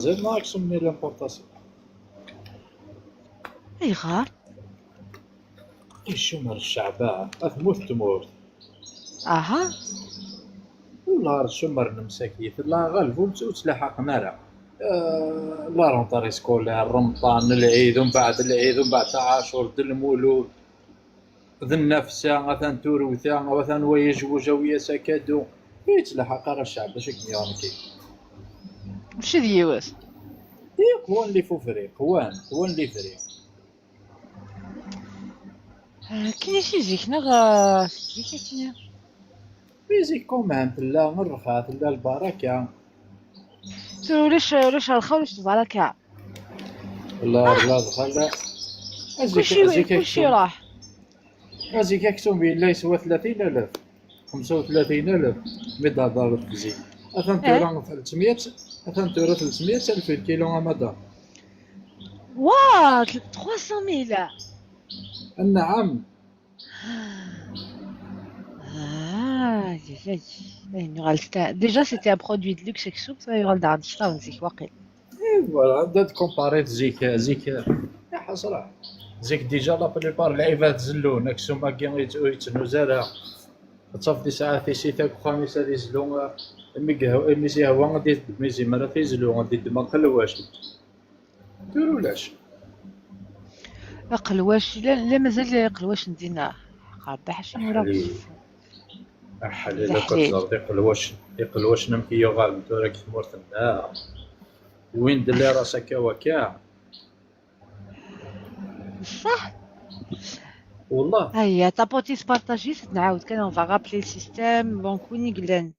زاد ما من l'importation. ايغار الشمر الشعباء اثموت تموت. اها ولا الشمر المساكيت لا غالب وتلاحق نارا la rentrée scolaire، رمضان، العيد، ومن بعد العيد، ومن بعد عاشور، المولود، ذا النفسة مثلا توروثا مثلا ويجوج ويا سكادو يتلاحق راه الشعب باش كنيونكي ماشي ديواس. إيه قوان لي فوفري قوان قوان لي فري. كاين شي زيك نغ زيك كاين بيزيك كومان تلا الرخا تلا البركة. ولاش ولاش الرخا ولاش البركة؟ لا لا دخل كلشي كلشي راح. ازيك اكسوم بالله يسوى 30000 35000 ميدا دار الزين. اثن تورا 300 اثن تورا 300 الف الكيلو امدا. واه 300,000. نعم. Déjà, c'était un produit de luxe et ça y Et voilà, d'être comparé زيك زيك يا حسرة زيك déjà la plupart العباد زلون اكسوم كي يتنوزارا تصافي ساعة في سيتا خميسة يزلو مي سي هو غادي ميزي مرة تيزلو غادي دما قلواش ديرو لاش قلواش. لا لا مازال قلواش ندينا قابح شنو راه حليل كتزرد يقلواش يقلواش نمكي يغال تورا كثمورت وين دلي راسك وكا صح والله. هيا tapoter partager نعاود كان on va rappeler le système. Donc وين يقلان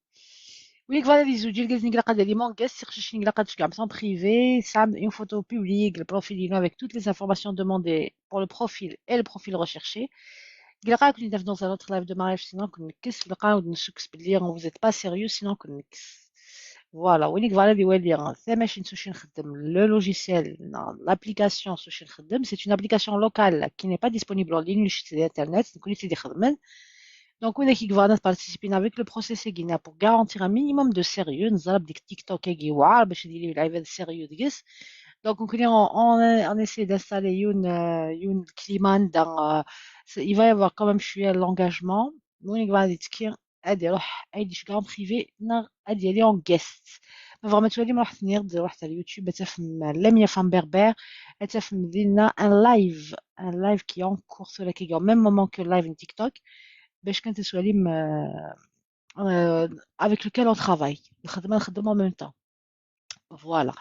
وين فوالا لي زوج الكاز نقلا قاد لي مون guest خشش نقلا قاد شكع en privé ça une photo publique le profil avec toutes les informations demandées pour le profil et le profil recherché. قلقا كنت dans un autre live de mariage sinon كنكس لقا نسكس بلي vous êtes pas sérieux sinon كنكس. Voilà وين فوالا لي والي ثا ماشي نسوشي نخدم le logiciel l'application سوشي نخدم c'est une application locale qui n'est pas disponible en ligne sur internet نكون تيدي خدمن. Donc on qui va participer avec le processus Guinea pour garantir un minimum de sérieux نزرب ديك تيك توك كي واعر باش يدير العباد sérieux ديس. Donc on essaie d'installer une climat dans il va y avoir quand même شويه l'engagement. وين va يتكي ادي روح ايدي شكون privé نغ ادي لي en guest ما vraiment تولي ما راح نيرد روح تاع اليوتيوب تفهم لميا femme berbère تفهم دينا un live qui est en cours sur la au même moment que live تيك توك باش كانت تسوالي avec lequel on travaille نخدم نخدم en même temps. Voilà.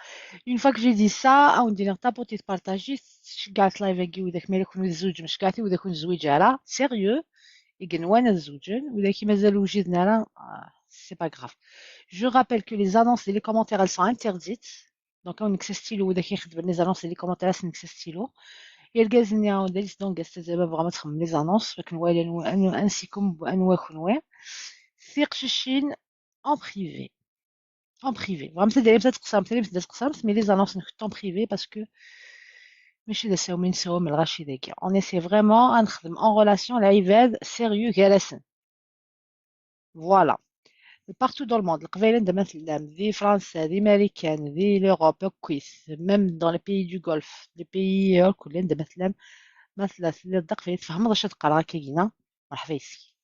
Une fois que j'ai dit ça, on dit tapoter partager شقعت live كي وداك ما يكون الزوج مش قاعتي وداك يكون الزوج على sérieux يقنوان الزوجين وذاك مازال وجدنا راه c'est pas grave. Je rappelle que les annonces et les commentaires elles sont interdites. Donc on stylo وداك يخدم les annonces et les commentaires c'est stylo. يلقى وداريس donc زعما بغا تخدم les annonces لكن والي انسيكم بانواع كنوع ثيق ششين en privé. En privé. Vraiment, c'est des تقسم mais les annonces en privé parce que ماشي نساو نساو من الغاشي ذاك. On essaie vraiment نخدم en relation العباد sérieux جالسين. Voilà. Partout dans le monde, القبائل عندما مثلا ذي فرنسا ذي امريكان ذي l'Europe كويس même dans les pays du Golfe les pays كل عندما مثلا مثلا الدق في تفهم واش تقرا كاينه مرحبا يسكي.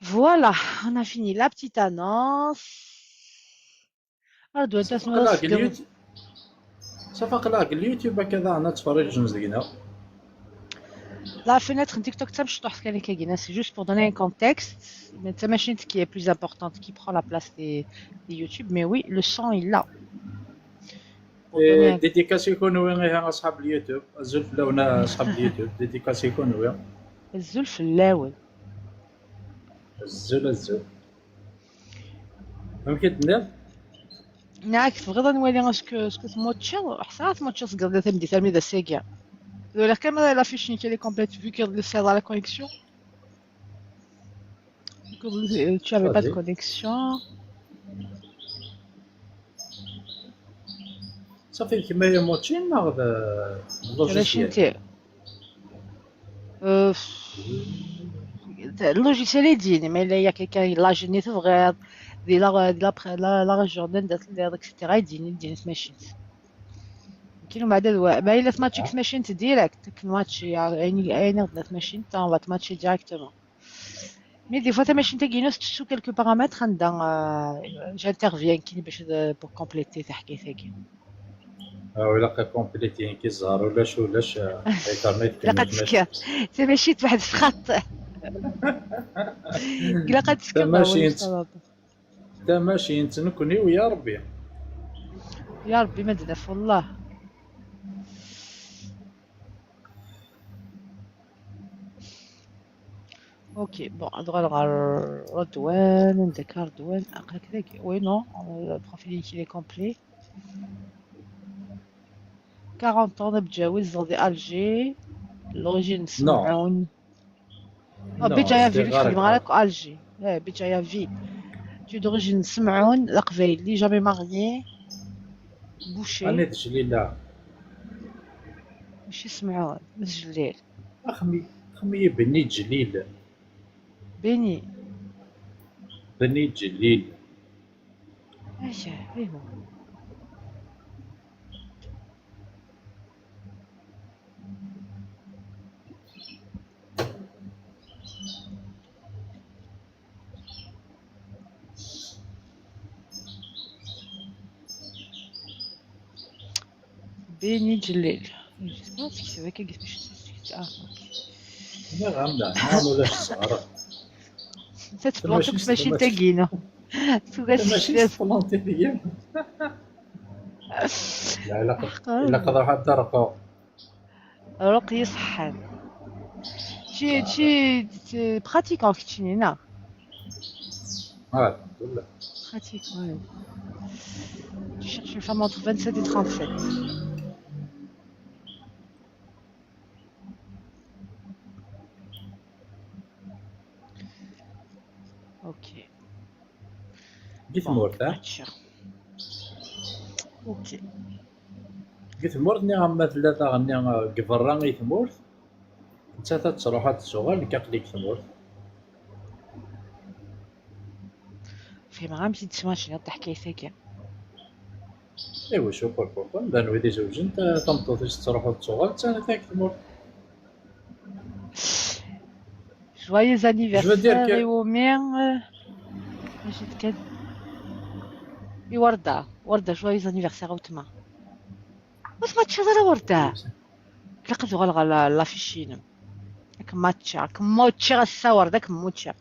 Voilà, on a fini la petite annonce. صافا قلاك اليوتيوب كذا انا تفرج نزينا. La fenêtre TikTok, ça c'est juste pour donner un contexte. Mais c'est machine qui est plus importante, qui prend la place des YouTube. Mais oui, le son il l'a. dédicace يكونوا وين اصحاب اليوتيوب الزلف لونا اصحاب اليوتيوب dédicace يكونوا وين الزلف اللاول الزل الزل ممكن تنف نعك تبغيض نولي est-ce que تموتشي حسرات تموتشي صقر تمدي تلميذ الساقية ولا كما la fiche qu'elle est complète vu qu'elle sert à la connexion. Tu avais pas de connexion. صافي كيما هي موتشي ناخذ logiciel. Le logiciel est dit, mais il y a quelqu'un là je n'ai vrai دي لا لا لا ريجيون دات اكسيتيرا يديني تماشينت كاين بعد ما الا تماتشيك تماشينت ديريكت ماتشي يعني غدا تماشينت اون va تماتشي ديريكتومون مي دي فوا تماشينت كينو سو كالكو بارامتر عندها جانترفيان كاين باش بور كومبليتي تاع حكايه هاكي ولا كومبليتي كي الزهر ولا شو ولاش انترنت لا قد تسكر تمشيت واحد الخط لا قد تسكر تماشي انت نكوني ويا ربي يا ربي ما تدف والله. OK bon ادغال غير رضوان عندك رضوان هكذاك oui non ال profil كي complet 40 ans نتجاوز دي Alger l'origine سمعون بيجايا ville خدم غير Alger بيجايا ville tu d'origine سمعون القبايلي jamais marié boucher انا جليلة ماشي سمعون جليل خمي بني جليل بني جليل ايش ايوا بني جليل j'espère que c'est vrai que لا غامضة نعم ولا الصغار تتبلونتي ماشي تاكينو ماشي تبلونتي فيا لا لا الا قدر حتى رقو رقي صحان تي براتيكون كتشينينا اه الحمد لله pratique ouais. Tu cherches une femme entre 27 et 37. OK. قلت مورتا OK قلت مورت ني غما ثلاثة غني قبرا غي ثمورت انت تروح تشغل كاقليك ثمورت في ما غامشي تسمع شنو تحكي ثاكي ايوا شو بوركوا بان ويدي زوج انت تمطوط تروح تشغل تا ثاك ثمورت Joyeux anniversaire يومين ماشي تكاد اي وردة وردة joyeux anniversaire وتما واش ما تشهر وردة لقد غلغ لافيشين كماتشا كموتشا الصور داك موتشا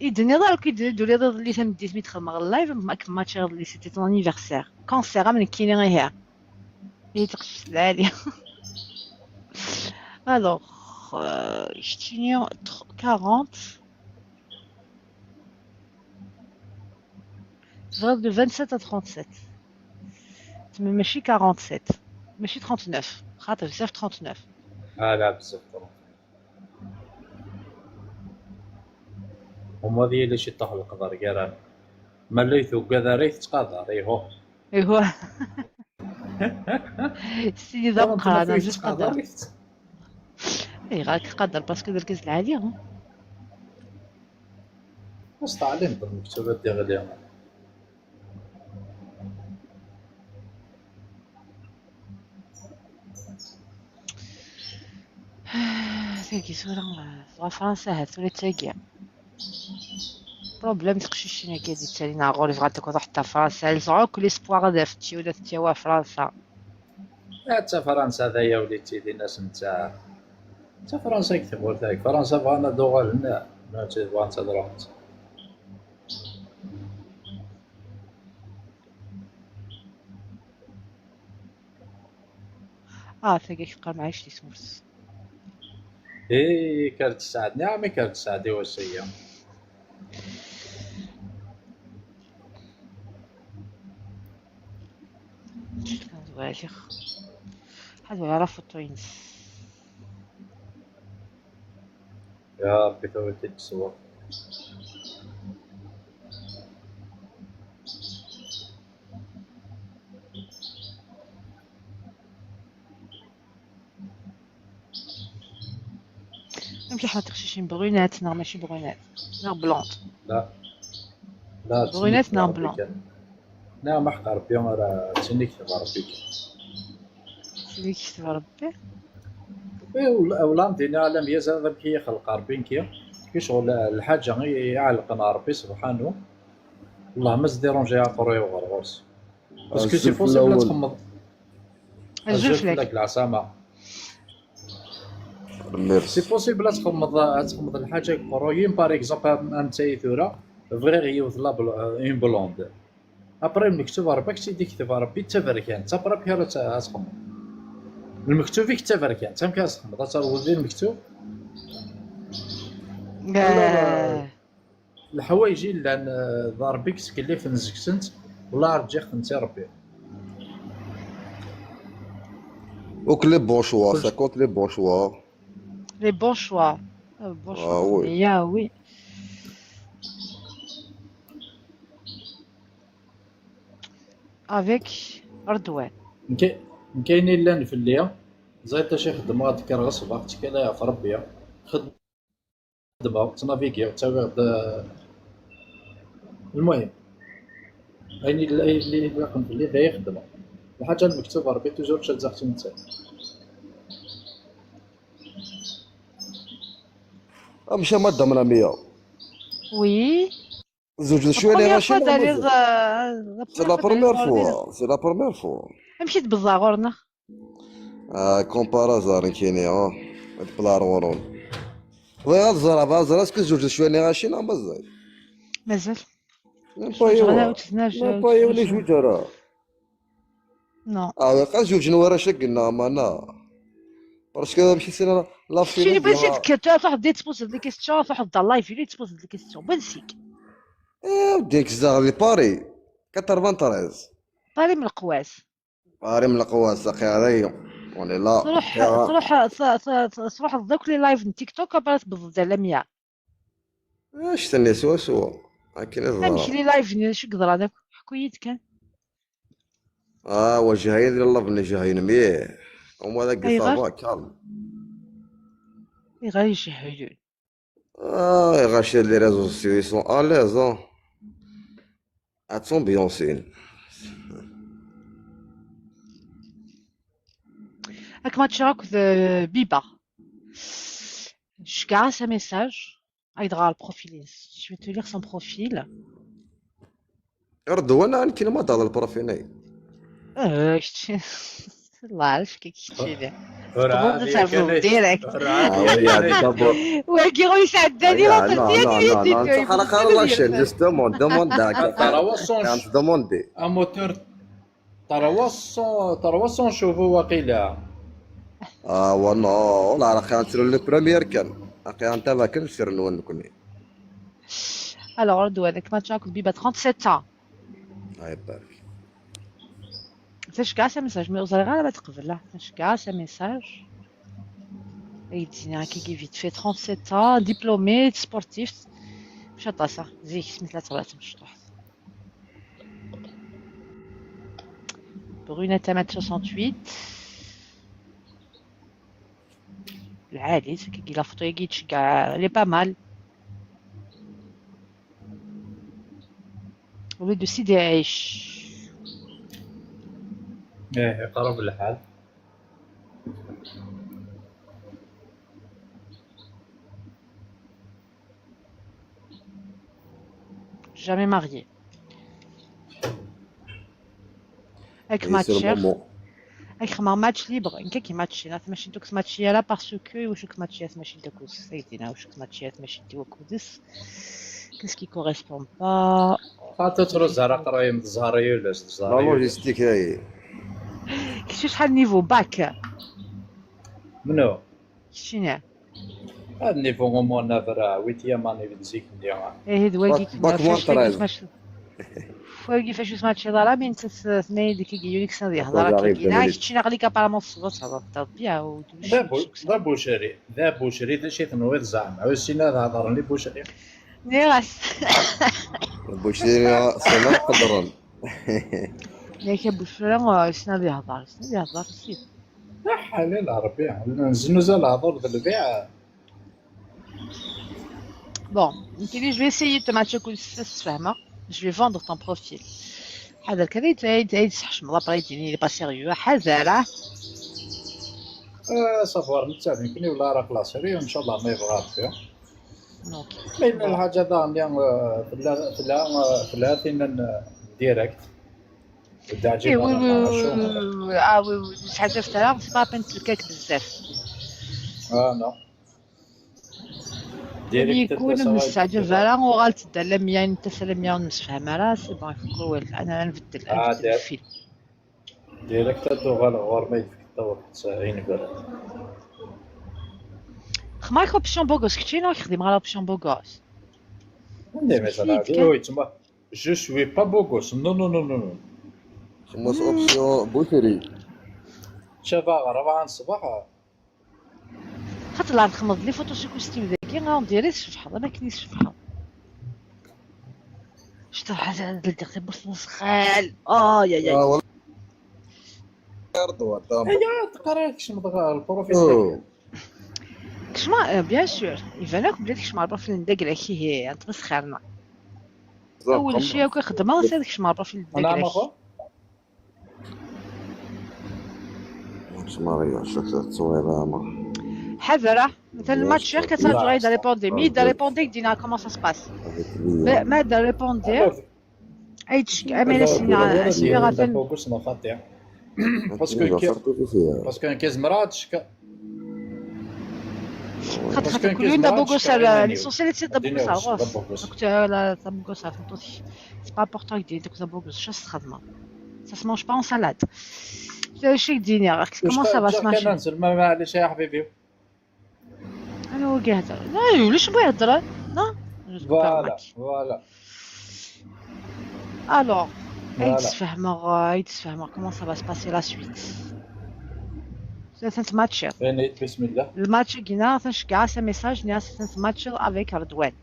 إذن ضرك يدولي اللي تمديت مي تخدم غير اللايف ما كماتشا اللي سيتي طون انيفرسير كونسير من كيني غير هي تقش العالية. Alors, je tiens 40. De 27 à 37. ماشي 47. ماشي 39. خاطر بزاف 39. اه لا بزاف 39. هما ديال اللي شي طاح القدر كاع ما ليثو كذا تقدر ايهو. ايوا. سيدي ذا انا جوج قدر. اي غاك قدر parce que درك العالية. مستعلم بالمكتبات ديال غادي. تاكي صورة فرنسا هاد ولا تاكي problème تقشيشينا كي دي تالينا غوري بغات تكون حتى فرنسا زعما كل espoir هذا فتي ولا تيوا فرنسا. حتى فرنسا هذايا وليتي دي الناس نتاع حتى فرنسا يكتبوا تاعك فرنسا بغانا دوغال هنا ما بغانا تروح. تاكي تبقى معايش لي سمرس. اي كانت تساعدني عمي كانت تساعدي وسيا. هاد ولا راه فوتوينس. يا ربي ثوتي تصور. يمكن حنا تخشيشين brunettes نغ ماشي brunettes نغ blondes. لا لا brunettes نغ blondes. نعم حق ربي راه تسنيك ربي. تسنيك ربي. ولا مدينا على ميزان كي خلق ربي كي شغل الحاجة يعلقنا ربي سبحانه والله ما ديرونجي قروي وغرغرس parce que c'est possible تخمض الزلفلك العصامه c'est possible تخمض الحاجة قرويين par exemple انت ثورة فري غيوث لا une blonde après المكتوب ربك سيدي كتب ربي تفركان تبرا بحال تخمض المكتوب فيك تفركان تم كتخمض تروض المكتوب. الحوايج اللي ضربك سكلي نزكسنت والله رجع خدمتي ربي. Donc les bons choix, ça compte les bons choix. Les bons choix. Bons choix. Ah oui. Yeah, oui. Avec رضوان. كاين اللي في الليل زايد شي خدمة تكر غصبا تكلا في ربي خدمة تنافيكي وتاوي المهم اين اللي يخدم في الليل يخدم الحاجة المكتوبة ربي toujours تشد زختي نتا. مشى مدام لامية. oui زوج شوية اللي غاشي. c'est la première fois، c'est la première fois. مشيت بالزاغورنا. comme par hasard كايني بلا رورون. وي الزرا زرا est-ce que زوج شوية اللي غاشي مازال. مازال. même pas يولي جوج راه. non. قال زوج نوارا شقنا ما انا. parce que مشيت سينا لا في شنو بغيتي تروح بديت تبوز des questions تروح دا live اللي تبوز des questions بنسيك. وديك الزاغ لي باري 93 باري من القواس. باري من القواس اخي هذايا اوني لا تروح تروح تروح دوك les lives تيك توك برات بالضد على 100. اش تني سوا سوا كاين ماشي les lives شو قدر هذاك حكويت كان. وجهين ديال الله بني جهين مليح هما ذاك ça va calme. غير يشهدون. غاشي les réseaux sociaux sont à l'aise اتسون بيونسين. هاك ماتش راك بيبا شكا un message هيدغا ال profil je vais te lire son profil. ردوا انا كاين ما دار ال profil. شتي الله عارف كي كيتشي تقدر direct وكي غو يسعدني لا لا لا حلقة la chaîne justement demande 300 demandé un moteur 300 chevaux واقيلا. والله والله راه نسيرو le premier كان اخي انت ما كنش سير نون كوني. alors ردوا هذاك ماتش بيبا 37 ans. هاي بارك تشكا un message mais وزري غير ما تقبل لا تشكا un message يدينا كي vite fait 37 ans diplômé sportif مشى طاسه زيك سميت لا تغلط مشطوح brunette 1m68 العالي كي la photo كي تشكا elle est pas mal ولد سيدي عيش. ايه قرب الحال. Jamais marié. Avec match avec un match libre, une qui match là ماشي دوك ماتش لا parce que واش ماتش ماشي دوك سيدنا واش ماتش ماشي دوك ودس qu'est-ce qui correspond pas. حتى تروح زهره قرايه من الزهريه ولا la الزهريه logistique هاي كيفاش شحال niveau bac منو شنو هاد niveau au moins نافرا huitième année في زيك ندير. ايه دواكي bac moins 13. فواكي فاش سمعت شي ضرا من تثنين ديك كيقول لك سنة يهضر كي شتي غليك apparemment الصوت تهضر بيا. ذا بوشري ذا بوشري ذا شي تنويض زعما وسينا هضر لي بوشري نيراس بوشري سنة قدرا. ياك بوشري سنة يهضر سنة يهضر سيد حلال ربي نزنوز الهضر ذا البيع. Bon, Kelly, je vais essayer de te matcher كل فاهمة. Je vais vendre ton profil. حذر كذا يتعيد تعيد حشم الله برا يديني pas sérieux حذر. savoir نتا يمكن ولا راه خلاص sérieux ان شاء الله ما يبغى فيه. OK. mais الحاجة ذا اللي في ثين direct. إيه oui oui اه oui oui حاجة في تاع c'est pas la peine تلكاك بزاف. اه non. direct يكون مستعجل voilà وغال تدلم يعني انت سلام يا نسفهم راه c'est bon يفكروا انا نبدل الفيلم. direct دوغال غور ما يفك الدور تسعين بلد. خماك option beau gosse كنتي نو يخدم على option beau gosse. عندي مثلا oui تما je suis pas beau gosse non non non non. خمس option بوثري. شافا 4 الصباح. خاطر لا نخمض les photos شي costume ذاكي غنديري الشفحه ما كاينش الشفحه. شتا حاجة درت بص نسخال يا يا والله يا تقرا كش مضغ ال profil كشما bien sûr يبانك بلي كشما ال profil نداك هي تمسخرنا. اول شيء كخدمة سير كشما ال profil انا نداك. ما ماريا شفت التصويره ما حذره مثلا الماتش كترجع غير répondre mais دا répondre دينا comment ça se passe ما دا répondre اي تشك امي سيني غافل parce que parce que كيز مراتش خاطر كل يوم دا beau gosse l'essentiel c'est دا beau gosse غوص donc لا دا beau gosse فهمتي c'est pas important دير دوك دا beau gosse شاس خدمة ça se mange pas en salade. شي ديني comment ça va se marcher. ننزل ما معليش يا حبيبي. انا هو كيهضر لا ولاش بغا يهضر non voilà voilà. alors يتفهموا comment ça va se passer la suite. ثلاثة ماتشات. بسم الله. الماتش كينا تنشكع un message نيا ثلاث ماتش avec رضوان.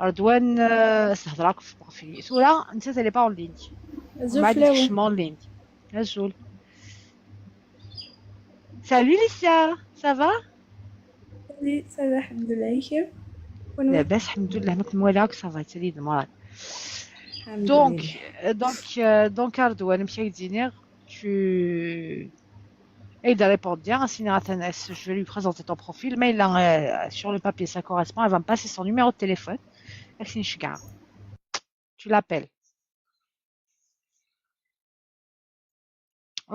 رضوان استهضرك في profil. سورا انت t'es pas en ligne. ما عندكش en ligne. أزول. Salut Licia, ça va؟ Salut, ça va, الحمد لله. لاباس الحمد لله ماك مولاك ça va تريد المرض. Donc, donc, donc, Ardouane, M. Diner, tu. Et il répond bien, je vais lui présenter ton profil, mais il a, sur le papier, ça correspond, elle va me passer son numéro de téléphone. Tu l'appelles.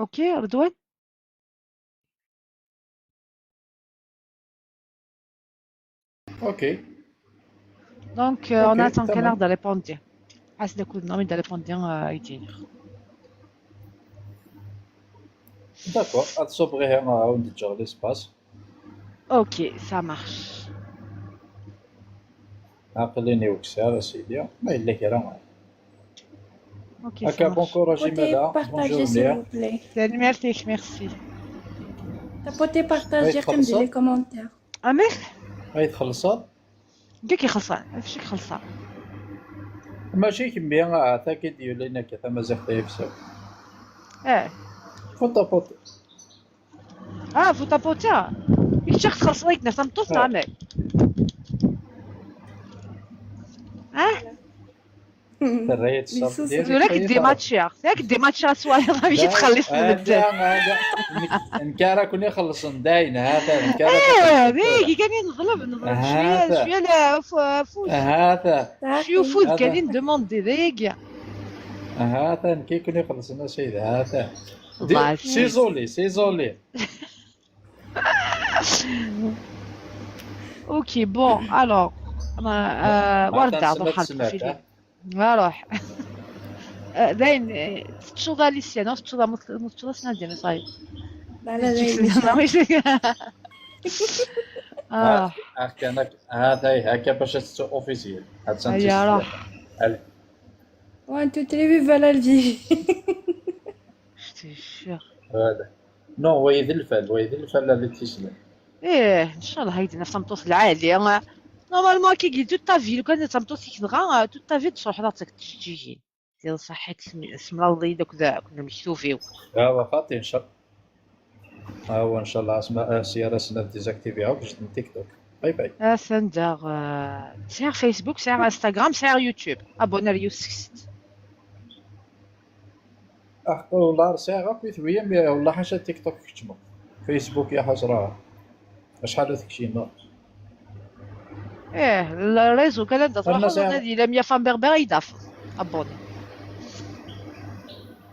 Ok, Ardouane? Ok. Donc, on attend quelle heure de répondre. Ah, c'est coup de nom, il répondre bien à D'accord, à on déjà l'espace. Ok, ça marche. عقليني وكسار سيدي ما إلا كرا. Ok, ça marche. Bon courage, Imada. Partagez, s'il vous plaît. Salut, merci, merci. Tapotez, partagez, comme les commentaires. أمير؟ هاي تخلصات؟ كي خلصان، فاش خلصان؟ ماشي كمية تا كيدير لنا كتا مازال تيفسو. اه. فوتا بوت. اه فوتا بوتا. يكتشف تخلص لك نفس مطوط نعمل. اه؟ ذولاك دي ماتشير، ذاك دي ماتشير سوالي غادي تخلص نبدا. نكارا كوني خلصن داين هذا نكارا. ايوا هذيك كان نظلم نظلم شوية شوية لا فوز. هذا شوية فوز كان دوموندي ذيك. هذا كي كوني خلصنا سيد هذا. سيزولي سيزولي. OK bon alors ورده روح ال profil. روح داين تشوضا ليسيا نو تشوضا تشوضا سنادي صايب. لا لا لا هذا هكا باش officiel. هيا روح. 1 2 3 viva l'Algérie. Je te jure. هذا non هو يذل هو يذل اللي تيسلم. ايه ان شاء الله هيدي نفس مطوس العالي normalement كي قلت toute ta vie لو كان تمطوس كيدغا toute ta vie تروح راسك تجي ديال صحيت اسم الله دوك ذا كنا مكتوفيو. اه خاطي ان شاء الله. ها هو ان شاء الله اسماء سيارة سنة ديزاكتيفيها باش تيك توك. باي باي. سندر سعر فيسبوك، سعر انستغرام، سعر يوتيوب. ابونر يوسف. اخ والله ساعة في ثوية مي والله حاشا تيك توك كتشمو فيسبوك يا حسرة شحال تكشينا. ايه الريزو كان تروح أنا ساعة نادي لم يفهم بربر يدافع ابوني.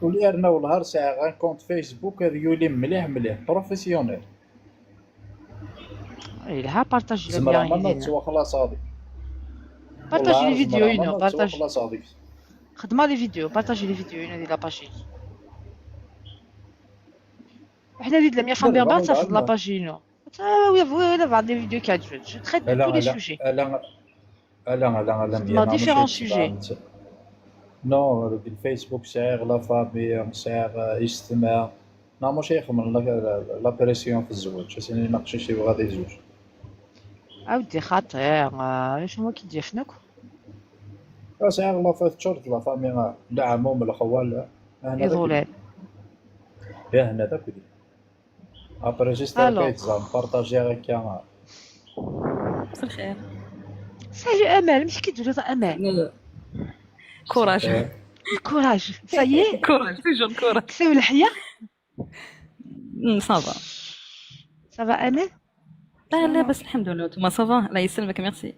ولي أرنا والله ساعة غان كونت فيسبوك ريولي مليح مليح بروفيسيونيل. إلها بارطاجي لا زمرا بيان ما يدينا. تسوى خلاص هذيك. بارطاجي لي فيديو زمرا ينو ما تسوى بارطاجي. خلاص هذيك. خدمة لي فيديو، بارطاجي لي فيديو ينو دي لا باجي. حنا ديال لم يفهم لا، بربر لا، تاخذ لا لا. باجي ينو. وي وي بعض لي فيديو كاتجوج. جو تريت لا tous les لا sujets. لا لا لا لا خدمة différents sujets. non الفيسبوك سعر la famille سعر اجتماع نا ماشي يخمر la pression في الزواج سيني ناقشي شي غادي يزوج. عاودي خاطر شنو كيدير فنك؟ سعر la fa تشورت la famille لا عموم الخوال هنا يظلال. يا هنا داك après juste alors. كيتزام partager هكا. مساء الخير. salut امال، مش كيديروا امال؟ courage. ال courage ça y est. courage toujours courage. كساو الحياه. ça va. ça va امال؟ لا لا بس الحمد لله، انتوما ça va؟ الله يسلمك merci.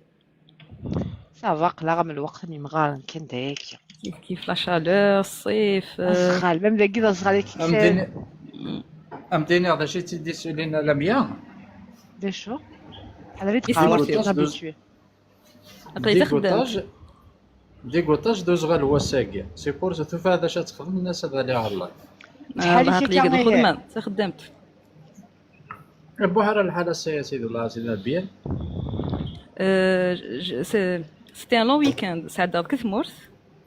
ça va قلا من الوقت مي مغارن كان داك. كيف كيف la chaleur الصيف. الصغال même داك الصغال كيكساو. امديني امديني هذا شي تيدي سولينا لميا. دي شو على ريت يسلمك. قهوة habitué. عطيتها خدام. dégoûtage dégoûtage دوز غير هو ساكي c'est pour ça هذا شا تخدم الناس هذا اللي على الله. شحال الله كي عقلي قد كان الخدمة تخدمت. بوحر الحالة السياسية والله سيدنا bien. c'était un long week-end سعد كثمورث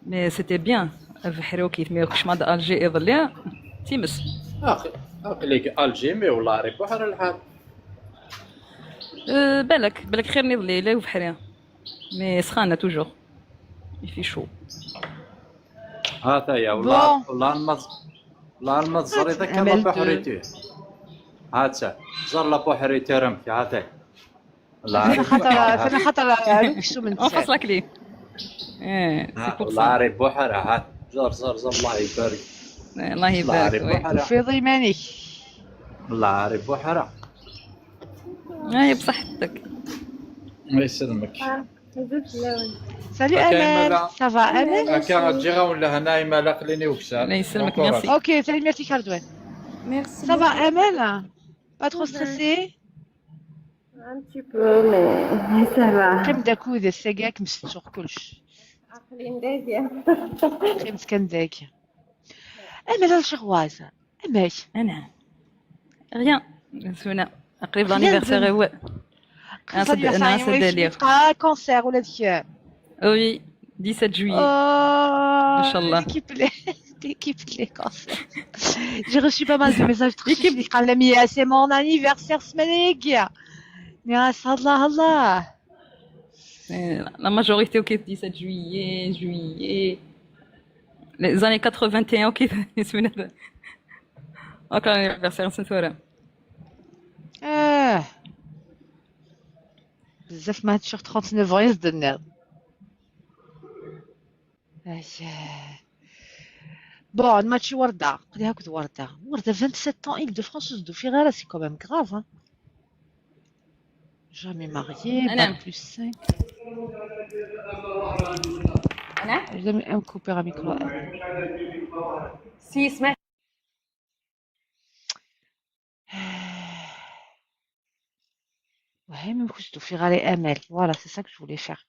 mais c'était bien بحرو كيف مي كش ما Alger يظل تيمس. اخي اقليك Alger mais والله ري بوحر الحال. بالك بالك خير نظلي لا بحري mais سخانة toujours il fait chaud. هذا يا والله bon. والله المز والله المزري ذاك لا عملت. بحريتي هات زر لا بحريتي رمكي هات الله انا خاطر انا خاطر لوكسو من en face la clé ايه c'est pour الله ري بحر هات زر زر زر الله يبارك الله الله يبارك ري oui. بحر في ضيمانك. الله ري بحر. اي بصحتك. الله يسلمك. salut كاين امال، مالا. ça va امال؟ هكا تجي غا ولا هنا ما لا خليني وكسا. الله يسلمك merci. OK salut merci كاردوان. Merci. ça va امال؟ pas trop stressée؟ Un petit peu, mais ça va. قيم داكو ذا الساقاك مستوق كلش. عقلي دايزة. قيمت كان داك. امال الشغوازة امال. انا rien سونا قريب l'anniversaire هو انا c'est délire. cancer ولا ديك. oui 17 juillet. Oh, إن شاء الله. L'équipe les cancers. J'ai reçu pas mal de messages très L'équipe. قال لي c'est mon anniversaire سمانة يا الله الله. La majorité ok 17 juillet, juillet. Les années 81 ok سونا encore l'anniversaire سنتورا. اه بزاف ما هادشي 39 يزد النار. bon ماتشي وردة قولي هاكد وردة وردة 27 ans Île-de-France de Ferrara c'est quand même grave hein. Jamais marié, أنا. bac plus 5. انا Jamais un couper un micro. سي سمعت. Ouais, même que je dois faire aller ML. Voilà, c'est ça que je voulais faire.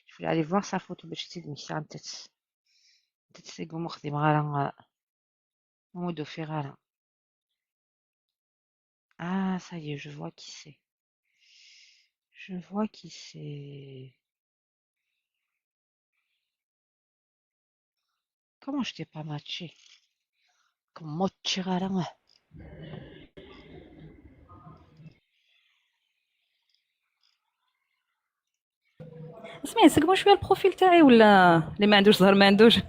Je voulais aller voir sa photo باش تزيد مشي تت تتسيقو مخدم غالا مودو فيغالا. Ah, ça y est, je vois qui c'est. Je vois qui c'est. Comment je t'ai pas matché? Comment tu غالا؟ اسمعي سقموا شويه ال profil تاعي ولا اللي ما عندوش زهر ما عندوش.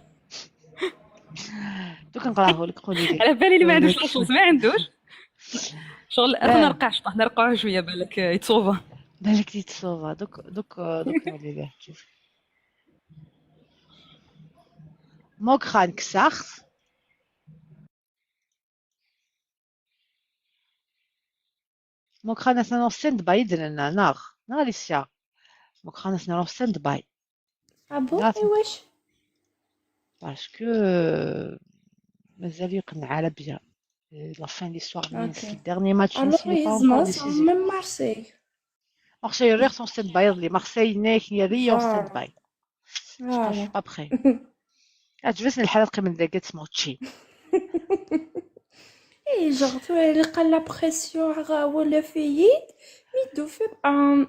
دوك نقراه لك قولي لي. على بالي اللي ما عندوش لك. la chance ما عندوش شغل. انا نرقع شطح نرقعه شويه بالك يتصوفا. بالك تيتصوفا دوك دوك دوك نولي له تشوف موكخان كساخت موكخان اثنا ستاند باي درنا ناغ ناغ ليسيا موكخان اثنا ستاند باي. Ah bon? ناغ Et wesh? parce que مازال يقنع على bien la fin l'histoire. Ok. ال dernier match Alors, n'est pas ils encore sont décisif. même Marseille. مارسيل ريغ en stand-by les Marseille ناك يا en Voilà. stand-by. Je suis Voilà. pas prêt. عجبتني الحلقة من ذاك ماتشي. Et genre, tu vois, il la pression ولا فييت ميدو في un.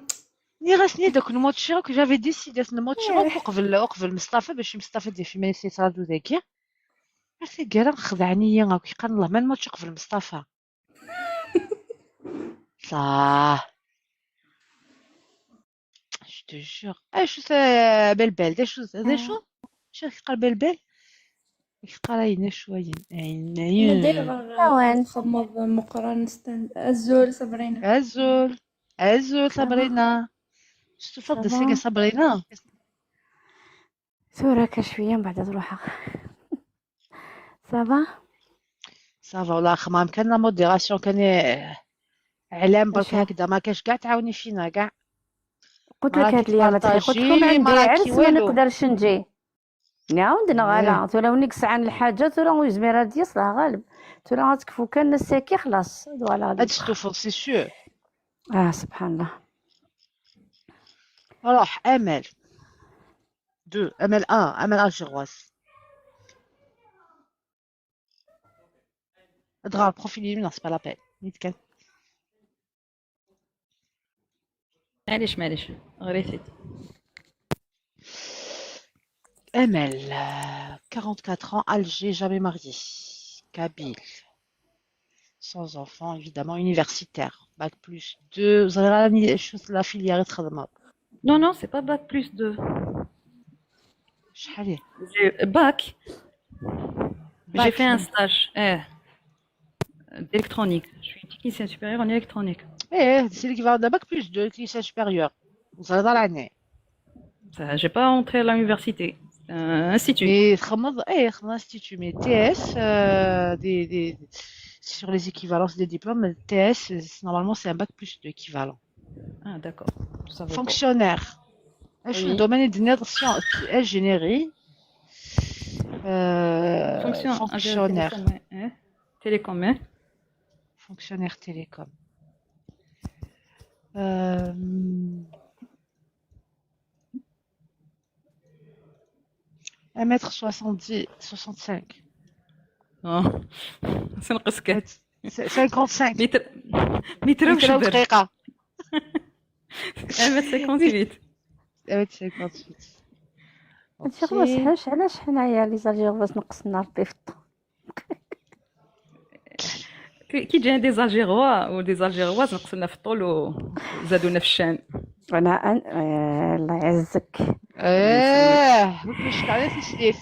ني غاسني داك الماتش que j'avais décidé الماتش قبل مصطفى باش مصطفى دير في ميسي صرادو ذاكي عرفتي كاع خدعني يا كي قال الله ما الماتش قبل مصطفى صح je te jure. اش بلبل دا شو دا شو شو قال بلبل قال عينا شوية انا عينا دايما وين نخمض مقرن ستاند الزول صبرينا. ازول ازول صابرينا تفضل سيكا صابرينا. ثورك شوية من بعد تروح. ça va؟ ça va والله خمام كان la modération كان اعلام برك اش هكذا ما كاش كاع تعاوني فينا كاع. قلت ما لك راكي هاد الايامات اللي قلت لكم تبارطاجي عندي ما راكي عرس ما والو. نقدرش نجي نعاود ايه نغالا تولى ونكس عن الحاجة تولى ويزمير هاد يصلح غالب تولى غتكفو كان الساكي خلاص voilà غادي هاد ستوفل c'est sûr. اه سبحان الله. روح امل deux امل un امل algéroise اضغط profil non c'est pas la peine نيت كان. معليش معليش غريتي. امل 44 ans, Alger, jamais mariée, Kabyle, sans enfant évidemment, universitaire, bac plus 2 زغراني شو la filière تخدم. Non, non, c'est pas bac plus 2. شحال هي؟ Bac, j'ai bac fait un stage d'électronique. Je suis technicien supérieur en électronique. ايه c'est l'équivalent d'un bac plus 2 lycée supérieur وزغراني العني. Ça, j'ai pas entré à l'université. C'est un institut. Mais خمض ايه خمض institut mais TS des sur les équivalences des diplômes TS normalement c'est un bac plus 2 équivalent. Ah, d'accord. Je savais pas. Fonctionnaire. اش Oui. ال domaine ديال sciences ingénierie Fonction, ingénieur fonctionnaire. télécom, ouais. Hein? Télécom, hein? Fonctionnaire télécom. 1m70, 65. Non. سنقصك. 55. متر متر متر وشبر. ودقيقة. 1m58. 1m58. هادشي ok. ما صحاش علاش حنايا les Algéroises نقصنا ربي في الطون. كي جا des Algérois و des Algéroises نقصنا في الطول وزادونا في الشان. انا أن... آه الله يعزك. ايه مش على تسليف.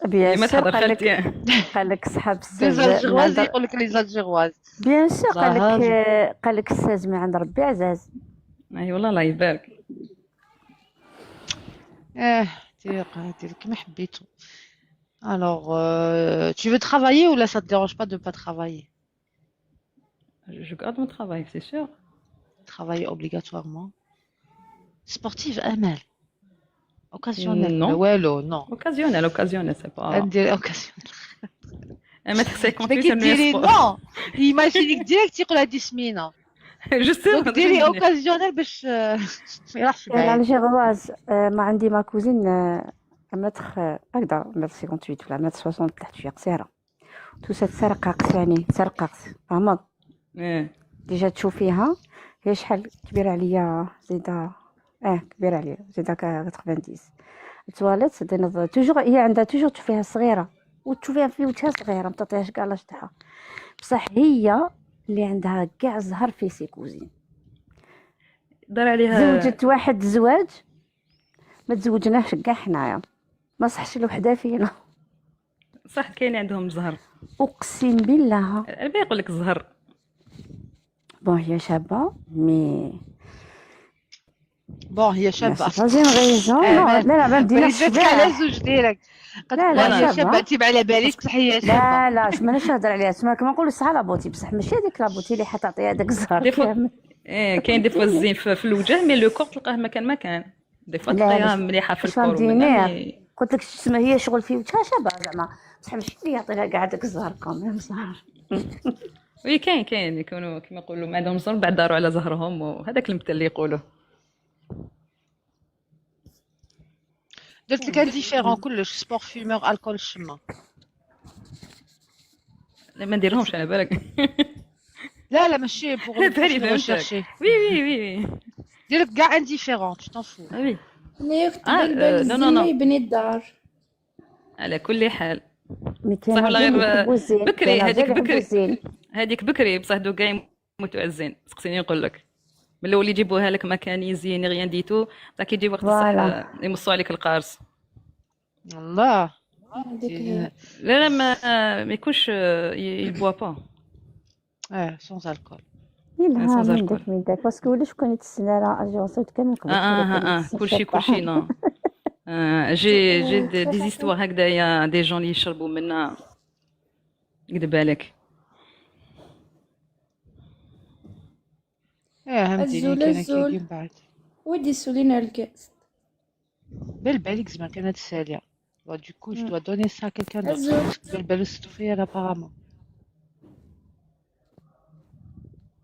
bien ما sûr تهضر قال لك خالتي. قال لك صحاب des الساز من Algéroises عند يقول لك les Algéroises. bien sûr قال لك ظهر قال لك الساز من عند ربي عزاز. اي والله الله يبارك. اه دير دير كيما حبيتو. Alors, tu veux travailler ولا ça te dérange pas de pas travailler? Je garde mon travail, c'est sûr. Travailler obligatoirement. Sportive, Amel. Occasionnel. Non. والو non. Occasionnel, occasionnel, c'est pas. ندير occasionnel. 1m58 كي c'est ديري le non. Imaginez direct يقول هادي سمينة. Justement. donc ديري occasionnel باش ما يروحش بعيد. ال Algéroise ما عندي ma cousine متر هكذا متر 58 ولا متر 60 تحت شويه قصيره توسا تسرقق ثاني تسرقق فهمت. ايه déjà تشوفيها هي شحال كبيره عليا زيدا اه كبيره عليا زيدا 90 تواليت دينا toujours هي عندها toujours تشوفيها صغيره وتشوفيها في وجهها صغيره ما تعطيهاش كاع l'âge تاعها بصح هي اللي عندها كاع زهر في ses cousines. دار عليها. زوجت واحد زواج ما تزوجناش كاع حنايا ما صحش الوحده فينا. صح كاين عندهم زهر. اقسم بالله. الباقي يقول لك الزهر. bon هي شابه mais Bon هي mais شابه. c'est pas une raison. Non، لا لا، ما بديناش وليت على شباب. زوج ديالك. لا لا، لا هي شابه، شابه. انت ما على باليش بصح هي شابه. لا لا، مانيش نهضر عليها، تسمى كما نقولوا صح la beauté، بصح ماشي هذيك la beauté اللي حتعطي هذاك الزهر des fois كامل. ايه كاين des fois الزين في الوجه، mais le corps تلقاه مكان مكان. des fois لا تلقاها لا، مليحة في باش ال corps ومنها فهمتيني؟ mais قلت لك تسمى هي شغل في وجهها شابه زعما، بصح ماشي اللي يعطي لها كاع هذاك الزهر quand même صح. oui، كاين يكونوا كيما يقولوا ما عندهم زهر، بعد داروا على زهرهم، وهذاك المثل اللي يقولوه. درت لك indifférent كلش، sport، fumeur، alcool، الشمه. لا ما نديرهمش على بالك. لا لا، ماشي pour على بالي، le فهمتك. recherché. oui. دير لك كاع indifférent، tu t'en fous. oui. أنا كنت اه بالبال non non. الزين non. يبني الدار. على كل حال mais كاين صح ولا رجال غير يحبوا الزين. بكري كاين رجال هذيك يحبوا بكري. الزين. هذيك بكري، بصح دوكا يموتوا على الزين. سقسيني نقول لك، من الاول يجيبوها لك ما كان يزين rien du tout، بصح كي يجي وقت الصح voilà. يمصوا عليك القارص. الله. هذيك هي. لا لا، ما يكونش il boit pas. اه، sans alcool. يلها sans من alcool. داك من داك، parce que ولاش كون يتسنى راه اجي صوت كان اه قبل اه اه، كلشي كلشي. non، j'ai des histoires هكذايا، des gens اللي يشربوا منا، يكذب عليك. اه فهمتيني. الزول كان الزول. كيجي من بعد. ودي سولينا الكاس. بالبالك زعما كانت سالية. Bon, du coup, je dois donner ça à quelqu'un d'autre. الزول. بالبالو ستوفيا apparemment.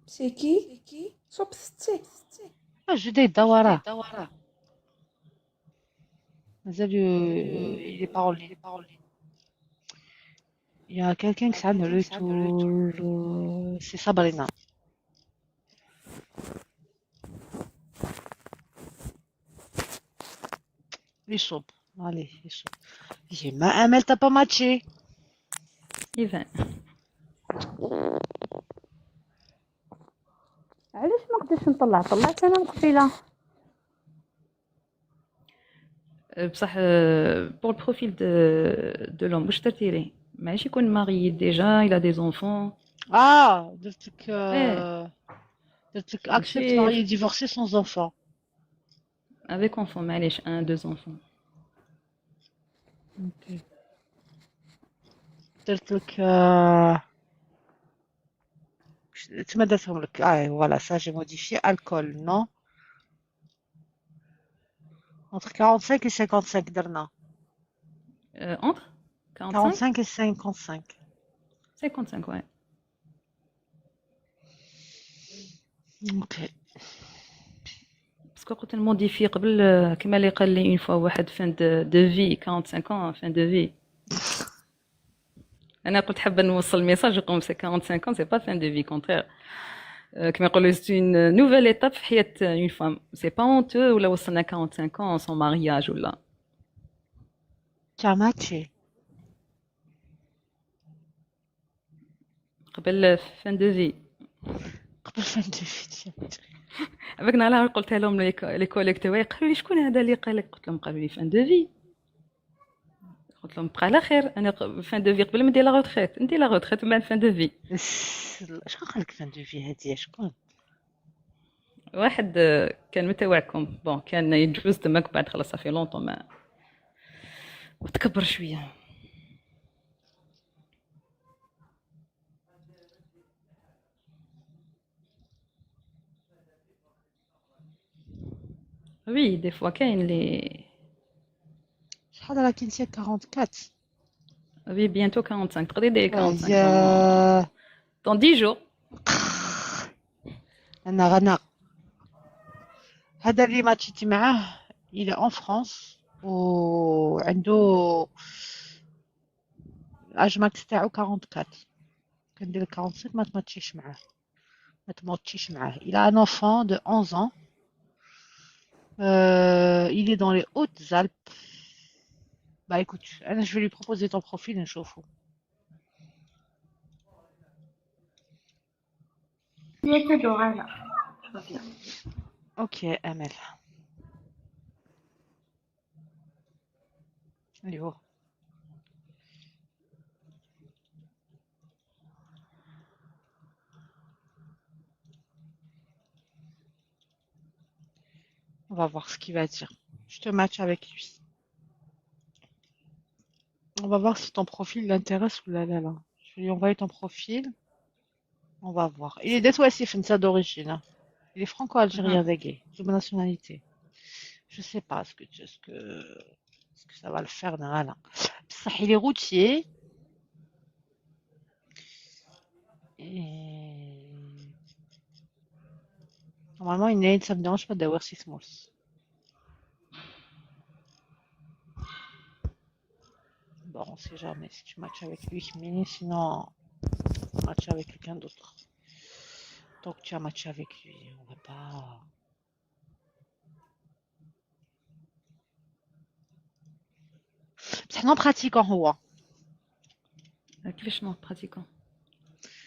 c'est qui صوب ستي. اه جدي الدورة مازال il est pas en ligne. Il y a quelqu'un qui s'en retour, c'est Sabrina. يصوب. Allez, يصوب. J'ai ma Amel, t'as pas matché. اذا علاش ما قدرتش نطلع؟ طلعت انا من قبيله. بصح pour le profil de l'homme واش درتي ليه؟ ماشي يكون marié déjà، il a des enfants. Ah, درت لك ايه. درت لك accepte ماشي marié divorcé sans enfant. avec enfant معليش، un deux enfants. Ok. درت لك تما درتهم لك. اه voilà، ça j'ai modifié، alcool non، entre 45 et 55 درنا. Entre 45 45 et 55. 55، ouais. Ok. Parce que قلت ن modifier قبل، كما اللي قال لي une fois واحد fin de vie، 45 ans fin de vie. انا قلت حابه نوصل message، يقوم c'est 45 ans c'est pas fin de vie، contraire، كما يقولوا c'est une nouvelle étape في حياه une femme. C'est pas honteux ولا وصلنا 45 ans sans mariage ولا. Tu as matché. قبل fin de vie. قبل fin de vie. avec نهار قلتها لهم les collègues تاعي، قالوا لي شكون هذا اللي قال لك؟ قلت لهم قالوا لي fin de vie. قلت لهم بقى على خير، انا fin de vie قبل ما ندير la retraite، ندير la retraite ومن بعد fin de vie. شكون قال لك fin de vie هادي؟ شكون؟ واحد كان متوعكم، bon كان يتجوز تماك بعد خلاص، ça fait longtemps، ما وتكبر شويه. oui، des fois كاين les شحال راكي انت؟ 44؟ oui، bientôt 45، تقدري ديري 45 يا dans 10 jours. انا غنى هذا اللي ماتشيتي معاه، il est en France وعنده l'âge max تاعو 44. كندير 45 ما تماتشيش معاه، ما تماتشيش معاه. Il a un enfant de 11 ans. Il est dans les Hautes-Alpes. Bah écoute, أنا je vais lui proposer ton profil نشوفه. يا Dorana. Je reviens. Ok Amel. اللي هو On va voir ce qu'il va dire. Je te match avec lui. On va voir si ton profil l'intéresse ou là là là. Je vais lui envoyer ton profil. On va voir. Il est d'Ouassif, ça d'origine, hein. Il est franco-algérien avec double nationalité. Je sais pas ce que ça va le faire. Là, là. بصح il est routier. Et normalement, il n'est, ça me dérange pas d'avoir 6 mois. Bon, on sait jamais si tu matches avec lui, mais sinon, match avec quelqu'un d'autre. Tant que tu as matché avec lui, on va pas. C'est non pratiquant, هو. كيفاش non pratiquant؟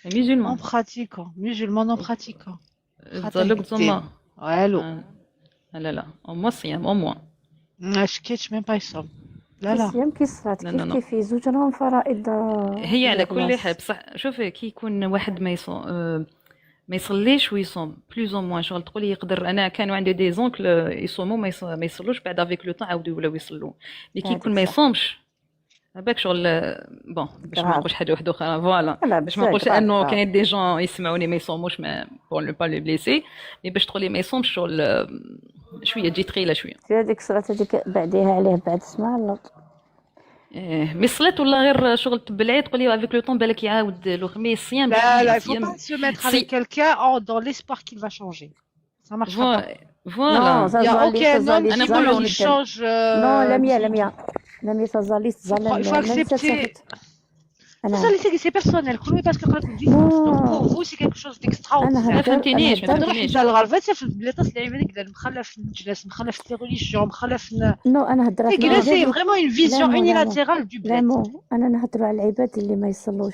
Non musulman. pratiquant, musulman non pratiquant. تظلك تزما. والو. آه. لا لا، au moins صيام au moins. ما شكيتش même pas يصوم. لا لا. الصيام كي صرات لا كيف لا لا. كيف زوج راهم فرائض هي على كل خلاص. حال، بصح شوفي كي يكون واحد ما يصوم، ما يصليش ويصوم plus ou moins، شغل تقولي يقدر. انا كانوا عندي des oncles يصوموا ما يصلوش، بعد avec le temps عاودوا ولاو يصلوا. mais كي يكون هذيك ما صح. يصومش بالك شغل bon باش ما grave. نقولش حاجه واحده اخرى، voilà. لا باش ما بزاف نقولش grave انه grave. كاين des gens يسمعوني ما يصوموش، mais pour ne pas les blesser، mais باش تقولي ما يصومش شغل شويه تجي ثقيله شويه. في هذيك الصلاة هذيك بعديها عليه بعد اسمع اللط. ايه mais صلات ولا غير شغل تبلعي تقولي avec le temps بالك يعاود له، mais الصيام لا لا، il faut الصيام pas se mettre si avec quelqu'un dans l'espoir qu'il va changer. Ça marchera pas. voilà. non. Il n'y a aucun homme أنا qui, نقول qui change. non لميا لميا لميا تظلي Il faut تظل accepter. انا Ça, c'est personnel. Parce que donc pour vous, c'est quelque chose انا d'extraordinaire. ما هدر انا فهمتينيش ما هدر تروح فهمتينيش. الغرفة في البلاد العباد كذا مخلف الجلاس مخلف les religions مخلف non انا هدرت كذا مع c'est العباد vraiment une vision لا مو لا مو unilatérale du لا bled. مو انا نهضروا على العباد اللي ما يصلوش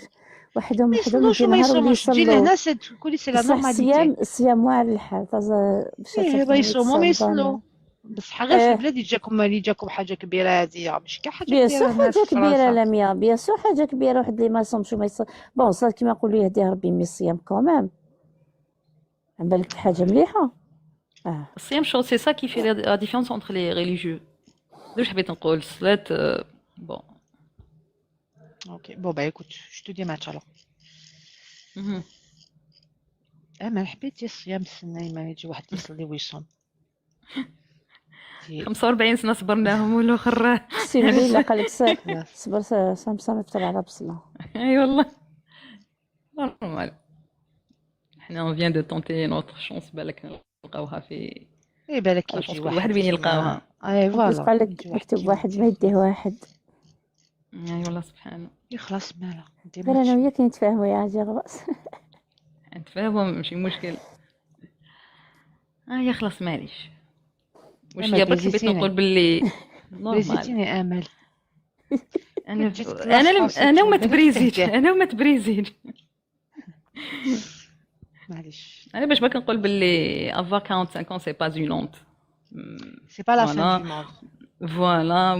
وحدهم ما وحدهم يصلوش يجي وما نهار واللي يصوموش تجي يصلوا. لهنا c'est تقولي c'est la بصح الصيام normalité. الصيام واعر الحال باش ايه تصيفط ما يصوموا ما يتصوم. يصلوا، بصح غير في إيه. البلاد يجاكم اللي يجاكم حاجه كبيره، هذه ماشي كاع حاجه bien كبيره sûr هنا حاجه في كبيره فرنسا. لميا، bien sûr حاجه كبيره واحد اللي ما يصومش وما يصل bon صار كيما نقولوا يهديه ربي، mais الصيام quand même عن بالك حاجه مليحه اه. الصيام شغل c'est ça qui fait la différence entre les religieux. واش حبيت نقول الصلاة bon. Ok, bon bah écoute, je te dis match alors. انا حبيت الصيام السنة ما يجي واحد يصلي ويصوم. 45 سنة صبرناهم والاخر سي الليله قال لك خلاص. صبر صام يفطر على بصله. اي والله normal، حنا on vient de tenter notre chance، بالك نلقاوها في اي بالك la يجي chance كل واحد واحد وين كيما يلقاوها. اي بس voilà قال لك يجي واحد مكتوب كيما واحد ما يديه واحد. اي والله سبحان الله. يخلص مالا دي غير انا ماتش. وياك نتفاهموا يا عجي غباس. نتفاهموا ماشي مشكل. اه يا خلاص معليش، واش امل هي برك حبيت بريزيتيني. نقول باللي normal. بريزيتيني امل. انا جيت لا انا لم فرنسا انا وما بالك تبريزيتش تهديه. انا وما تبريزيتش. معليش. انا باش باك نقول باللي avoir 45 ans c'est pas une honte. c'est pas la fin Voilà. du monde. Voilà,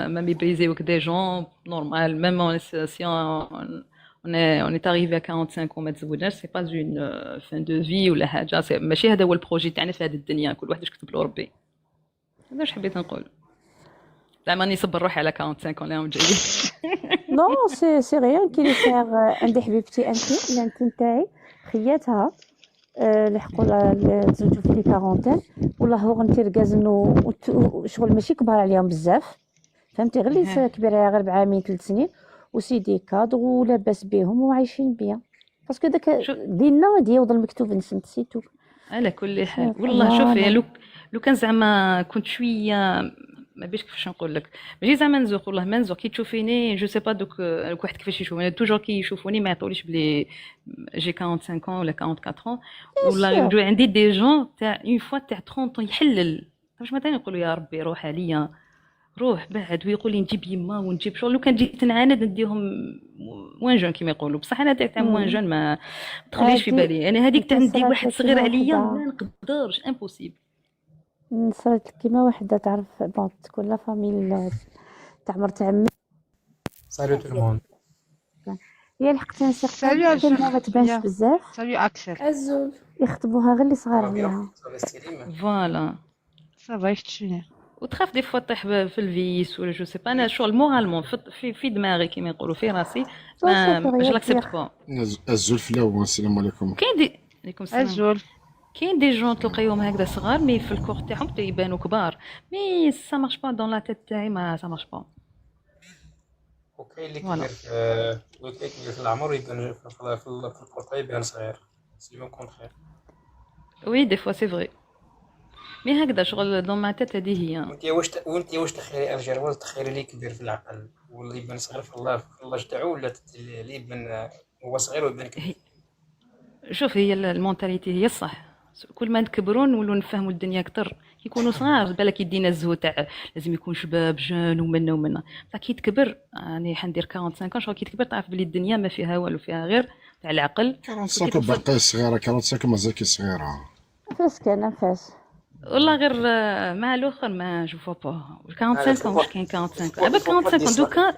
même يبريزيوك des gens, normal, même si on est arrivé à 45 وما تزوجناش، c'est pas une fin de vie ولا حاجة، ماشي هذا هو ال projet تاعنا في هذه الدنيا، كل واحد واش كتب له ربي. هذا واش حبيت نقول، زعما راني نصبر روحي على 45 اللي راهم جايين. non c'est rien كي لي سير عندي حبيبتي انت l'intime تاعي خياتها لحقوا تزوجوا في les quarantaines، والله هو غنتي ركاز شغل ماشي كبار عليهم بزاف، فهمتي، غير اللي كبيره غير بعامين 3 سنين و c'est des cadres ولاباس بهم وعايشين bien، parce que داك ديننا ديال المكتوب نسنت c'est tout. على كل حال والله شوفي لو كان زعما كنت شويه ما بيش كيفاش نقول لك، ماشي زعما نزوق، والله ما نزوق. كي تشوفيني je sais pas دوك واحد كيفاش يشوفني، toujours كي يشوفوني ما يعطوليش بلي j'ai 45 ans ولا 44 ans. والله يجوا عندي des gens تاع une fois تاع 30 ans يحلل باش مثلا يقولوا يا ربي روح عليا روح بعد، ويقول لي نجيب يما ونجيب شغل. لو كان جيت نعاند نديهم moins jeunes كيما يقولوا، بصح انا تاع moins jeune ما تخليش في بالي. انا هذيك تاع ندي واحد صغير عليا ما نقدرش، impossible. صارت كيما وحده تعرف bon تكون la famille تاع مرت عمي. Salut tout le monde. هي لحقت certain ما تبانش بزاف. Salut Axel. ازول. يخطبوها غير اللي صغار عليها. Voilà. ça va يفتشيني. وتخاف des fois طيح في ال vice ولا je sais pas. انا شغل moralement في دماغي كيما يقولوا في راسي ça ما fait je rien l'accepte dire. pas. الزلفلاوي السلام عليكم. كاين des عليكم السلام. الزول. كاين des gens تلقايهم هكذا صغار mais في ال corps تاعهم يبانوا كبار، mais ça marche pas dans la tête تاعي، ما ça marche pas. وكاين اللي voilà. كبير في، وكاين كبير في العمر ويبان في ال corps يبان صغير، c'est le contraire. oui des fois c'est vrai، mais هكذا شغل dans ma tête هذه هي. وانت واش تخيري algéroise؟ تخيري اللي كبير في العقل ولا يبان صغير في l'âge تاعو، ولا اللي يبان هو صغير ويبان كبير؟ شوف، هي ال mentalité هي الصح. كل ما نكبروا نولوا نفهموا الدنيا اكثر. كي يكونوا صغار بالك يدينا الزهو تاع لازم يكون شباب jeune ومنا ومنا، بصح كي تكبر، يعني حندير 45، شغل كي تكبر تعرف بلي الدنيا ما فيها والو، فيها غير تاع العقل. 45 وكي توصل باقي صغيره، 45 مازال صغيره. فاس كان فاس. والله غير مع الاخر ما je vois pas. 45، واش كاين 45 عباك؟ 45 دوكا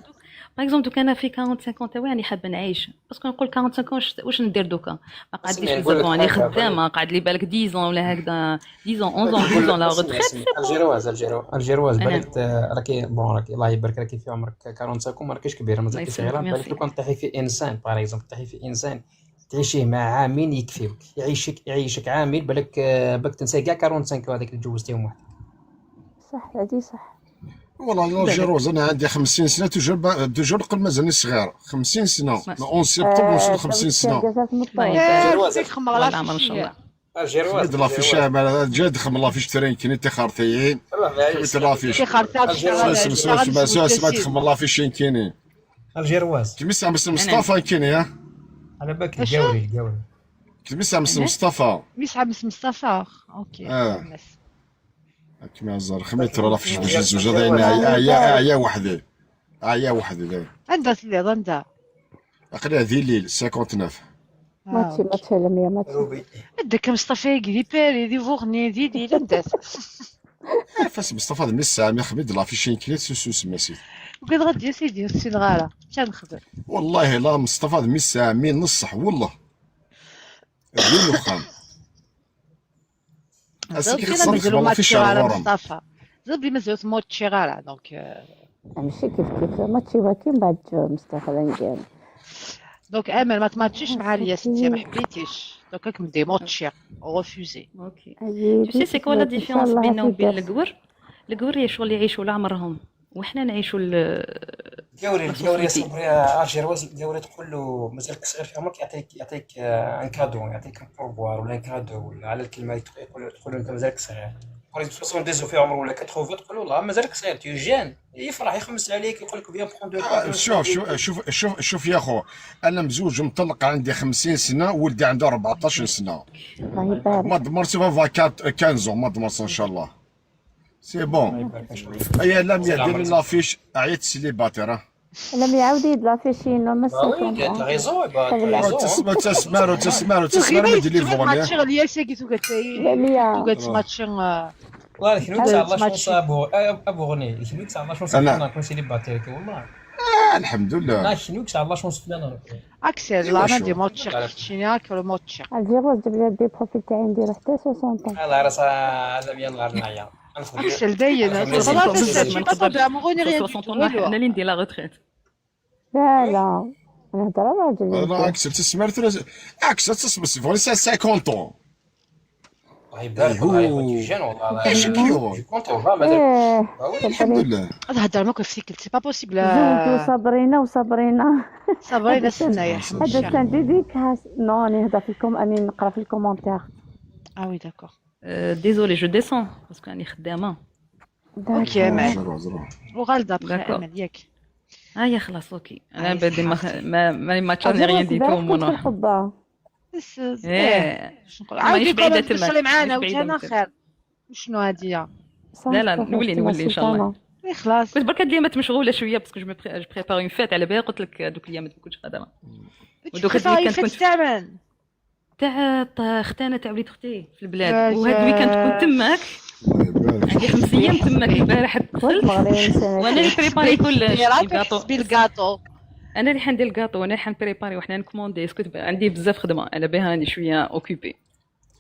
par exemple، دوكا انا في 45 تاعي راني حابة نعيش، parce que نقول 45 واش ندير دوكا؟ ما قعدليش بزاف، راني خدامه، قعد لي بالك 10 ولا هكذا، 10، 11، 12 la retraite. algéroise، algéroise، algéroise، بالك راكي bon، راكي الله يبارك، راكي في عمرك 45، ما راكيش كبيره، مازالكي صغيره. بالك لو كان طيحي في انسان، par exemple طيحي في انسان تعيشيه مع عامين يكفيوك، يعيشك يعيشك عامين، بالك تنسى كاع 45 هذاك اللي جوزتيهم وحدك. صح، هذه صح. والله l'algéroise، انا عندي 50 سنه، toujours toujours نقول مازالني صغير. 50سنه، 11 سبتمبر وصل 50 سنه. الله ان شاء الله. algéroise. خمد l'affiche جاد، خمد l'affiche ترين كاين تخارتيين، خمد l'affiche سمعت، خمد l'affiche كاينين. algéroise. كيما مصطفى كاين ها. على بالك القاوري القاوري. كيما مصطفى. ميسعى مصطفى، OK. اه كيما الزهر خميت راه l'affiche باش الزوج هذا عيا عيا وحدي عيا وحدي. عندها سيدي عندها. اقرا ذي الليل 59. ماتشي ماتشي لميا ماتشي. عندك مصطفى دي باري دي فوغني دي دي لندات. فاس مصطفى مي الساعة خميت l'affiche كليت سوسو سماسيت. وقد غادي يا سيدي السين غالا نخدم. والله لا مصطفى مي الساعة مي نصح والله ديال الخام. مازالوا ماتشي غالا مصطفى زبي مازالوا ماتشي غالا donc. ماشي كيف كيف، ماتشي واكي من بعد مصطفى لنقال. donc امل ما تماتشيش مع الياس، انت ما حبيتيش، donc راك مدي ماتشي refusé. OK، tu sais c'est quoi la différence بيننا وبين القور؟ القور شغل يعيشوا لعمرهم وحنا نعيشوا القاوري القاوري صبري algéroise، القاوري تقول له مازالك صغير في عمرك يعطيك un cadeau، يعطيك un pourboire ولا un cadeau ولا على الكلمة يقول، تقول له انت مازالك صغير، 70 في عمره ولا 80، تقول له والله مازالك صغير، t'es jeune، يفرح يخمس عليك يقول لك viens prendre. شوف شوف شوف شوف شوف يا خو، انا مزوج مطلق، عندي 50 سنه، ولدي عنده 14 سنه. الله يبارك. ما دمرت va 15، ما دمرت ان شاء الله، c'est bon. هيا لم يدير l'affiche، عيط célibataire. لم يعاود يد l'affiche ما. oui، t'as raison. تسمع تسمع تسمع تسمع ما دير لي فوني. ماتشي الياس كي توقعت ماتشي. والله الكنوك تاع la chance ابو غني، الكنوك تاع la chance فلان كون célibataire والله. آه الحمد لله. الكنوك تاع la chance فلان. اكسل لا ما دي ماتشي كتشينيا كلو ماتشي. algéroise جيب لي des profils تاعي ندير حتى 60. الله راه هذا يلا نعيا. اكسل داين انا اللي ندير la retraite. لا لا، نهضر على راجل. لا اكسل تسمع اكسل تسمع c'est 50. الله يبارك والله jeune والله. ايش كيو. الحمد لله. هذا ما كيف c'est pas possible. زوجو صابرينا وصابرينا. صابرينا سنة يا هذا سان dédicace. non، نهضر فيكم، اني نقرا في ال commentaires. اه oui d'accord. désolée، je descends parce que راني خدامه. OK امل وغالده بخير امل ياك. اه يا خلاص OK، انا بدي ما ما تشاني rien du tout مون الحبه. ايه. عاودي بعيدة تما معانا وجهنا خير، شنو هادية؟ لا لا، نولي نولي ان شاء الله. إيه خلاص. كنت برك هاد الايامات مشغولة شوية parce que je prépare une fête، على بالي قلت لك دوك الايامات ما كنتش قادره. ودوك هاد ال week-end كنت تاع ختانه تاع وليد اختي في البلاد، وهاد ال week-end كنت تماك، عندي 5 ايام تماك. البارح دخلت وانا اللي préparer كلش. ال gâteau بال gâteau. انا اللي حندير الكاطو وانا اللي حن préparer وحنا ن commander، سكت عندي بزاف خدمه، على بها راني شوية occupée.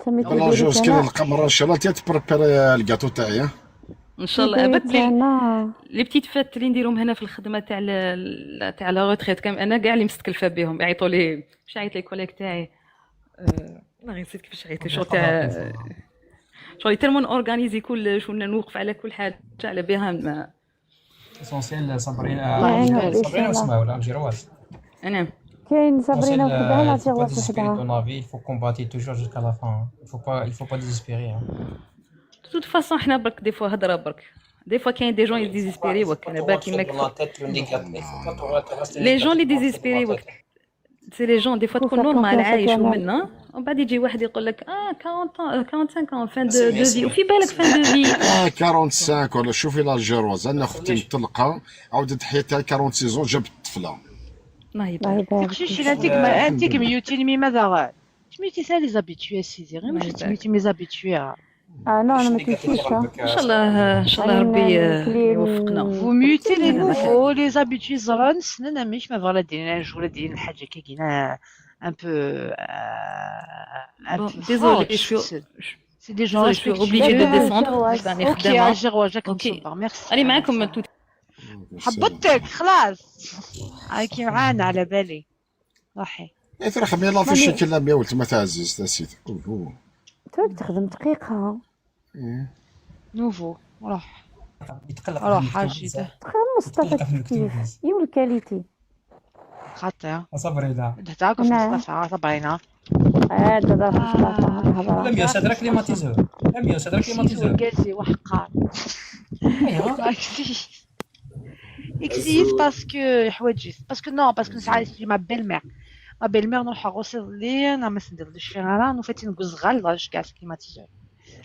سميتو l'Algéroise ديريت كاين انا القمر ان شاء الله ت préparer ال gâteau تاعي ها. ان شاء الله ديريت بالك انا les petites fêtes اللي نديرهم هنا في الخدمة تاع تاع la retraite كام انا كاع اللي مستكلفه بهم يعيطوا لي، باش عيط les collègues تاعي، والله غير نسيت كيفاش عيط لي، شغل تاع شغل tellement organisé كلش ولا نوقف على كل حاجة على بها ما essentiel صابرين. الله الله يعينك يبارك. ان شاء صابرين الله. واسمها ولا algéroise. انا كاين Essentiel, صابرينا وحدها il faut pas l'Algéroise désespérer وحدها. dans la vie, il faut combattre toujours jusqu'à la fin, hein. Il faut pas désespérer, hein. toute façon حنا برك des fois هضره برك، des fois كاين des gens Il faut pas, il يديزيسبيري faut وك pas انا te بالك rentrer كيما dans la tête le négatif. Il faut pas te rester les gens négatif, اللي rentrer dans la ديزيسبيري وك tête. c'est les gens des fois faut تكون faire normal confiance à عايش toi-même. ومنا ومن بعد يجي واحد يقول لك 40 45 fin de اسمعي de vie، اسمعي وفي بالك fin de vie. 45 ولا شوفي l'Algéroise، انا اختي خليش مطلقه عاودت حياتها 46 جابت طفله. الله الله يبارك. يبارك. تقشيش شغل انتيك ما الحمد انتيك لله. ميوتين مي ماذا غا تميتي سا les habitués سيدي غير الله ماشي يبارك. تميتي mes habitués. اه non انا مش ما négatif تمشيش. يغلبك. ان شاء الله ان شاء الله راني ربي نكلي يوفقنا. Vous mutez les هذا ما كان. nouveaux, les habitués زران سننا مش ما فغلا ديرين جو ولا ديرين حاجة كي كاينة un peu un Bon, peu désolée, forte. je suis C'est des gens désolée, je suis obligée de respectueux. descendre. Algéroise. راني OK خدامة. Algéroise جاك OK. نصبر ميرسي. راني معاكم tout. حبطتك خلاص، هاكي معانا على بالي روحي. إيه ترى خمي l'affiche كي لا ولت ما تعزز تاسيت. أوه. توك تخدم دقيقة. إيه. nouveau روح. يتقلق في روح المكتوب حاجي بزاف. تخدم مصطفى يتقلق في المكتوب كيف بزاف. يو ال qualité. خاطر صابرين. تعرف نعم. مصطفى صبرينا. هذا ظرف مصطفى الهضرة. لا ميو سادرا climatiseur، لا ميو سادرا climatiseur. والكازي وحقار. ايوا. اكسيت parce que حوايج parce que non parce que ساعات ma belle-mère ma belle-mère نروح غوصي لي انا ما نديرلش فيها راه نفاتي نقز غال كاع climatiseur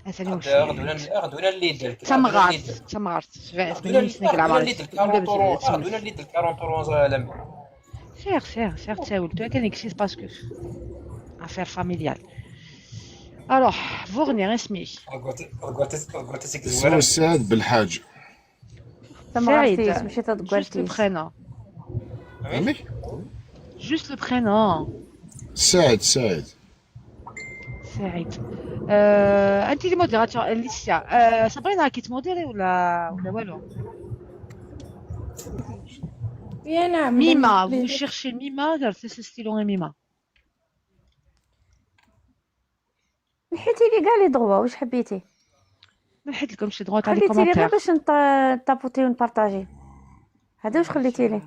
اسالي واش غدونا غدونا الليدل. تمغارت تمغارت غدونا الليدل 40 اورو، غدونا الليدل 40 اورو لمي. سير سير سير تساول تو كان اكسيت parce que affaire familiale. Alors فورني اسمي. اسمه سعد بالحاج. تمغارتيس ماشي juste le تدقوالتيس. prénom. فهمي؟ juste le prénom. سعد سعد. سعيد. انت اللي modérateur ليسيا. صابرينا كي تموديري ولا والو؟ يا نعم. ميما، vous cherchez ميما، c'est stylo ميما. نحيتي لي كاع les droits واش حبيتي؟ نحيت لكم شي droits تاع les خليتي لي غير commentaires. باش نطابوتي ونبارطاجي، هذا واش خليتي لي.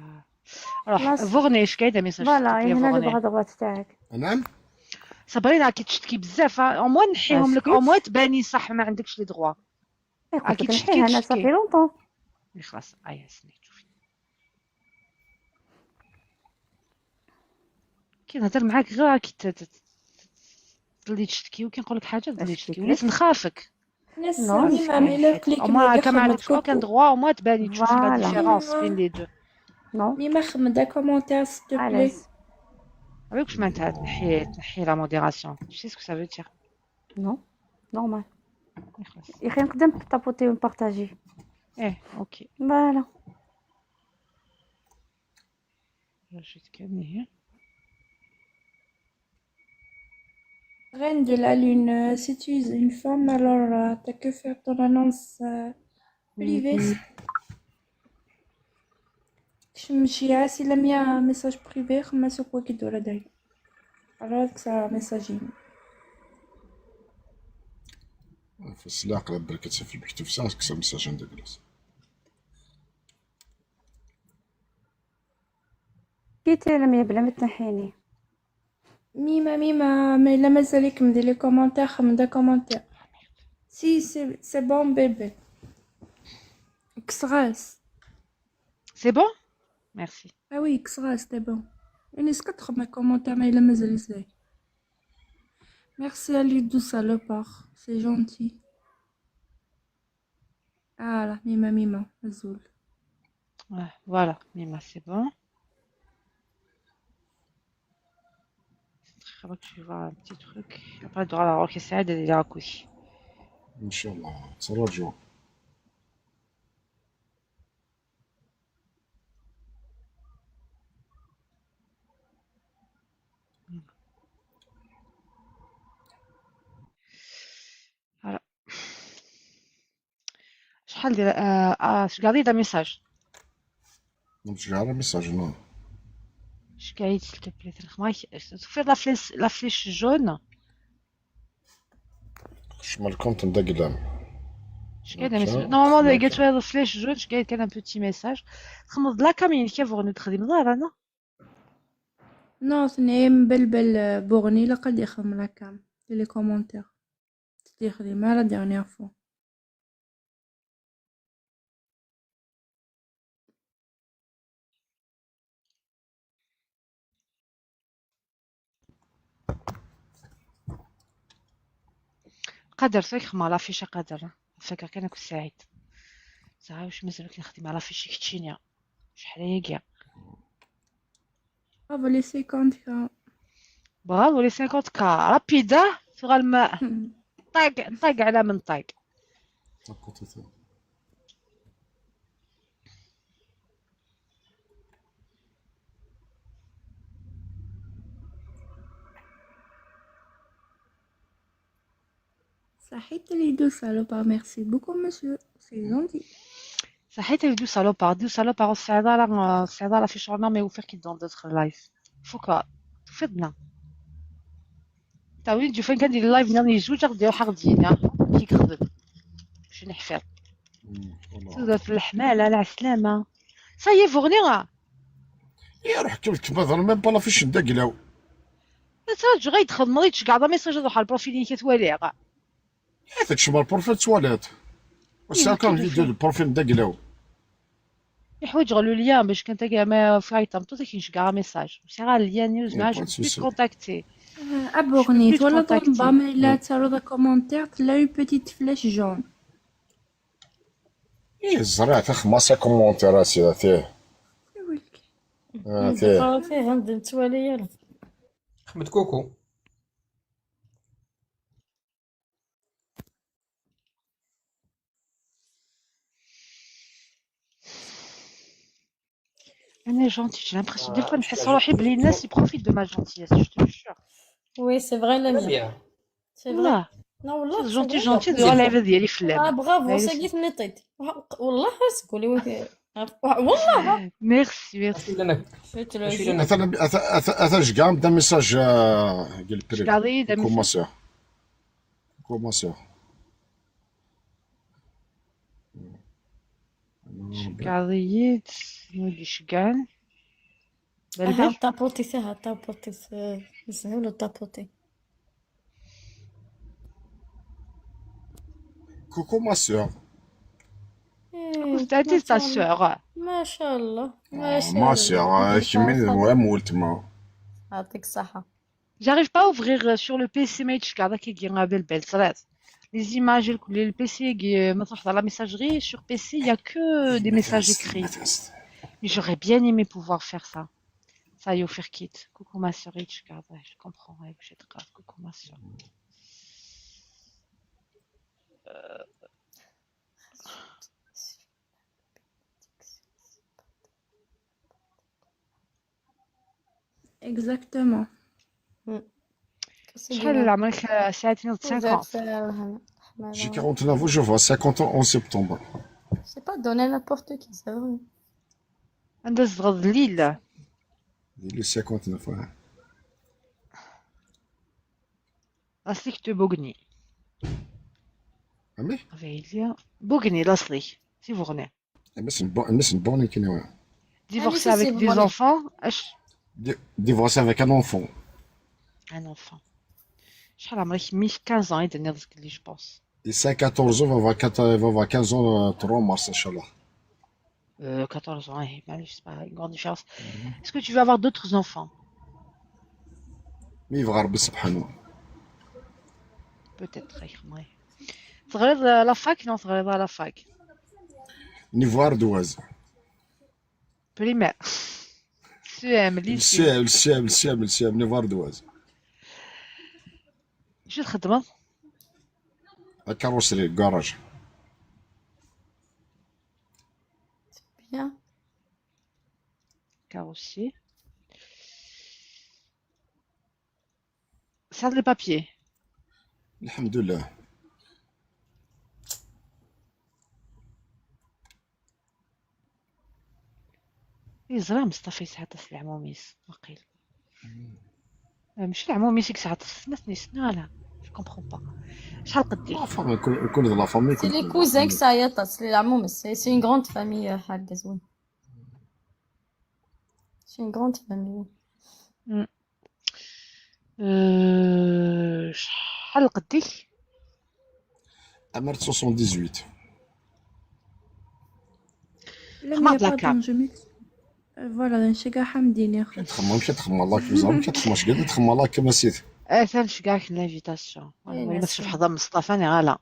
روح خلاص. فورني اش كاين message. voilà هنا le bras droit تاعك. نعم. صابرينا كي تشتكي بزاف au moins نحيهم لك، au moins تباني صح ما عندكش les droits. إيه، قلت كي لك تشتكي نحيها انا تشتكي. ça fait longtemps. خلاص ايا سني شوفي كي نهضر معاك غير كي تضلي تشتكي وكي نقول لك حاجة تضلي تشتكي وليت نخافك. ناس non. ميما ميلا clique au moins كما عندكش aucun droit، au moins تباني تشوفي la voilà. différence بين les deux. non. ميما خمدا commentaire s'il te plaît. علاش؟ علاش واش معناتها تنحي la modération؟ tu sais ce que ça veut dire؟ non normal. خلاص. يا اخي نقدر نطابوتي ونبارطاجي. ايه OK. voilà. رجيت كامل هي. Reine de la Lune, si tu es une femme, alors t'as que faire ton annonce privée. مشي si la mia message privé خما سوق كي دورا داي. Alors que ça message. في السلاق بالك في المكتوب ساعة كسر message عندك جلاس. كي لميا بلا ما تنحيني. ميما ميما mais لا مازالك مدير les commentaires خمدا commentaire. Si c'est bon bébé. كسغاس. c'est bon merci. Ah oui كسغاس c'est bon. يعني سكت خما commentaire mais لا مازال زي. Merci à lui de salopard, c'est gentil. Ah là, Mima Mima, Azul. Voilà ميما c'est bon. Je vais voir un petit truc. Après, droit à la roque سعيد اللي راكوي. ان شاء الله تراجعوا. شحال ديال شكاعي دا message. نمشي message non. شكاعي s'il te plaît تخماك تفير la flèche, la flèche jaune. شمال compte ندا قدام. شكاعي دا message normalement لقيت فيها la flèche jaune شكاعي كان un petit message تخمض la cam كيف بغني تخدم دار انا. Non, ثني مبلبل بوغني لقد يخدم la cam les commentaires يخدم la dernière fois. قادر تخدم على l'affiche قادر فكر كان كنت سعيد ساعة واش مازال كنخدم على l'affiche كتشينيا شحال هي كاع. Bravo les 50K. Bravo les 50K rapide تغا الماء طاق طاق على من طاق. صحيت les deux salopards, merci beaucoup monsieur, c'est gentil. صحيت les deux salopards, deux salopards الصعيدة راه الصعيدة راه في شغلنا ما يوفر كي dans d'autres lives فوكا تفيدنا تا وين تجي فين كندير ال live ناني زوج غديرو حق ديالنا كي كخدم باش نحفر تبدا في الحمالة على السلامة صاي فوغني يا روح كيف مثلا même pas l'affiche ندا قلاو. تراجع غير يدخل مريض كاع message روح على ال profil اللي كتوالي غا هذاك شمال profil تواليت وسا كان vidéo ال profil ندا قلاو. يحوج غير le lien باش كنت كاع ما في طمطو كاينش كاع message سي غير ال lien نيوز مع je peux contacter. أبوغني ولا طنبا mais لا ترى commentaire تلا une petite flèche jaune. ايه الزرع تخماس commentaire سيدي تيه تيه فيه عند توالي يلا خدمة coucou. انا gentille, j'ai l'impression des fois نحس روحي بلي الناس ي profitent de ma gentillesse, je te jure. Oui c'est vrai لا c'est vrai. والله non والله gentil gentil ديال العباد ديالي في اه اللعب. برافو ساكيت نطيت والله قولي والله. Merci merci. مثلا اثا جكام دا message قال privé. شكاعي دا coucou message ma sœur, coucou ma sœur. شكاعي نولي شكان بلبل tapoter فيها tapoter زهولو tapoter. Coucou ma sœur. تاع ta sœur. ما شاء الله ما شاء ما الله sœur كمين مولت ما يعطيك الصحة. J'arrive pas à ouvrir sur le PC ما يتشكا كي كي بلبل صرات les images le PC maintenant dans la messagerie sur PC il y a que des messages écrits. Mais j'aurais bien aimé pouvoir faire ça. Ça y est, faire quitte. Coucou ma soeur, je comprends. Coucou ma soeur. Exactement. شحال عمرك ساعتين 50. J'ai 49 ans, je vois 50 ans en septembre. C'est pas donné à n'importe qui, c'est vrai. عندها صغر الليل. Les 59 ouais. اصلك تو بوغني. امي فايليا بوغني الاصلي سي فوغني. مس بوني كي Divorcé avec des enfants. Divorcé avec un enfant. Un enfant. شحال عمرك 15 ans يدني رزق لي je pense. Et ça 14 ans va avoir 4 va avoir 15 ans 3 mars إن شاء الله. 14 ans, eh, معليش, c'est pas une grande différence. Est-ce que tu veux avoir d'autres enfants? Mais يبغى ربي سبحانه. Peut-être, ouais. تغريض la fac non تغريض la fac. Niveau ardoise. Primaire. CM, lycée. السام السام السام السام niveau ardoise. شو الخدمة؟ Carrosserie garage. Bien. Carrossier. Ça les papiers. الحمد لله. يزرا مصطفى يسعى طاس العموميس وقيل ماشي العموميس يسعى طاس سنة لا je comprends pas شحال قدي la famille كل la famille C'est les cousins que ça y est, c'est les عموم c'est une grande famille حاجة زوين. C'est une grande famille. شحال قدي 1m 78. لا خماط mais la pardon cam. je m'excuse. Voilà نشجع حمدين يا خي. تخمم مشي تخمم الله كيف زعما مشي تخمم قاعد تخمم الله كما سيت. ثاني كاع l'invitation. إيه، ما تشوف نسيم. حدا مصطفى انا غالا.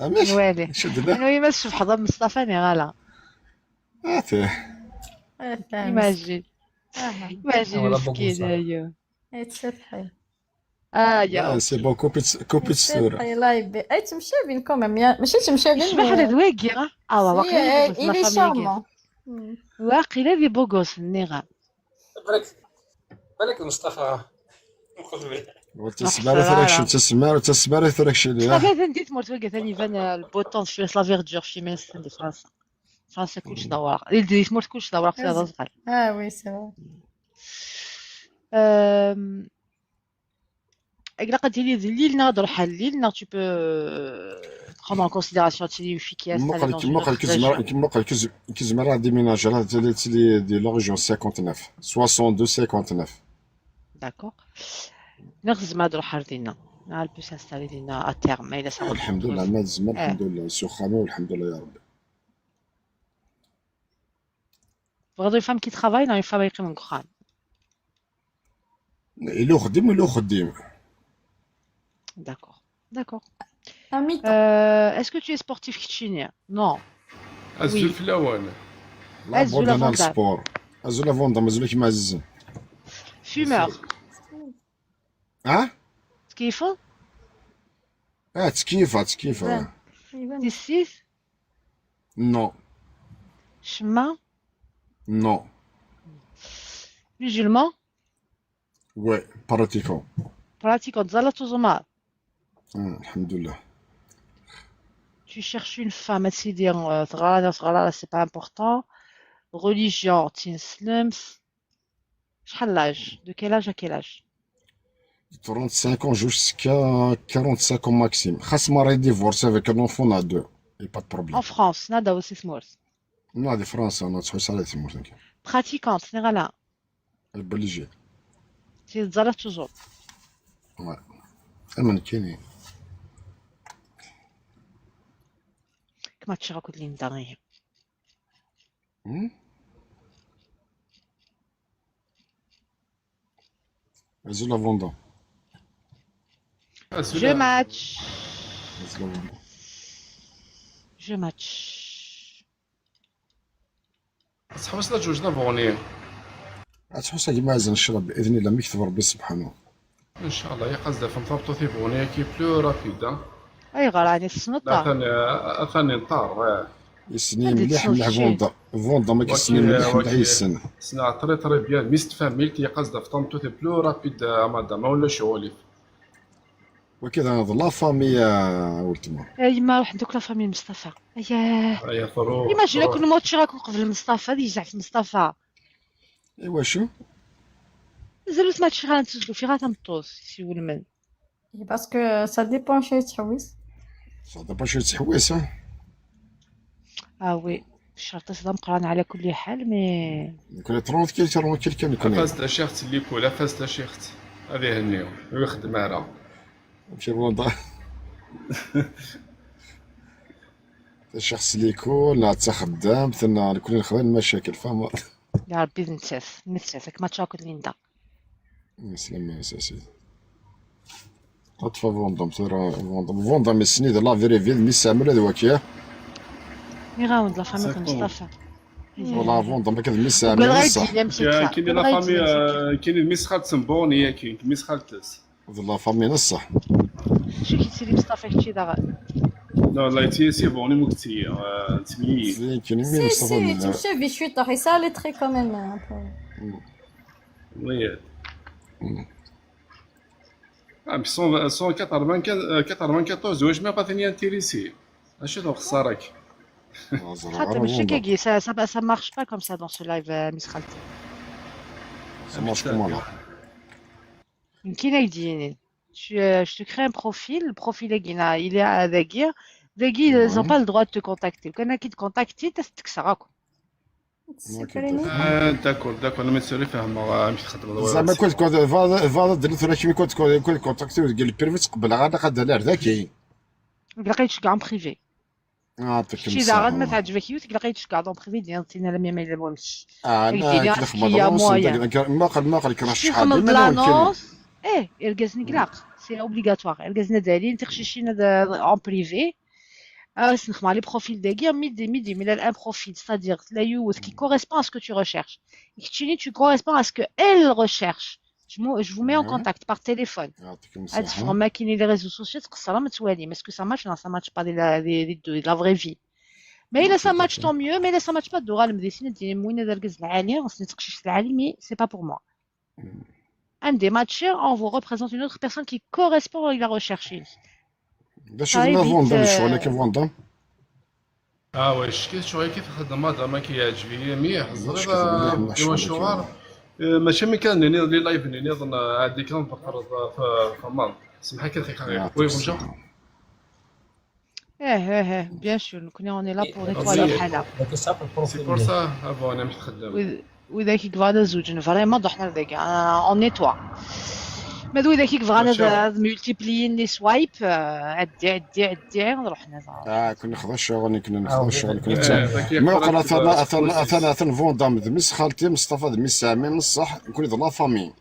ماشي نوالي شد لا. نوالي ما تشوف حدا مصطفى انا غالا. آه، imagine imagine ولا بوكو مسكين صح. ايوا. تسبحي. اه يا c'est bon كوبيت الصورة. تسبحي الله يبي اي تمشى بين quand même ماشي تمشى بين يشبح على ذواقي اه واقيلا il est charmant. واقيلا ذي beau gosse النغام. بالك بالك مصطفى نقول تسمع ثلاك تسمع تسمع ثلاك شي. مصطفى ثاني تمرت واقع ثاني فان البوطون في la verdure في ميس عند فرنسا فرنسا كلشي دوار اللي تمرت كلشي دوار في هذا صغير. اه oui c'est vrai. إلا قد لي الليل نهضر حال الليل tu peux prendre en considération تشري une fille qui est installée dans une ما قال autre région. كيما قال كيزمر راه déménager راه تلي de la région 59 62 59. D'accord. نغز ما نروح دينا elle peut s'installer دينا à terme إلا ça الحمد لله ما تزمر الحمد لله سخانه والحمد لله يا ربي. بغض une femme qui travaille non une femme يقيم كخان. إلو خديم إلو خديم. D'accord. D'accord. Un mi-temps. Est-ce que tu es sportif kitchenien? Non. الزول Oui. في الاول. لا أزول بورد انا فوندا. ال sport ازول فوندا مازال كيما عزيز. Fumeur. ها كيف؟ اه تكيفه تكيفه. يبان. تسيس non. شما non. musulman. oui pratiquant. pratiquant تزالة تزمار. الحمد لله. Tu cherches une femme سيدي صغارة صغارة c'est pas important. Religion تنسلمس. شحال l'âge? De quel âge à quel âge? 35 jusqu'à 45 maximum. خاص mariée divorcée avec un enfant à deux. Et pas de problème. En France, nada aussi سمورس. Non, de France, انا تحوس على تمورت. Pratiquante نغالا. obligé. تزالة تزور. Ouais. اما كاينين. كما تشغل كل ليندا غير. ازول فوندا. Je match. ازول فوندا. Je match. تحوسنا جوجنا بغنية. تحوس كيما عز نشرب باذن الله مكتب ربي سبحانه. ان شاء الله يا قصد فنطبطو في بغنية qui plus rapide. اي غراني لا السنطة. ثاني ثاني نطار. يسني هادي مليح مليح تصل شي. فوندا فوندا ما كيسني مليح مليح يسن. سنا très très bien ميست فاميلتي قصد فطمتو في plus rapide madame ولا شغولي. وكذا la famille ولتما. اي ما روح دوك la famille مصطفى. اياه. يا فروخ. imagine كل ما تشي راكم قبل مصطفى دي يزعف مصطفى. ايوا شو؟ مازال ما تشي غنتسجلو في غا تمطوس سي ولمن. Parce que ça dépend شي تحويس. ça dépend شو تحويس ها. اه oui الشرطة صدام قران على كل حال mais كل 30 كيل 40 كيل كان يكون. فاز شيخت ليكولا فاز شيخت هذه هنيو ويخدم راه. مشي فوندا. الشخص اللي يكون لا خدام ثنا كل نخدم المشاكل فاهم. يا ربي نتساس نتساس ما تشاكل ليندا. سلام يا سيدي. اطفى فوندوم ترى فوندوم فوندوم السنيد la vraie vie مي سامل هذا وكيا. مي غاوند la famille مصطفى. والله فوندوم كذا مي سامل وقال غير صح. كاين la famille كاين ميس خالت بوني كاين ميس خالتس. la famille نصح. شو كيتسيري مصطفى كتشي داغ. لا لا تي c'est bon مكتي تمي. كاين مي si مصطفى. si تمشى في شوي طاح ça les traits quand même un peu. Oui. 194 واش ما بقى ثاني intéressé اشو خسارك. خاطر ماشي كاكي ça marche pas comme ça dans ce live ميس خالتي. Ça marche comment là? كاين يديني. Je te crée un profil, le profil Guina, il est à Dagir. Dagir, ils n'ont pas le droit de te contacter. Quand qui te contacte, تكسرك. d'accord d'accord، انا ما تسالي فاهم مش تخدم. زعما كنت فاض درت ولا كيما كنت contacté قال privé تقبل غادا قد لا ذاكي. لقيتش كاع privé. يعطيك شي اذا غاد ما تعجبك يوتك لقيتش كاع en privé ديال تينا لم يميل لبونش. انا كي نخبط ما قال كراش شحال l'annonce ايه يرقزني كلاق c'est obligatoire يرقزنا دالين تخشيشينا en privé نخدم les profils داكير ميدي mais un profil, c'est-à-dire la youth qui correspond à ce que tu recherches. Et tu corresponds à ce que elle recherche. Je vous mets en contact par téléphone. تفهم ما كاين les réseaux sociaux تقصر ما توالي. Mais est-ce que ça match? Non, ça match pas de la vraie vie. Mais إلا ça match tant mieux, mais إلا ça match pas دورال مديسين ديال موين هذا الكز العالي خصني تقشيش العالي mais c'est pas pour moi. Un des matcheurs, on vous représente une autre personne qui correspond à la recherche. باش درنا فوندام شغل كيف فوندام. واش كي شغل كيف خدم هذا ما كيعجبني ميح زرير ايوا شغل ماشي مي كان les lives ني نظن عادي كان فقر فمان سمح كي خير oui bonjour. ايه bien sûr nous on est là pour nettoyer الحالة. c'est pour ça avant انا مش تخدم. واذا كي كفانا زوج vraiment ضحنا ذاك on nettoie. ما ذو اذا كي كفانا multiplier les swipes عدي عدي عدي نروح حنا. كنا نخدم الشغل كنا نخدم الشغل كنا ما قرا اثنا اثنا فوندام مس خالتي مصطفى مس سامي من الصح نكون la famille.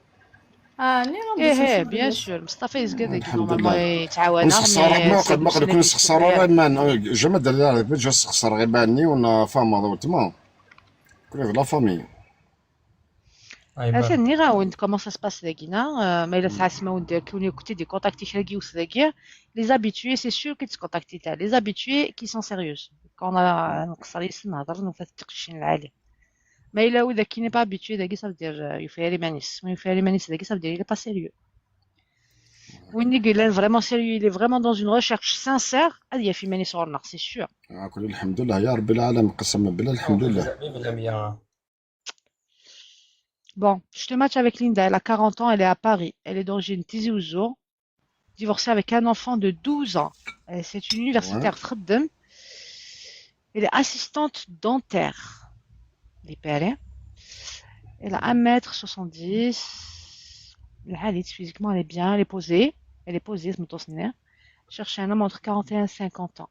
ني ايه bien sûr مصطفى يزكى normalement يتعاون. ما قد كنا نسخسر غير ما jamais دار باش نسخسر غير باني ولا فاهم تما كنا la famille. هذا غاوند comment ça se passe ذاكينا ما الا ساعة سما وند كوني كنتي des contacts كراكي وسذاكي les habitués c'est sûr كي تكونتاكتي تاع les habitués qui sont sérieux كون نقصر يسن نهضر نوفات التقشين العالي. ما الا وذا qui n'est pas habitué ذاكي ça veut dire يفيري مانيس ما يفيري مانيس ذاكي ça veut dire il est pas sérieux. وين قال vraiment sérieux, il est vraiment dans une recherche sincère هذه في مانيس غورنر c'est sûr. كل الحمد لله يا رب العالمين قسما بالله الحمد لله. Bon, je te match avec Linda. Elle a 40 ans, elle est à Paris. Elle est d'origine Tizi Ouzou, divorcée avec un enfant de 12 ans. C'est une universitaire ouais. Elle est assistante dentaire. Elle a 1m70. Elle est physiquement, elle est bien, elle est posée. Elle est posée, ce me Cherche un homme entre 41 et 50 ans.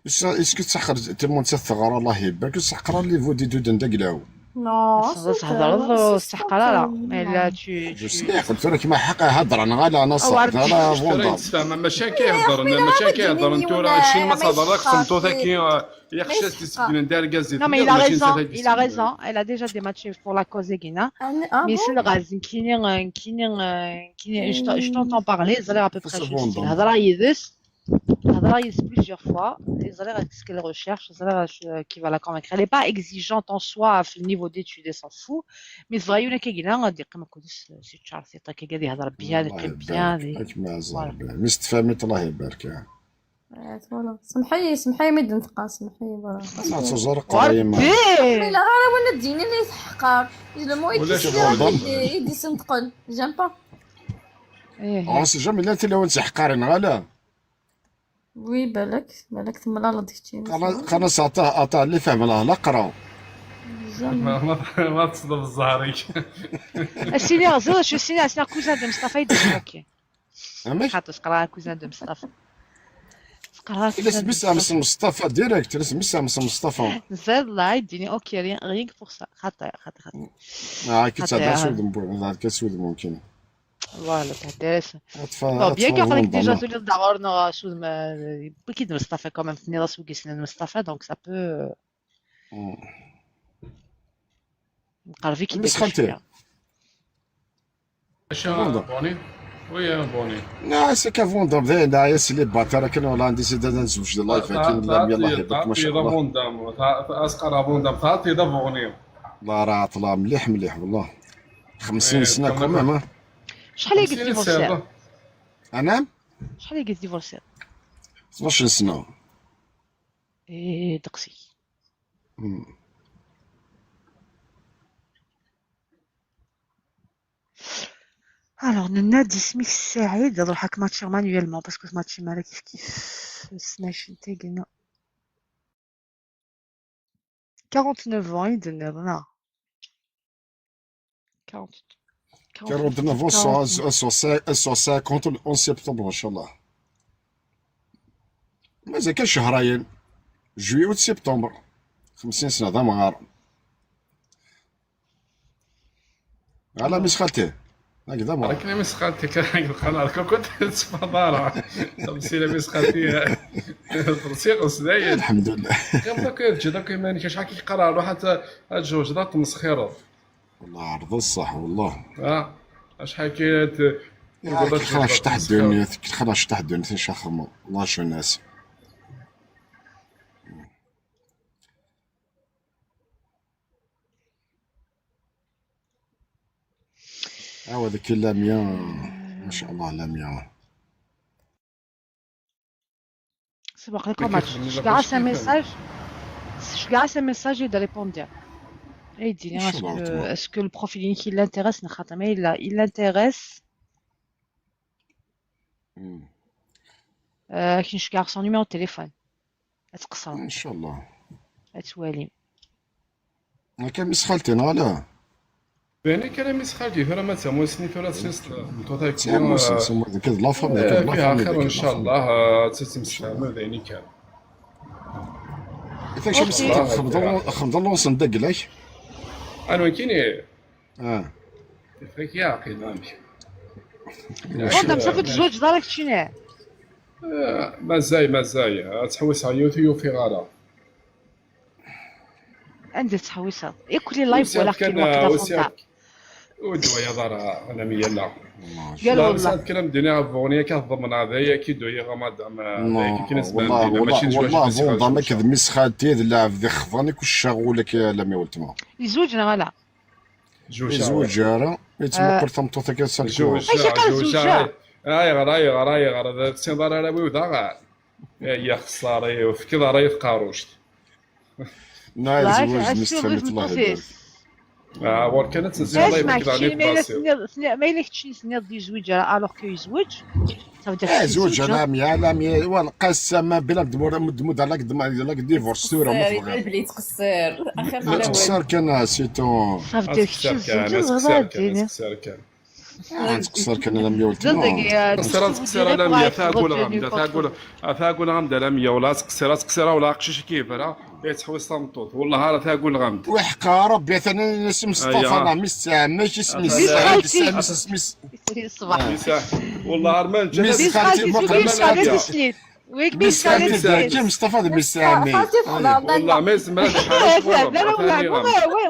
Est-ce que تسحر تمون تثغر الله يبارك تسحر لي فودي دودن دقلاو. Non, c'est mais là tu je sais قلت لك ما حقها هضره انا غالا انا صح انا فوندام ماشي كيهضر ماشي كيهضر انت راه شي ما صدرك صمتو ذاك يا خشات تسكن دار كازيت. Non mais il a raison, il a raison, elle a déjà dématché pour la cause Guina. Mais c'est le gaz qui qui je t'entends parler, ça à peu près juste. الهضره يدس هضره يدس plusieurs fois. Ce qu'elle recherche, qui va la convaincre. Elle n'est pas exigeante en soi, au niveau d'études, elle s'en fout. Mais c'est vrai, il y a quelqu'un qui dit c'est Charles, c'est quelqu'un qui dit bien, bien. مستفهمت الله يبارك. voilà سمحي سمحي ميد نتقى سمحي voilà. لا تزور قريمة. لا غير ولا ديني اللي يسحقر. لو يدي سنتقل j'aime pas. on sait jamais لا تلا ونسحقارين غالا. oui بالك بالك ثم لا ديك قناص عطاه اللي فهم الله لا قراو. ما تصدم الزهري. السينيور زو شو السينيور c'est cousin de مصطفى يدير خاطر تقرا cousin de مصطفى. تقرا لازم مصطفى direct لازم مصطفى. زاد الله يديني OK rien que pour ça خاطر خاطر خاطر. كي تهضر سود كسود ممكن. voilà تهدرس. bon bien que قالك déjà تولي دارنا سود ما بكيد مصطفى quand même تني راسو كيسن مصطفى donc ça peut نقرفي كي داك الشيء. اش بوني oui بوني لا c'est que فوندام ذا يا célibataire كان ولا عندي سيدي نزوج live كاين لا الله يبارك ما شاء الله. فوندام اسقر فوندام تعطي دا بوني. لا راه طلع مليح مليح والله 50 سنه quand même. شحال قلت divorcé؟ انا شحال قلت divorcé؟ 12 سنه. إيه دقسي. Alors, ننادي اسمك سعيد روحك ماتشي manuellement parce que ماتشي مالا كيف كيف سماش انت قلنا 49 ans يدنا نا 40 49 sur 50 le 11 سبتمبر ان شاء الله. مازال كان شهرين، juillet septembre، 50 سنة ذا مغار على مس خالتي هكذا مغار. راك مس خالتي كان كنت تفضل تمثيل مس خالتي ترسيق سدايد. الحمد لله. غير داك داك ما شحال كيقرا روح حتى جوج ذات تمسخيرو. والله عرض الصح والله. شحال كي خلاص تحت الدنيا، خلاص تحت الدنيا شاخمو الله شو الناس. ايوا ذيك لاميا ما شاء الله لاميا. C'est bon, quand match. Je garde un message. Je garde un message et de répondre. Et il dit, est-ce que le profil qui l'intéresse, il l'intéresse. كي je garde son numéro de téléphone. تقصر. ان شاء الله. توالي. كان مس خالتي لا. يعني كلام خالتي ثرا ما تسمو ثرا تسنس كذا لا فهم فيها خير ان شاء الله تتمسح يعني كان. إذا شي مس خمد الله صندق لك. انا وين كيفك يا عقيل مامشي. والله مسافة تزوج دارك شنو؟ مازاي مازاي تحوس على يوتيوب في غالا. عندي تحويسه ياكل لايف ولا كاين وقت ودوا يا دار انا ميا لا قال والله كلام دينا اغنية كتضمن هذايا كي دوي غماد والله والله فوندام كذ مس خالتي اللعب ذي خضاني كل شغولك لم يولتما يزوجنا ولا يزوج راه يتمقل ثمطوطه كنسال جوج اي غير اي غير تسين دار راه ودا يا خساري وفي كذا راهي في قاروشت. لا يزوج مستفمت الله يبارك. وركانت تنزل الله يبارك عليك. ما الا كنتش نسني يزوج الوغ كو يزوج زوج لا لا قسما بلا دمود على لك ديفورس سورة ما بلي تقصر اخر تقصر كان سيتو صافي تقصر كان تقصر كان لم يولد تقصر تقصر لم يتاكل غمده تاكل تاكل غمده لم ولا تقصر تقصر ولا قشش كيف راه تحوس طمطوط والله راه تاكل غمد وحق ربي ثاني اسم مصطفى راه مس ماشي اسمي سعيد الصباح والله ما مس خالتي مس خالتي مصطفى مس عمي والله ما يسمع لا لا وي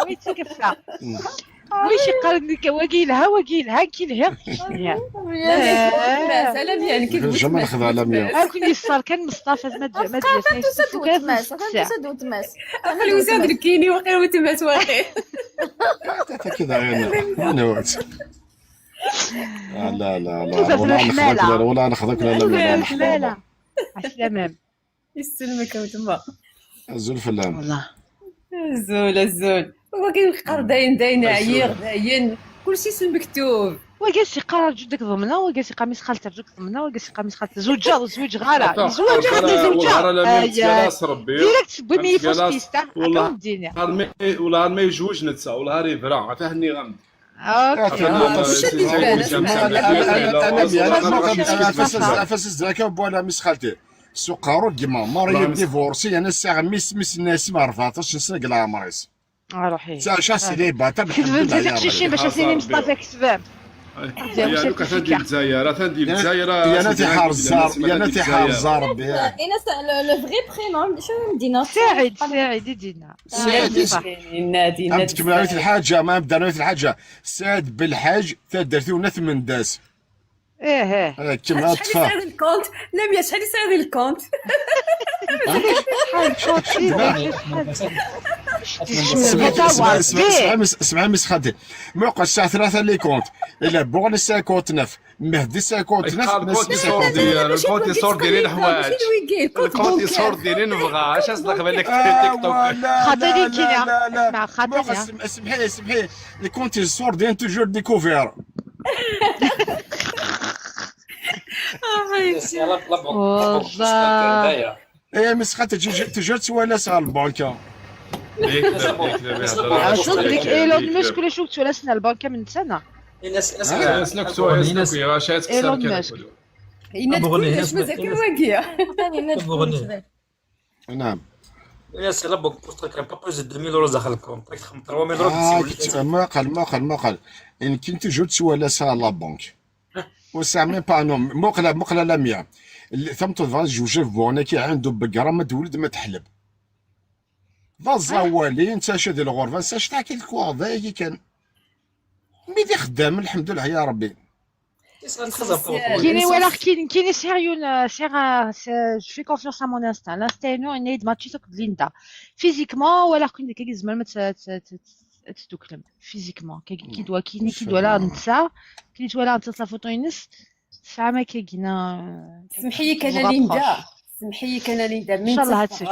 وي تكفى ويش قال لك وقيلها وقيلها كيلها سلام يعني كيف جمال خذ على مية كني الصار كان مصطفى ما خلي وساد الكيني وقيل وتماس واقي كذا انا وقت لا لا لا والله نخذك ولا نخذك لا لا لا عسلامة يسلمك وتما الزول فلان والله الزول الزول هو كيبقى داين داين عيير داين كلشي المكتوب وجالس يقرا جدك ضمنه وجالس قميص خالته جدك ضمنه وجالس قميص خالته زوجة زوج غارة زوج زوجة ديريكت بمي فوس بيستا والله والله ما يجوج نتسا والله راه برا تهني غمد انا فاس زكا بوالا مس خالتي سقارو كيما ماري ديفورسي انا الساعة مس مس الناس ما 14 سنة كاع عمريس روحي شا سيدي باتا الحمد لله كتبت باش سيدي مصطفى كتبان يا لوكا ثندي الجزائر ثندي الجزائر يا نتي حار الزار يا نتي حار الزار ربي انا le vrai prénom شنو مدينة سعيد سعيد دينا سعيد النادي نادي تكمل على الحاجة ما بدا على الحاجة سعد بالحاج تدرتي ونث من داس ايه ايه كيما شحال يسعر ال compte لميا شحال يسعر ال compte شحال اسمع اسمع مس خالتي موقع الساعة 3 les comptes الا بوغني 59 مهدي 59 ال compte صوردي ال compte صوردي لين حوايج ال compte صوردي لين نبغى اش اصدق بالك في تيك توك. خاطرني كينا. لا لا اسمع خاطرني. اسمحي اسمحي les comptes صوردين toujours découverts. والله ايه مس خالتي toujours تسوى على البنكه. عشان ايلون ماسك ولا شو ولا سنة البنكه من سنة. ايلون ماسك. نعم. يا la banque postale كان pas plus 2000 اورو داخل ال compte 3000 اورو. ما قال ما قال ما قال ان كنت toujours تسوى la banque وسا même pas non مقلة مقلة لا مية ثم تظهر جوزيف بونا كي عنده بقرة ما تولد ما تحلب ذا الزوالي انت شاد الغرفة انت اش تحكي لك كي كان ميدي خدام الحمد لله يا ربي. كاين ولا كاين sérieux sérieux je fais confiance à mon instinct. L'instinct نو ان ماتشي ليندا physiquement ولا كاين كي زعما ما تتكلم physiquement كي دوا كي دوا لا نتسا كي دوا لا نتسا فوتو ينس ساعة ما كاينه. سمحي كان ليندا سمحي كان ليندا ان شاء الله هادشي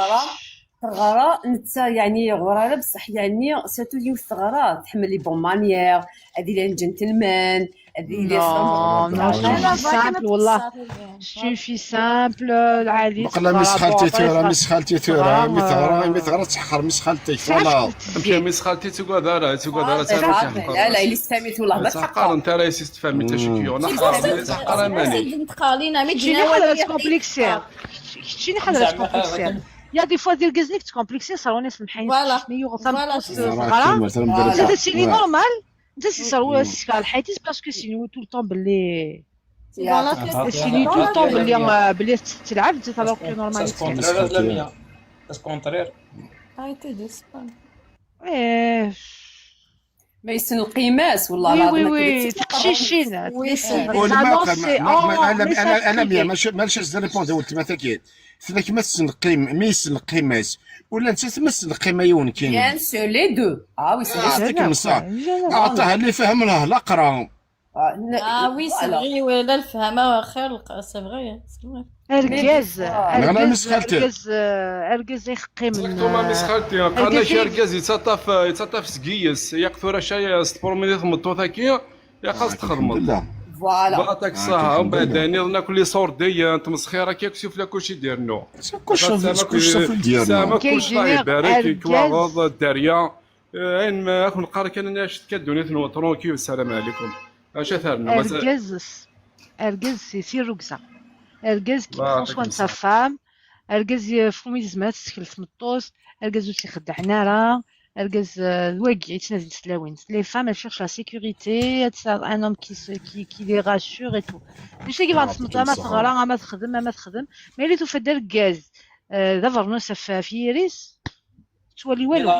ثغرة نتا يعني غرارة بصح يعني surtout يو ثغرة تحمل les bonnes manières هذه les gentleman هذه les non non simple والله c'est simple العادي. مقلا مس خالتي ثورة مس خالتي ثورة مي ثغرة مي ثغرة تسحر مس خالتي voilà مشي مس خالتي تقعد راه تقعد راه. لا لا اللي استفهمت والله ما تحقر انت راه استفهمت شكيو نحقر تحقر ماني شنو حاجة تكومبليكسير شنو حاجة تكومبليكسير يا دي فوا ديال كازنيك تكومبليكسي صاروا ناس المحاين ميو غطا سي لي نورمال انت سي صاروا الحياتي parce que c'est nous tout le temps باللي c'est nous tout le temps باللي باللي تلعب انت alors que normal. contraire ايه ما يسن القيماس والله العظيم. oui oui تقشيشين. انا انا ماشي répondre ولت مثلا كي ثلاك ما تسن ما يسن القيماس ولا انت تمس القيمة يون كاين bien sûr les deux. اه oui c'est صح اعطاها اللي فهم له لا قرا. اه oui c'est vrai ولا الفهمه خير c'est vrai c'est vrai. اركاز اركاز اركاز اركاز يخقي من توما مس خالتي قالنا شي اركاز يتسطف يتسطف سكيس يا قثوره شاي ستبروميني ثمطوطا كي يا خاص تخدمط voilà بعطاك الصحة ومن بعد ناكل les صوردي تمسخيرة كي كسوف لا كلشي ديرنو كلشي كلشي ديالنا كلشي الله يبارك كواغض الدارية عين ما اخو نقرا كان انا شفت كدوني tranquille والسلام عليكم اش ثارنا. اركاز اركاز c'est ركزة اركاز qui prend soin de sa femme اركاز فمي زعما تسكل تمطوس اركاز تيخدع نارا اركاز الواقع يتنازل تلاوين les femmes elles cherchent la sécurité un homme qui les rassure et tout ماشي كيف غتمط ما تغرا ما تخدم ما تخدم mais اللي توفى دار الكاز ذا فرنوسه في يريس تولي والو.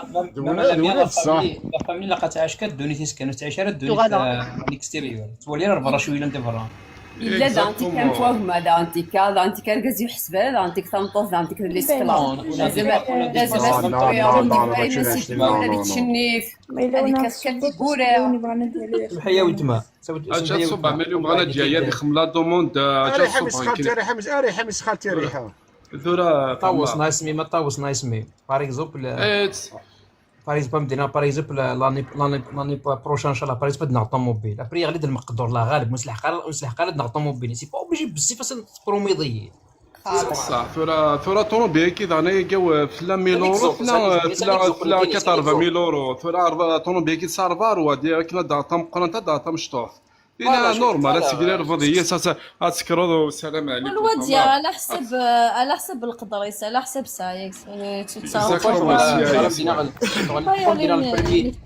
la famille لقات عاش كدوني تيسكن تعيش راه دوني l'extérieur تولي راه برا شوية انت برا. لا دا انت كان فوهمة دا انت كا دا انت كان كاز يحسب دا انت تنطوف دا انت اللي سكلا لازم لازم تشنيف هذيك كتقولها الحياة وتما اجا الصبح مليون بغانا جاية دخل la demande اجا الصبح. اريح اريح مس خالتي ريحه ذرا طاوس نايس مي ما طاوس نايس مي par exemple par exemple مدينا par exemple l'année prochaine ان شاء الله par exemple درنا طوموبيل après غادي المقدور الله غالب مسلح قال مسلح قال درنا طوموبيل c'est pas obligé بزاف تبروميضي صح. ثورا ثورا طوموبيل كي ضانا يلقاو في لا 1000 اورو في لا 40000 اورو ثورا طوموبيل كي صار فاروا كنا داطا مقرن داطا مشطوح لا normal تسكري الفضيه تسكروا والسلام عليكم. الودية على حسب على حسب القدرة على حسب سايك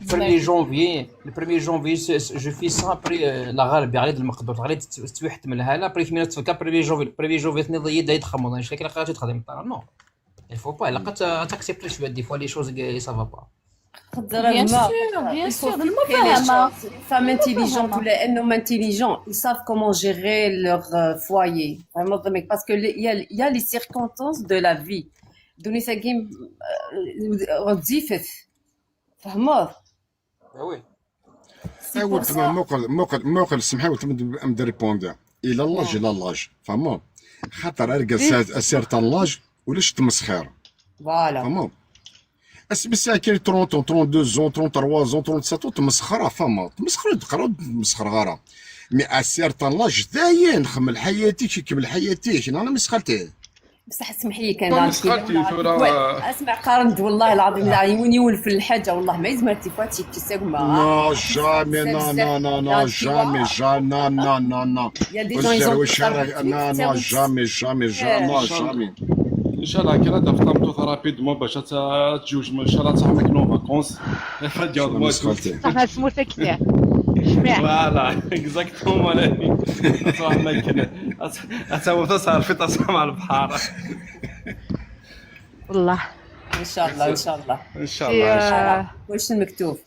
premier janvier ال premier janvier je fais ça après لا غالب غادي المقدور غادي توحد من هلا après كيما تفكر premier janvier premier janvier ثني ضيا يتخمم شكل غادي تخدم non il faut pas لا t'accepter شوية des fois les choses ça va pas. Bien sûr, bien sûr. Femmes intelligentes ou les hommes intelligents, ils savent comment gérer leur foyer. Vraiment, parce que il y a les circonstances de la vie. دوني ساكين وظيفة فهموه oui c'est pour ولد ça. موقل موقل موقل سمحي ولد ام répondre الى l'âge الى l'âge فهمو خاطر ارقى certain l'âge ولاش تمسخير voilà فهمو بس كاين 30 32 33 37 تمسخرة فما تمسخرة تقرا تمسخر غارة mais à certain l'âge داين خمل حياتي كمل حياتي انا مسخرتي. بصح اسمح لي كان ما عندك مسخرتي ثورة. اسمع قارنت والله العظيم لا يوني يولف الحاجة والله ما يزمر تيفاتي كي non jamais non non non non jamais jamais non non non non y a des gens ils non non jamais jamais jamais jamais. ان شاء الله كي غادا فطامتو rapidement باش تجوج ان شاء الله تصح ماكنو vacances غادي مسخرتي. صح سموثة كثير جميع. voilà exactement تصح ماكن تصح في تصح مع البحر. والله ان شاء الله ان شاء الله ان شاء الله ان شاء الله. واش المكتوب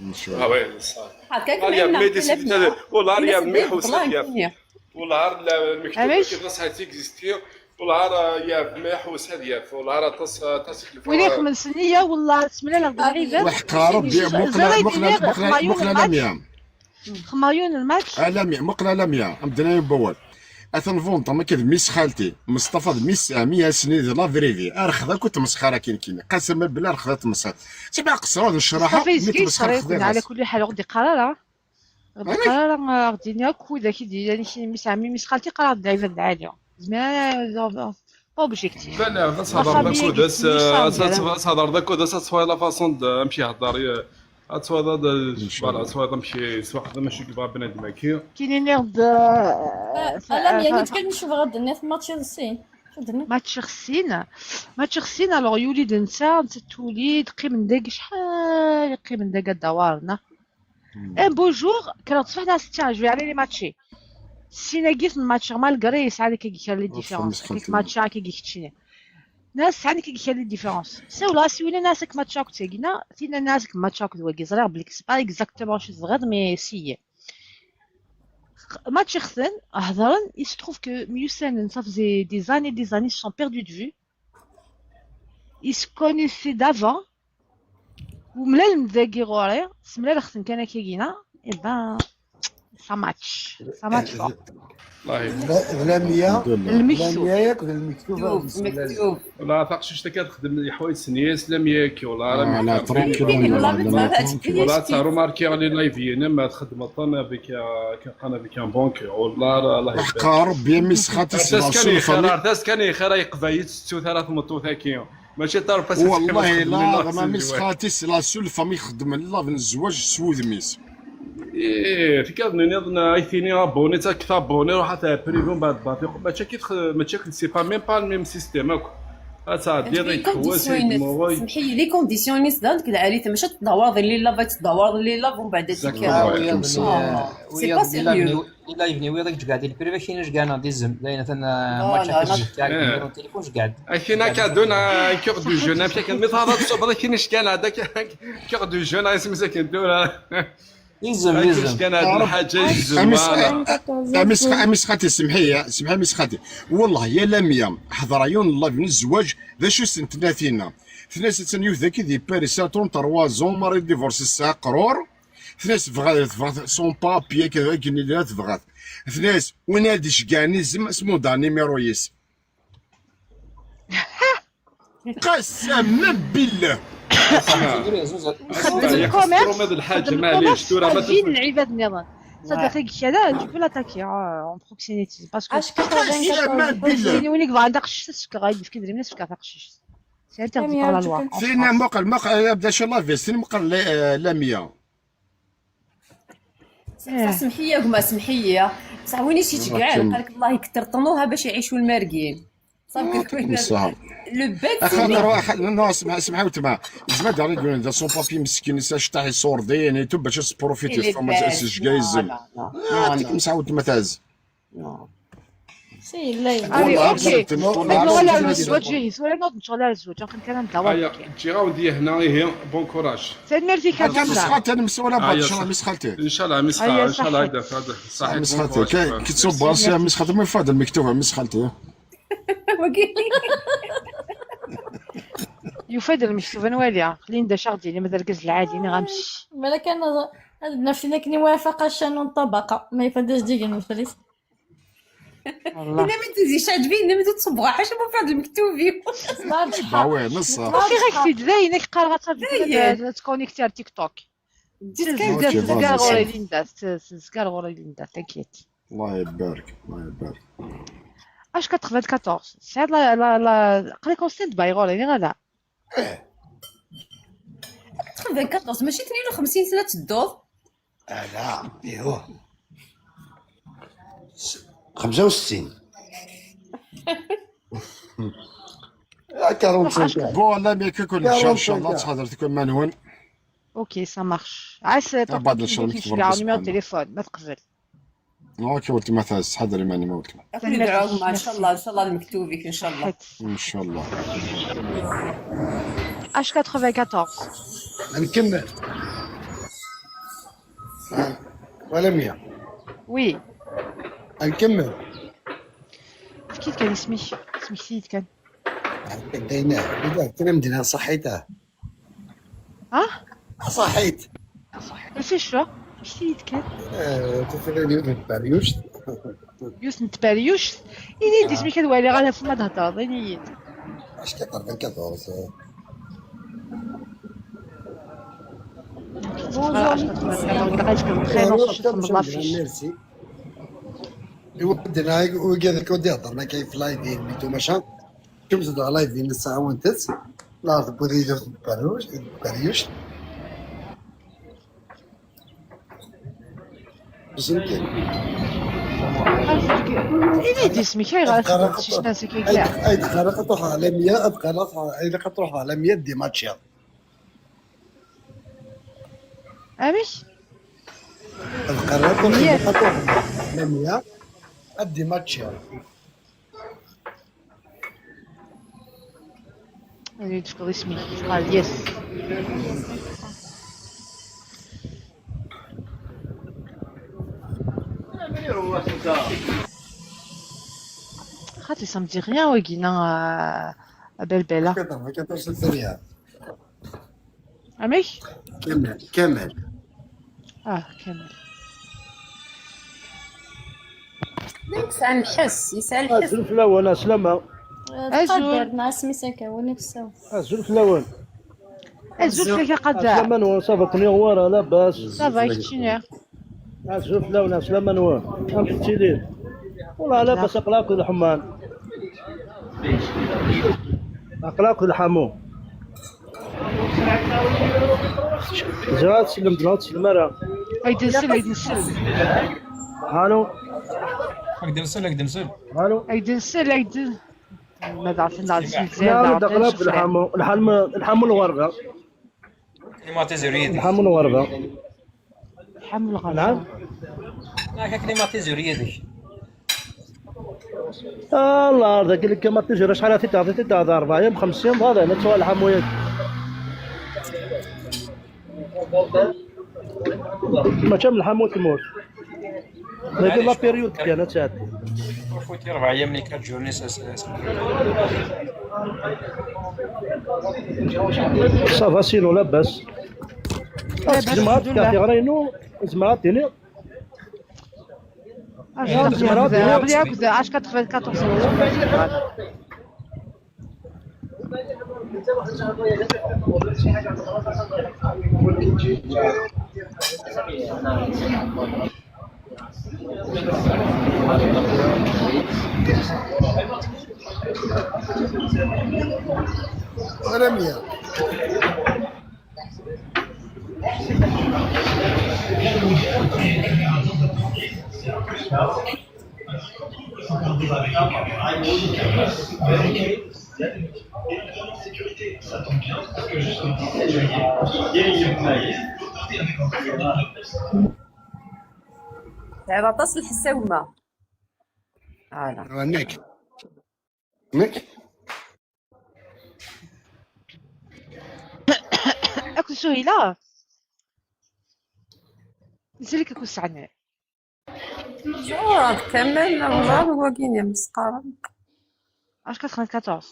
ان شاء الله. oui صح. هكاك رياض حنا ميدي اختلفنا. والله رياض الناس ميح بدات تطلع وسياف كينيا. والله المكتوب علاش؟ كيف نصح تيكزيستي والله يا ميح وسياف والله تص تص وليك من سنية والله بسم الله العظيم. وحق ربي مقلة مقلة مقلة مقلة لميا خمايون الماتش لميا مقلة لميا عندنا بوال اثن فونطا ما كذب ميس خالتي مصطفى ميس مية سنين لا فريفي ارخذا كنت مسخرة كاين كاين قسما بالله رخذا تمسخر تبع قصروا الشراحه مصطفى مي يزكي تمسخر يكون على خذا كل حال غدي قرارة غدي قرارة غدي ناكل ذاك يعني شي ميس عمي ميس خالتي قرار العباد العالية زعما objectif. لا لا la تهضر famille داك وداس كي تهضر داك وداس تصفى la façon امشي هضر تصفى voilà تصفى مشي سواء ماشي كبار بنادم كي كاينين غد لا يعني تكلم نشوف غدا الناس ماتش الصين. ماتش خسين ماتش خسين alors يولد نسا نتا توليد قيم داك شحال قيم داك الدوارنا un beau jour كان تصبح ناس تاع je vais aller les matcher سينا كيف الماتش malgré ساعة كي كيخلي les différences كيف ماتش كي كيكتشيني ناس ساعة كي كيخلي les différences سي ولا سي ولا ناسك ماتش كنت تاكينا تينا ناسك ماتش كنت واكي صغير بليك c'est pas exactement شي صغير mais c'est match خسن هضرن il se trouve que ميوسان ça faisait des années des années se sont perdus de vue, ils se connaissaient d'avant وملال مداكي غوري سملال خسن كان كيكينا eh ben ça match ça match fort. لميا المكتوب. لميا ياك المكتوب مكتوب والله فاقش شتا كتخدم الحوايج سنياس لم ياك والله راه لا tranquille والله تا remarqué les lives ما تخدم طن avec كان avec un banque والله الله حق ربي ميس خاتي ارتاس كان خير يقبايت ستو ثلاث مطو ثاكي ماشي تعرف والله لا ما ميس خاتي la seule femme يخدم لا في الزواج سود ميس ايه في كاد نظن ايثيني abonné تا كتا abonné روح تا privé من بعد باطي ماشي كي ماشي c'est pas même pas ال même système هاك تعدي غير هو سمحي لي les conditions نيس دانك العالي ماشي تدور اللي لا تدور اللي لا ومن بعد c'est pas sérieux لا يبني وياك قاعد ال privé كاين كاع ديزم لا مثلا ماتش تاعك numéro التليفون قاعد كاين كادون cœur de jeune مشى كان مثل هذا الصبر كاين كان هذاك cœur de jeune اسمه كان يلزم يلزم كان هذه الحاجة يلزم. امس خاتي سمحي سمحي امس خاتي والله يا لميا حضريون الله من الزواج ذا شو سنتنا ثلاث سنين ذاك دي باريس 33 ans mariée divorcée الساعة قرور ثلاث بغات sans papiers كذا كني لا تبغات ثلاث ونادي شكاني زم اسمو دا numéro يس قسما بالله خدم ال commerce الحاجة معليش تورا ما تفين العباد النظام صدق كذا tu peux l'attaquer en proxénétisme parce que وليك عندك قشش غايد في كدري الناس في قشش c'est interdit par la loi. سينا موقع موقع بدا شي لا سينا موقع لا 100 سمحي يا كما سمحي بصح وين شي كاع قال لك الله يكثر طنوها باش يعيشوا المارقين صافي لو بات خاطر non سمح سمحوا تما زعما دار يقول دا sans papiers مسكين شطاح يصور دي تو باش profiter فما تاسج كاع يعطيك مسعود ما تعز سي لا allez OK ولا الزواج جاهز ولا نوض نشغل على الزواج نخدم كان ندور تجي غاودي هنا هي bon courage سيد ميرسي كان مسخات انا مسؤولة بعد مس خالتي ان شاء الله مس ان شاء الله هكذا صحيح مس خالتي كي تصب راسي مس خالتي ما فاد المكتوبة مس خالتي. يفاد المكتوب نواليا ليندا شاغديني ماذا الكز العادي ني غنمشي مالا كان نفسي كني موافقة شانون طبقة ما يفداش ديك المثلث. والله انا ما تزيش عجبيني ما تصبغ حاجة ما فهاد المكتوبي. با وي نص. صافي غير كتي داينك قال داين. غتبدا تكونيكتي على تيك توك. جيت كان اوكي تزكار فازي غوري سير. ليندا، تزكار غوري ليندا تانكيت. الله يبارك الله يبارك. اش 94 سعد لا لا لا قريك اون ستاند باي غوري ني غادا. 94 ماشي 52 سنة تدور. لا ايوه 65 45. بون لا مي كل ان شاء الله 45. تهضر تكون منهون. اوكي سا مارش عايز بعد ان شاء الله كيش نكتب كاع ربي نيميرو سبحانه. تليفون ما تقبل. اوكي ولت مثلا تحضري ماني ما ولت. اكون ندعوك مع ان شاء الله، ان شاء الله المكتوبك ان شاء الله. حيت ان شاء الله. اش 94 نكمل ولا 100. وي نكمل. كيف كان اسمي سيد كان ديناه بدا كنا مدينة صحيته. اه صحيت. ماشي شو سيد كان تفرني باريوش. يوسف نتباريوش إني دي سمي كان والي غادا فما تهضر إني اش 94. اش 94 لقيت كان برينون شي تخدم لافيش. ميرسي. ودنا وكذا كودي هضرنا كيف لايفين ميتو ماشا كم زاد لايفين الساعة وانتت لا بودي باريوش باريوش زنكين. إني دي سمي كاي غادا شي ناس كي كاع. اي تخرق تروح على 100 ابقى اي تروح على 100 دي ماتشير. امش ابقى مية. تروح على 100 ادي ماتشير. إني تفكر اسمي قال يس. خاطر ça me dit rien وكينا بلبلة 14 ثانية. امش كمل كمل. كمل. يسعى الحس يسعى الحس. أزول فلاون سلامة. تقدر مع سميتك ونفسه. أزول فلاون. أزول فلاك قدا. سلامة نوان ça va كوني غوارة لاباس. ça va كتشيني. أزول فلاون سلامة نوان أمشي تيليل والله لاباس أقلاك الحمان أقلاك الحمو زرات سلم دلوقتي سلم راه. أيدي نسل أيدي نسل. هالو اقدر نسل اقدر نسل. هالو أيدي نسل أيدي ماذا عرفت نعرف لا دقلب الحمو الحلم الحمو الغربة. climatiseur يدك. الحمو الغربة. الحمو الغربة. نعم. لا climatiseur يدك. الله ذاك اللي كما تجري شحال تعطي 4 ايام 5 ايام هذا انا تسوى الحمويات. ما كان الحمو تموت. لكن la période كانت تعدي. فوتي 4 ايام les 4 journées ça va sinon لاباس. زعما كافي غرينو زعما تيني. اش 94. رمية. دابا طاس الحساومه. فوالا. نيك نيك. اكو سهيلة نسالك اكو سعناء. كمل والله هو كاين مسقرة. اش 94.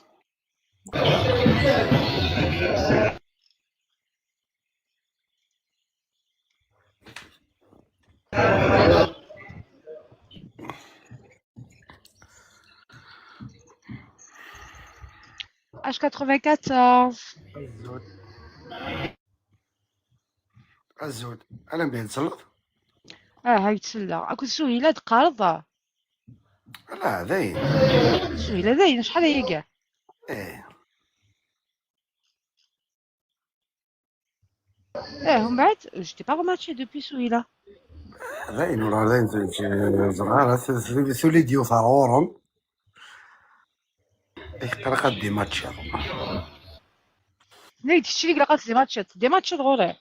H94. الزود الزود انا بين تسلط. اه هاي تسلى اكو سهيلة تقارض. لا ذاين. سهيلة ذاين شحال هي كاع. ايه اه ومن بعد je t'ai pas rematché depuis سهيلة. ذاين ولا ذاين صغار ثولي ديو ثارورن يقرا قد دي ماتش. نيت شتي اللي قالت لي ماتشات دي ماتشات غوري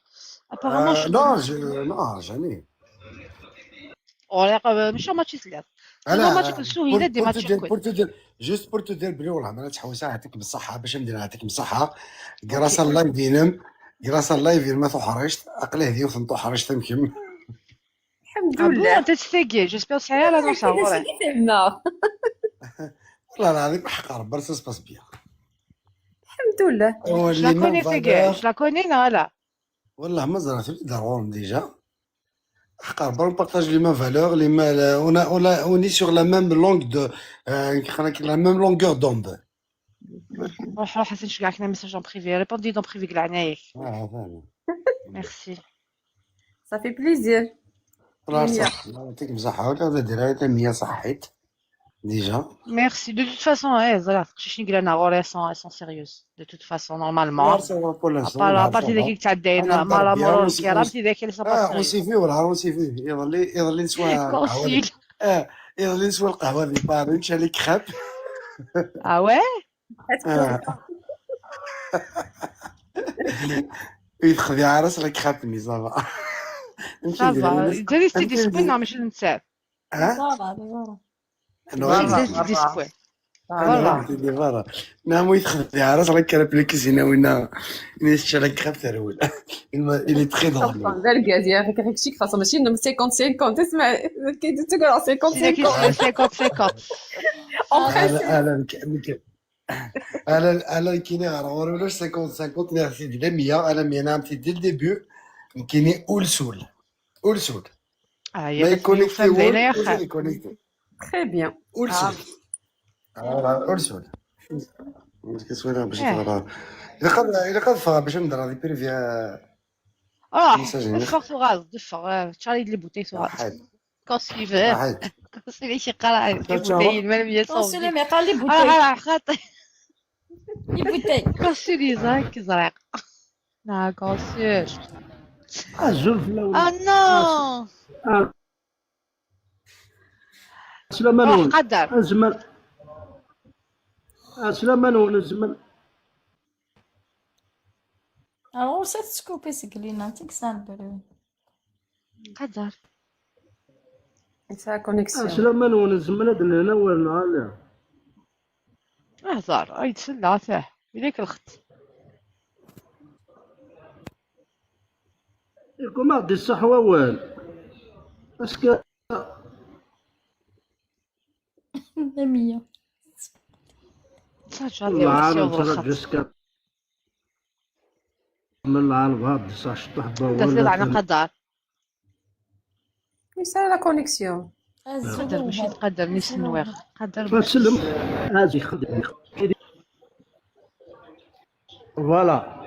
apparemment. لا لا jamais غوري ماشي ماتشي سلات انا ماتش سهيلة دي ماتش. pour te dire juste pour te dire بلي والله ما تحوس يعطيك بالصحة باش ندير يعطيك بالصحة grâce ال live دينم grâce ال live ما تحرجت اقله ديو تحرجت يمكن. الحمد لله. انت تستاقي j'espère سعيا لا نوصل غوري. فهمنا. والله العظيم حق ربي ça se passe bien. الحمد لله. Je la connais تاقي je la connais لا والله ما زرعت لي ضروري déjà حق ربي on partage les mêmes valeurs les mêmes on est sur la même longue de la même longueur d'onde. روح روح حسن شكاع كنا message en privé répondez en privé قلع عنايك. اه فاهم. merci. ça fait plaisir. والله صح الله يعطيك بصحة ولا ديرها 100 صحيت déjà. Merci. De toute façon, eh, voilà, elles sont sérieuses. De toute façon, normalement. À partir de qui تعدينا ما لا مرور الكرام تي ذاك اللي sont pas on s'est vu والله on s'est vu يظل نسوى القهوة. اه يظل نسوى القهوة دي باري نمشي على crêpes. اه ouais. يدخل عرس la crêpe mais ça va. ça va دريستي dispo ماشي ننسى. ها؟ dispo. voilà نعم يدخل عرس la crêpe اللي كيزينا وين نيش la crêpe ترول il est très drôle. الكاز يا اخي كيف شيك خاصة ماشي 50 50 تسمع كي تقول 50 50 50. انا انا انا كاين غير ولاش 50 50 ميرسي ديال 100 انا 100 نعم dès le début كاين اول سول اول سول اه يا يكونيكتي يا connecté très bien. اول سول اول سول كيسوينا باش تهضر الا قد فا باش ندير هذه privé. اه دفع ثغال دفع تشاري les bouteilles ثغال كونسيفر كونسيفر شي قرا les bouteilles ما لم كونسيفر ما قال les bouteilles خاطر les bouteilles كونسيفر زاك زريق لا كونسيفر. الزول في الاول. اه non سليمان قدر الزمان سليمان الزمان. Alors, ça تسكوبي سكلينا تكسان برو قدر سا connexion. سليمان ونزمن هاد هنا ولا اهزر اي تسلى تاه إليك الخط. يكون ما غادي الصح والو est-ce que مية العالم جسكا من العالم هاد صح شطح تسلى على قدر. يسال la connexion. قدر ماشي تقدر نيس نويغ قدر. تسلم هازي خدم voilà.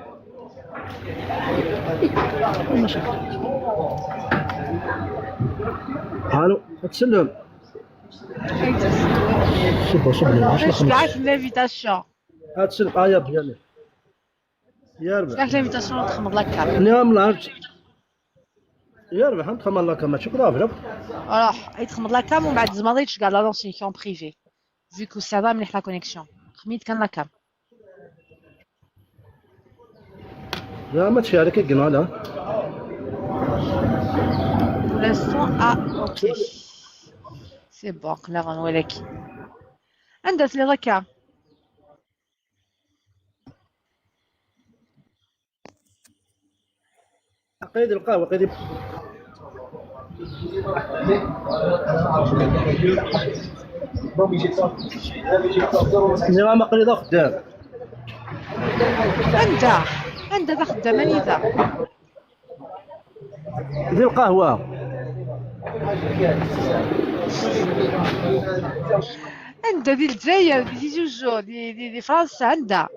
الو تسلم. صبر صبر. شكعت l'invitation. تسلم يا بيان يا ربح. شكعت l'invitation تخمض la cam. نعم العرج يا ربح نتخمض la cam ماشي grave. راح يتخمض la cam ومن بعد زمريت شكع la lancer en privé vu que ça va مليح la connexion خميت كان la cam. لا ما تشارك قلنا لا. Pour l'instant, ah, ok. C'est bon, قلنا ولكن عندها لي ركعة. قيد القهوة قيد. نظام قريضة خدام. انت انت تخدم انيتا ذي القهوة انت دي الجزائر دي تيزي دي دي, دي فرنسا عندها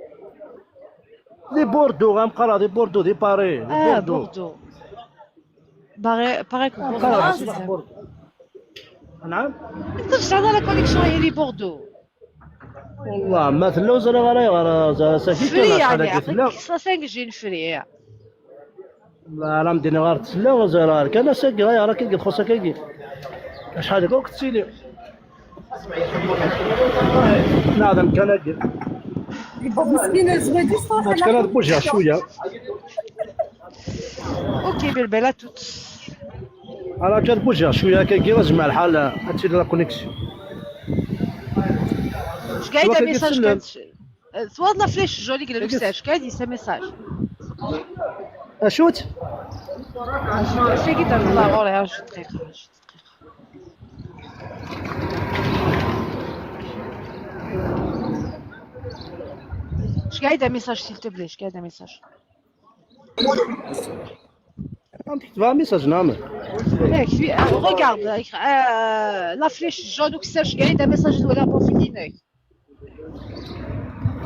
دي بوردو غنقرا دي بوردو دي باري دي بوردو بوردو باغي باغي غنقرا بوردو. نعم انت تشتغل la connexion هي لي بوردو والله ما تلوز انا غير غير ساكت free يعني عطيك 5 G free. لا لا مدينة غير تسلا وزرار كان ساكي غير كي خصك كي شحال هكا تسيلي نعم كان مسكينه زواجي صراحة كان بوجه شوية. OK بالبلا توت انا كان بوجه شوية كي جمع الحال هادشي la connexion. اش قاعد message كانت سوا la flèche jaune قال لك اش قاعد يسا message اشوت سي كي الله غوري جوج دقيقة جوج دقيقة. اش قاعد message s'il te plaît اش قاعد message تكتب message نعم ياك regarde la flèche jaune وكساش قاعد message ولا profil ديالك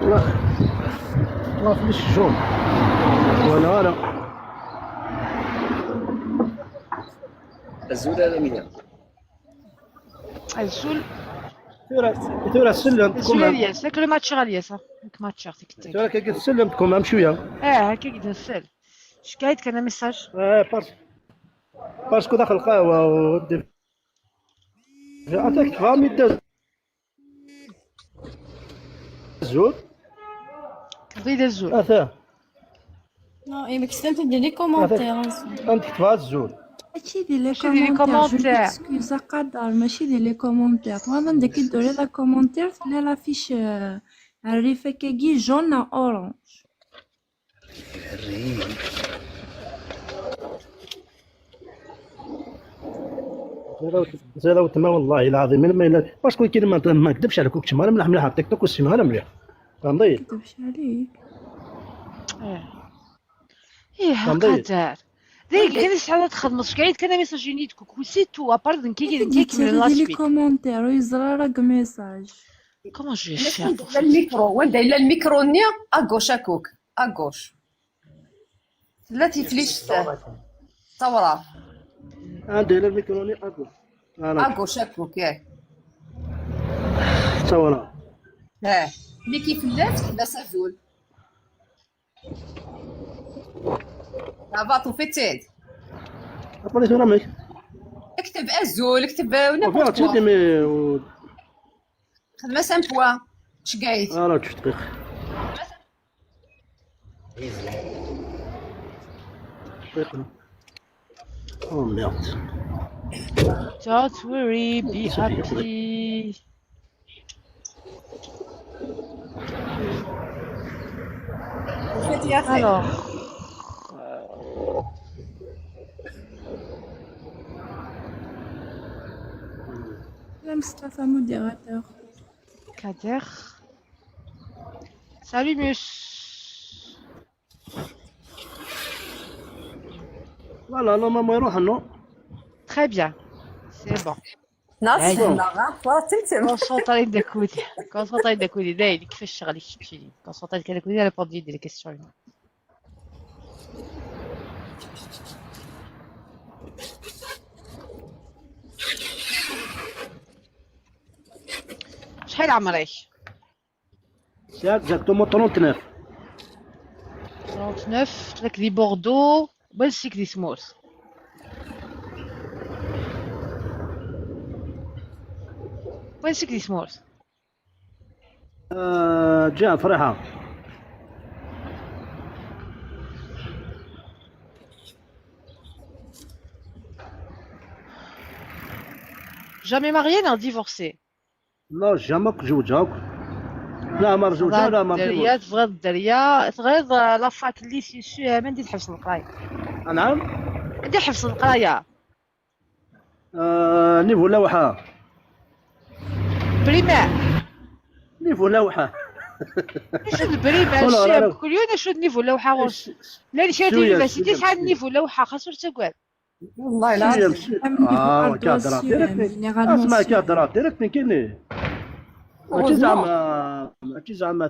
لا la flèche jaune وانا انا الزول هذا مين؟ الزول ثورة سلم الزول الياس لك le match الياس لك ماتش تيك ثورة كي تسلم تكون شوية هكا كي نسال اش قاعد كان message parce que داخل القهوة و عطاك فامي دا زول زيد الزول اثا non اي ما كتبت دير les commentaires انت كتبها الزول ماشي ديال les commentaires excuse قدر ماشي ديال les commentaires وانا عندك دوري la commentaire تلا la flèche الريفة كاكي jaune orange. زيد تما والله العظيم ما parce que كي ما نكذبش عليك كنت مليح مليح تيك توك والسينما مليح فهمتي نكذبش عليك ايه قدر ديك كان شحال تخدم قاعد كان message ينيت كوكو c'est tout à part كي كيكمل la les suite commentaires ويزرا راك message comment je vais الميكرو وين داير الميكرو نيا à gauche اكوك à gauche لا تيفليش ثورة عندي الميكرو ني à gauche à gauche اكوك ياك ثورة اه ملي كيفلات لا سازول ça va فيتيد ابريت رامك اكتب ازول اكتب n'importe quoi خدمة cinq points اش قايد راه جوج دقيقة دقيقة oh merde. Don't worry, be happy. Alors. لا مصطفى modérateur. Kader. Salut Mus. لا لا ما يروح non. Très bien. C'est bon. ناس تمتم concentré داكودي concentré داكودي داير كيفاش شغلي شتي concentré داكودي répondre des questions. شحال عمرك؟ c'est exactement 39. 39 لك دي بوردو بلسيك دي سموث وين سكني سمورت؟ جا فرحة. Jamais marié non divorcé. لا jamais تزوج لا ما رزوجها لا ما الدرية تبغى الدرية تغيظ la fac lycée شو ما ندير حبس القراية. نعم ندير حبس القراية. Niveau لوحة. Primaire. Niveau لوحة. شو البريمة والله الشاب راه كل يوم شو النيفو لوحة غوش لا شي شوية اليونيفرسيتي شوية شحال النيفو لوحة خاصو تقعد. والله شوية العظيم. اه كهضره ديريكت، اسمع كهضره ديريكت كاين ماشي زعما، ماشي زعما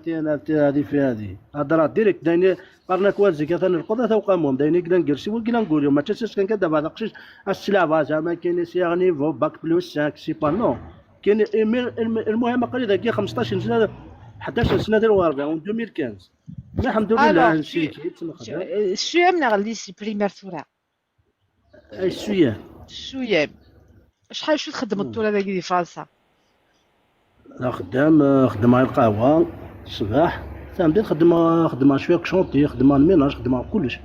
هذه في هذه هضره ديريكت دايني قرنا كوازي كثن القضاة توقامهم دايني كلا نكرسي وكلا نقولوا ما تسس كان كذا بعد قشيش السلعة زعما كاين سي نيفو باك بلوس 5 سي با نو كاين. المهم قال ذاك 15 سنة 11 سنة ديال 2015 الحمد لله نسيت. السويام نغ الليسي بريمير ثورة. اي السويام. السويام شحال شو تخدم الطولة ذاك في فرنسا؟ لا خدام، خدام على القهوة الصباح فهمتي، خدمة خدمة شوية chantier، خدمة ال ménage، خدمة كلش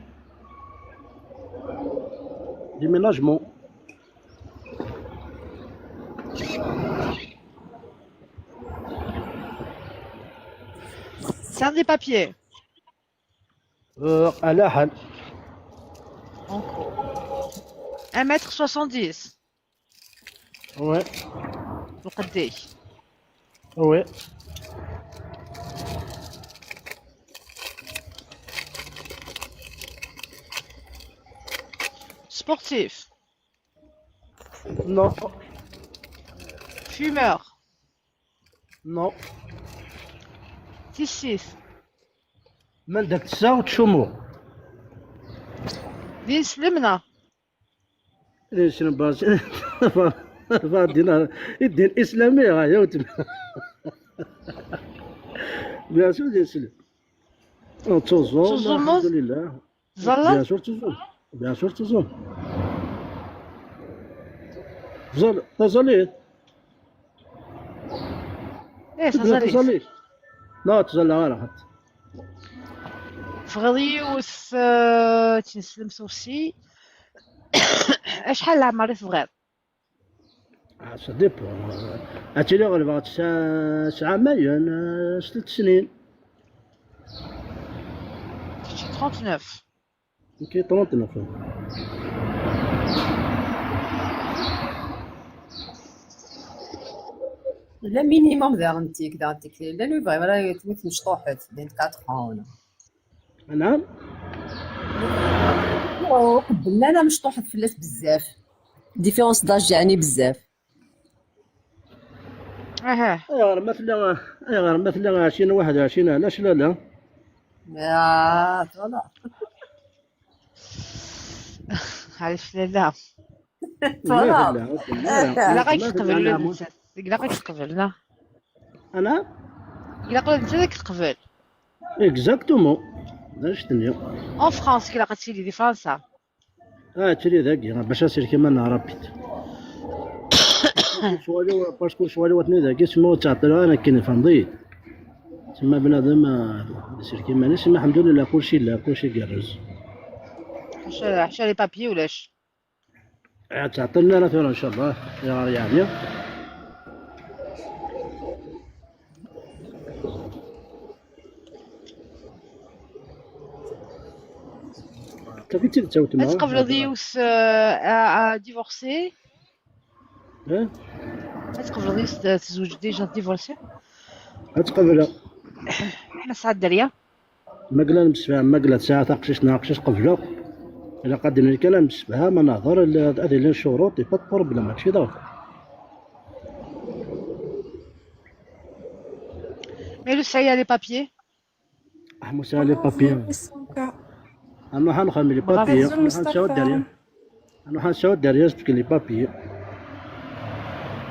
déménagement. C'est des papiers. على حال. 1m70. oui. وقديش؟ oui. Sportif. Non. Fumeur. Non. 6 من داك تسا وتشومو. دين سلمنا. ليش باش الدين الدين الاسلامي يا وتم bien sûr دين سلم تزوم الحمد لله. زلا bien sûr تزوم، bien sûr تزوم زل تزليت. ايه تزليت. لا تزلى غير حتى فغضيوس تنسلم سوسي. اشحال العمر صغير؟ ça dépend هادشي اللي غلبات 9 مليون 3 سنين. 39. كي 39. لا minimum دارنتيك دارنتيك لا لو vraiment راه تموت مشطوحت بين 4 ولا نعم. قبلنا انا مشطوحت فلاس بزاف différence d'âge يعني بزاف. اها اي مثلا، اي مثلا 20 21 علاش لا لا يا voilà. علاش لا لا. voilà. لا غير تقبل، لا غير تقبل لا. انا الا قلت انت ذاك تقبل. exactement شتني en France كي لاقات سيدي دي فرنسا. تري ذاك باش اسير كيما نهار rapide شوالي parce que شوالي وثني ذاك سما تعطي انا كاين فهمتي تما بنادم يسير كيما ناس الحمد لله كلشي لا كلشي كرز. حشا les papiers ولاش؟ تعطينا لا ان شاء الله يا يعني تقبل ضيوس divorcé؟ تقبل ضيوس تزوج déjà divorcé؟ تقبل. حنا ساعة الدرية مقلة نمسفها مقلة ساعة تقشيش ناقشيش قبلة إلا قدنا الكلام نمسفها ما نهضر هذه لي شروط pas problème ماشي ضغط. mais لو سايا les papiers؟ موسى les papiers انا حنخدم les papiers نساو الدريا، انا حنساو الدريا parce que les papiers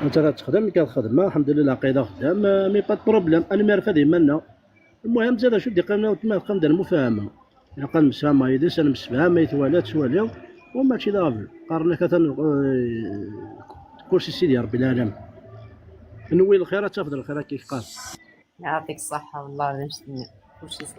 انت تخدم كتخدم الحمد لله قايدة خدام mais pas problème انا ما عرف مالنا. المهم زاد شو دي قمنا وتما قمنا ندير المفاهمه الا قال مسامه يدس انا مسفهمه يتوالى تسوالي وماشي ضافل قارنا كثر كلشي سيدي ربي العالمين نوي الخير تفضل الخير كيف قال. يعطيك الصحة والله كلشي صح.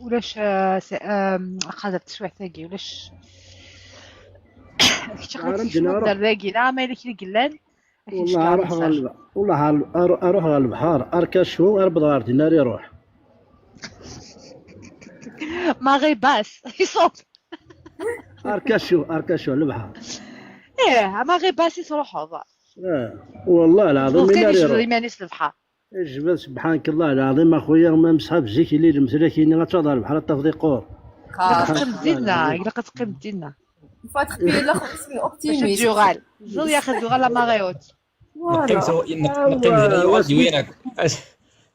ولاش قادر تسوع ثاقي ولاش كنت دار ذاقي لا ما إلا كي قلان. والله اروح غالب، والله اروح غير البحر اركشو اربط غير دينار يروح. marée basse يصوب. اركاشو اركاشو البحر. ايه marée basse يروحوا. والله العظيم كان الا يشدوا يروح يمانيس البحر. الجبل سبحانك الله العظيم اخويا ما مصحاب زيك اللي المسلاكين غتوضع البحر تفضي قور. إلا سبحانك تقيم الله ديالنا العظيم. إلا تقيم ديالنا faut être payé الاخر اسمه باش optimiste. تجوغال زول ياخذ جوغال la marée haute. نقيم voilà. سو نقيم ذينا يوغال وينك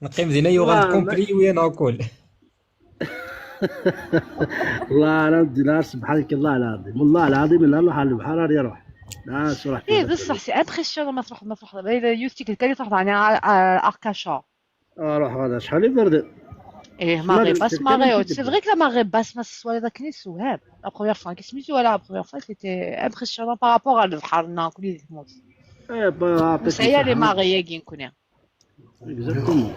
نقيم ذينا يوغال complet وين اكل. والله العظيم لا سبحانك الله العظيم والله العظيم لا نروح على البحر راه يروح لا صراحة. ايه بصح c'est impressionnant ما تروح ما تروح يوستيك كان تروح يعني اركاشون. روح غدا شحال يبرد. ايه marée basse marée haute, c'est vrai que la marée basse ما سوا ذاك نيس وهاب la première fois كي سميتو la première fois c'était impressionnant par rapport على البحر نا كل تموت. ايه با عطيك بس هي les الصحة. marées كي نكون exactement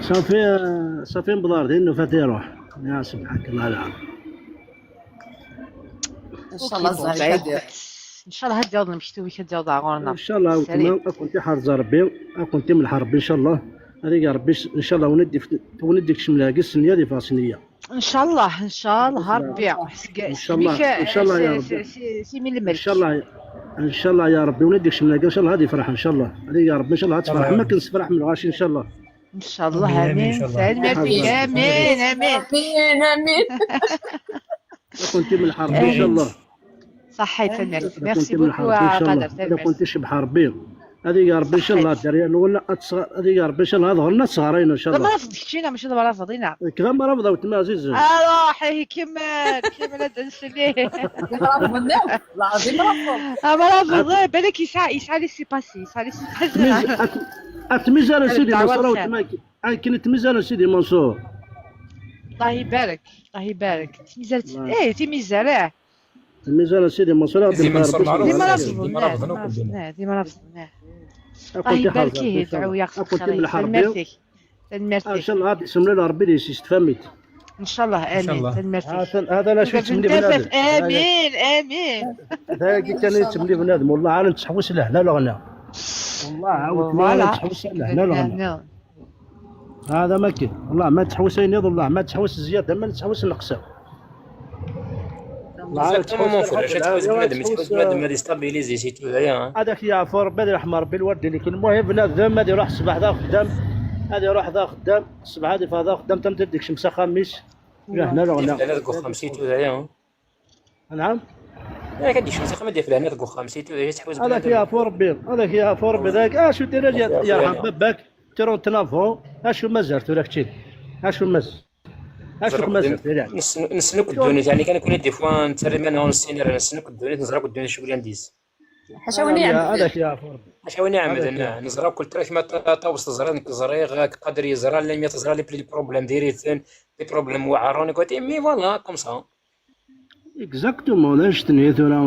صافي صافي مبضار ديال فات يروح يا سبحانك الله العظيم. ان شاء الله الزهر يدير. ان شاء الله هاد نمشيو كدير غورنا. ان شاء الله وتما كنت حارز ربي كنت من ربي ان شاء الله هذيك يا ربي ان شاء الله وندي ونديك شملاقي السنية دي فاسنيه. ان شاء الله ان شاء الله ربي. ان شاء الله ان شاء الله يا ربي. سي من ان الملك. شاء الله ان شاء الله يا ربي ونديك شملاقي ان شاء الله هذه فرح ان شاء الله هذه يا ربي ان شاء الله تفرح ما كنسفرح من الغاشي ان شاء الله. ان شاء الله امين ان امين. شاء الله. سعيد ميرسي امين امين. امين امين. كنت من الحرب ان شاء الله. صحيت ميرسي إذا ميرسي كنت من beaucoup الحرب ان شاء الله قدر. اذا كنت شبح ربي هذه يا ربي ان شاء الله الدريه ولا هذه يا ربي ان شاء الله ظهرنا صغارين ان شاء ما الله. رفضتينا ماشي دابا رافضينا. كذا ما رفضوا تما عزيز. روح كمل كمل تنسلي. رفضنا العظيم رفض. ما رفض بالك يسعى يسعى لي سي باسي يسعى لي سي باسي. اتميزال سيدي الدعوة منصور الخير. تما كاين تميزال سيدي منصور. الله يبارك الله يبارك تميزال ايه تميزال اه. تميزال سيدي منصور سيدي منصور معروف. ديما ديما رفضناه رفضنا كلنا. ديما ديما رفضناه. الله كنت يبارك حارز فيه يدعو يا كنت من خير الحرب ميرسي ان ميرسي. شاء الله غادي يسمى له ربي اللي يستفهمت. ان شاء الله ان شاء امين الله. ميرسي. هذا لا شو تملي بنادم. امين امين. هذا كي كان يتملي بنادم والله عالم تحوس له هنا الغنى والله عاود voilà تحوس له هنا الغنى هذا ما كاين والله ما تحوس ينيض والله ما تحوس زيادة ما تحوس نقصه. exactement منصور علاش تحوس بنادم تحوس بنادم هذه stabilisé c'est tout هيا. هذاك يعفو ربي يرحم ربي الوالدين اللي كان المهم بنادم هذا يروح الصباح ذا خدام هذا يروح ذا خدام الصباح هذه فهذا خدام تم تديك شمسه خميس لا هنا الغنى. هنا تقول خمسيت هيا. نعم لا كدي شمسه خمسة ديال هنا تقول خمسيت هي تحوس هذاك بنادم. يعفو ربي هذاك يعفو ربي ذاك اشو دير يرحم باباك 39 اشو مازال تراك تشي اشو مازال اشو مازال يعني نسنك الدونيت يعني كان يكون des fois نترمى نسينر نسنك الدونيت نزرع الدونيت شغل نديز. حاشا ونعم. هذاك يعفو ربي. حاشا ونعم نزرع كل تراك ما طاوس تزرع زريغ قادر يزرع لا ما تزرع les plus problèmes ديريتن les problèmes واعرون قلت mais voilà comme ça. exactement لاش تنيت ولا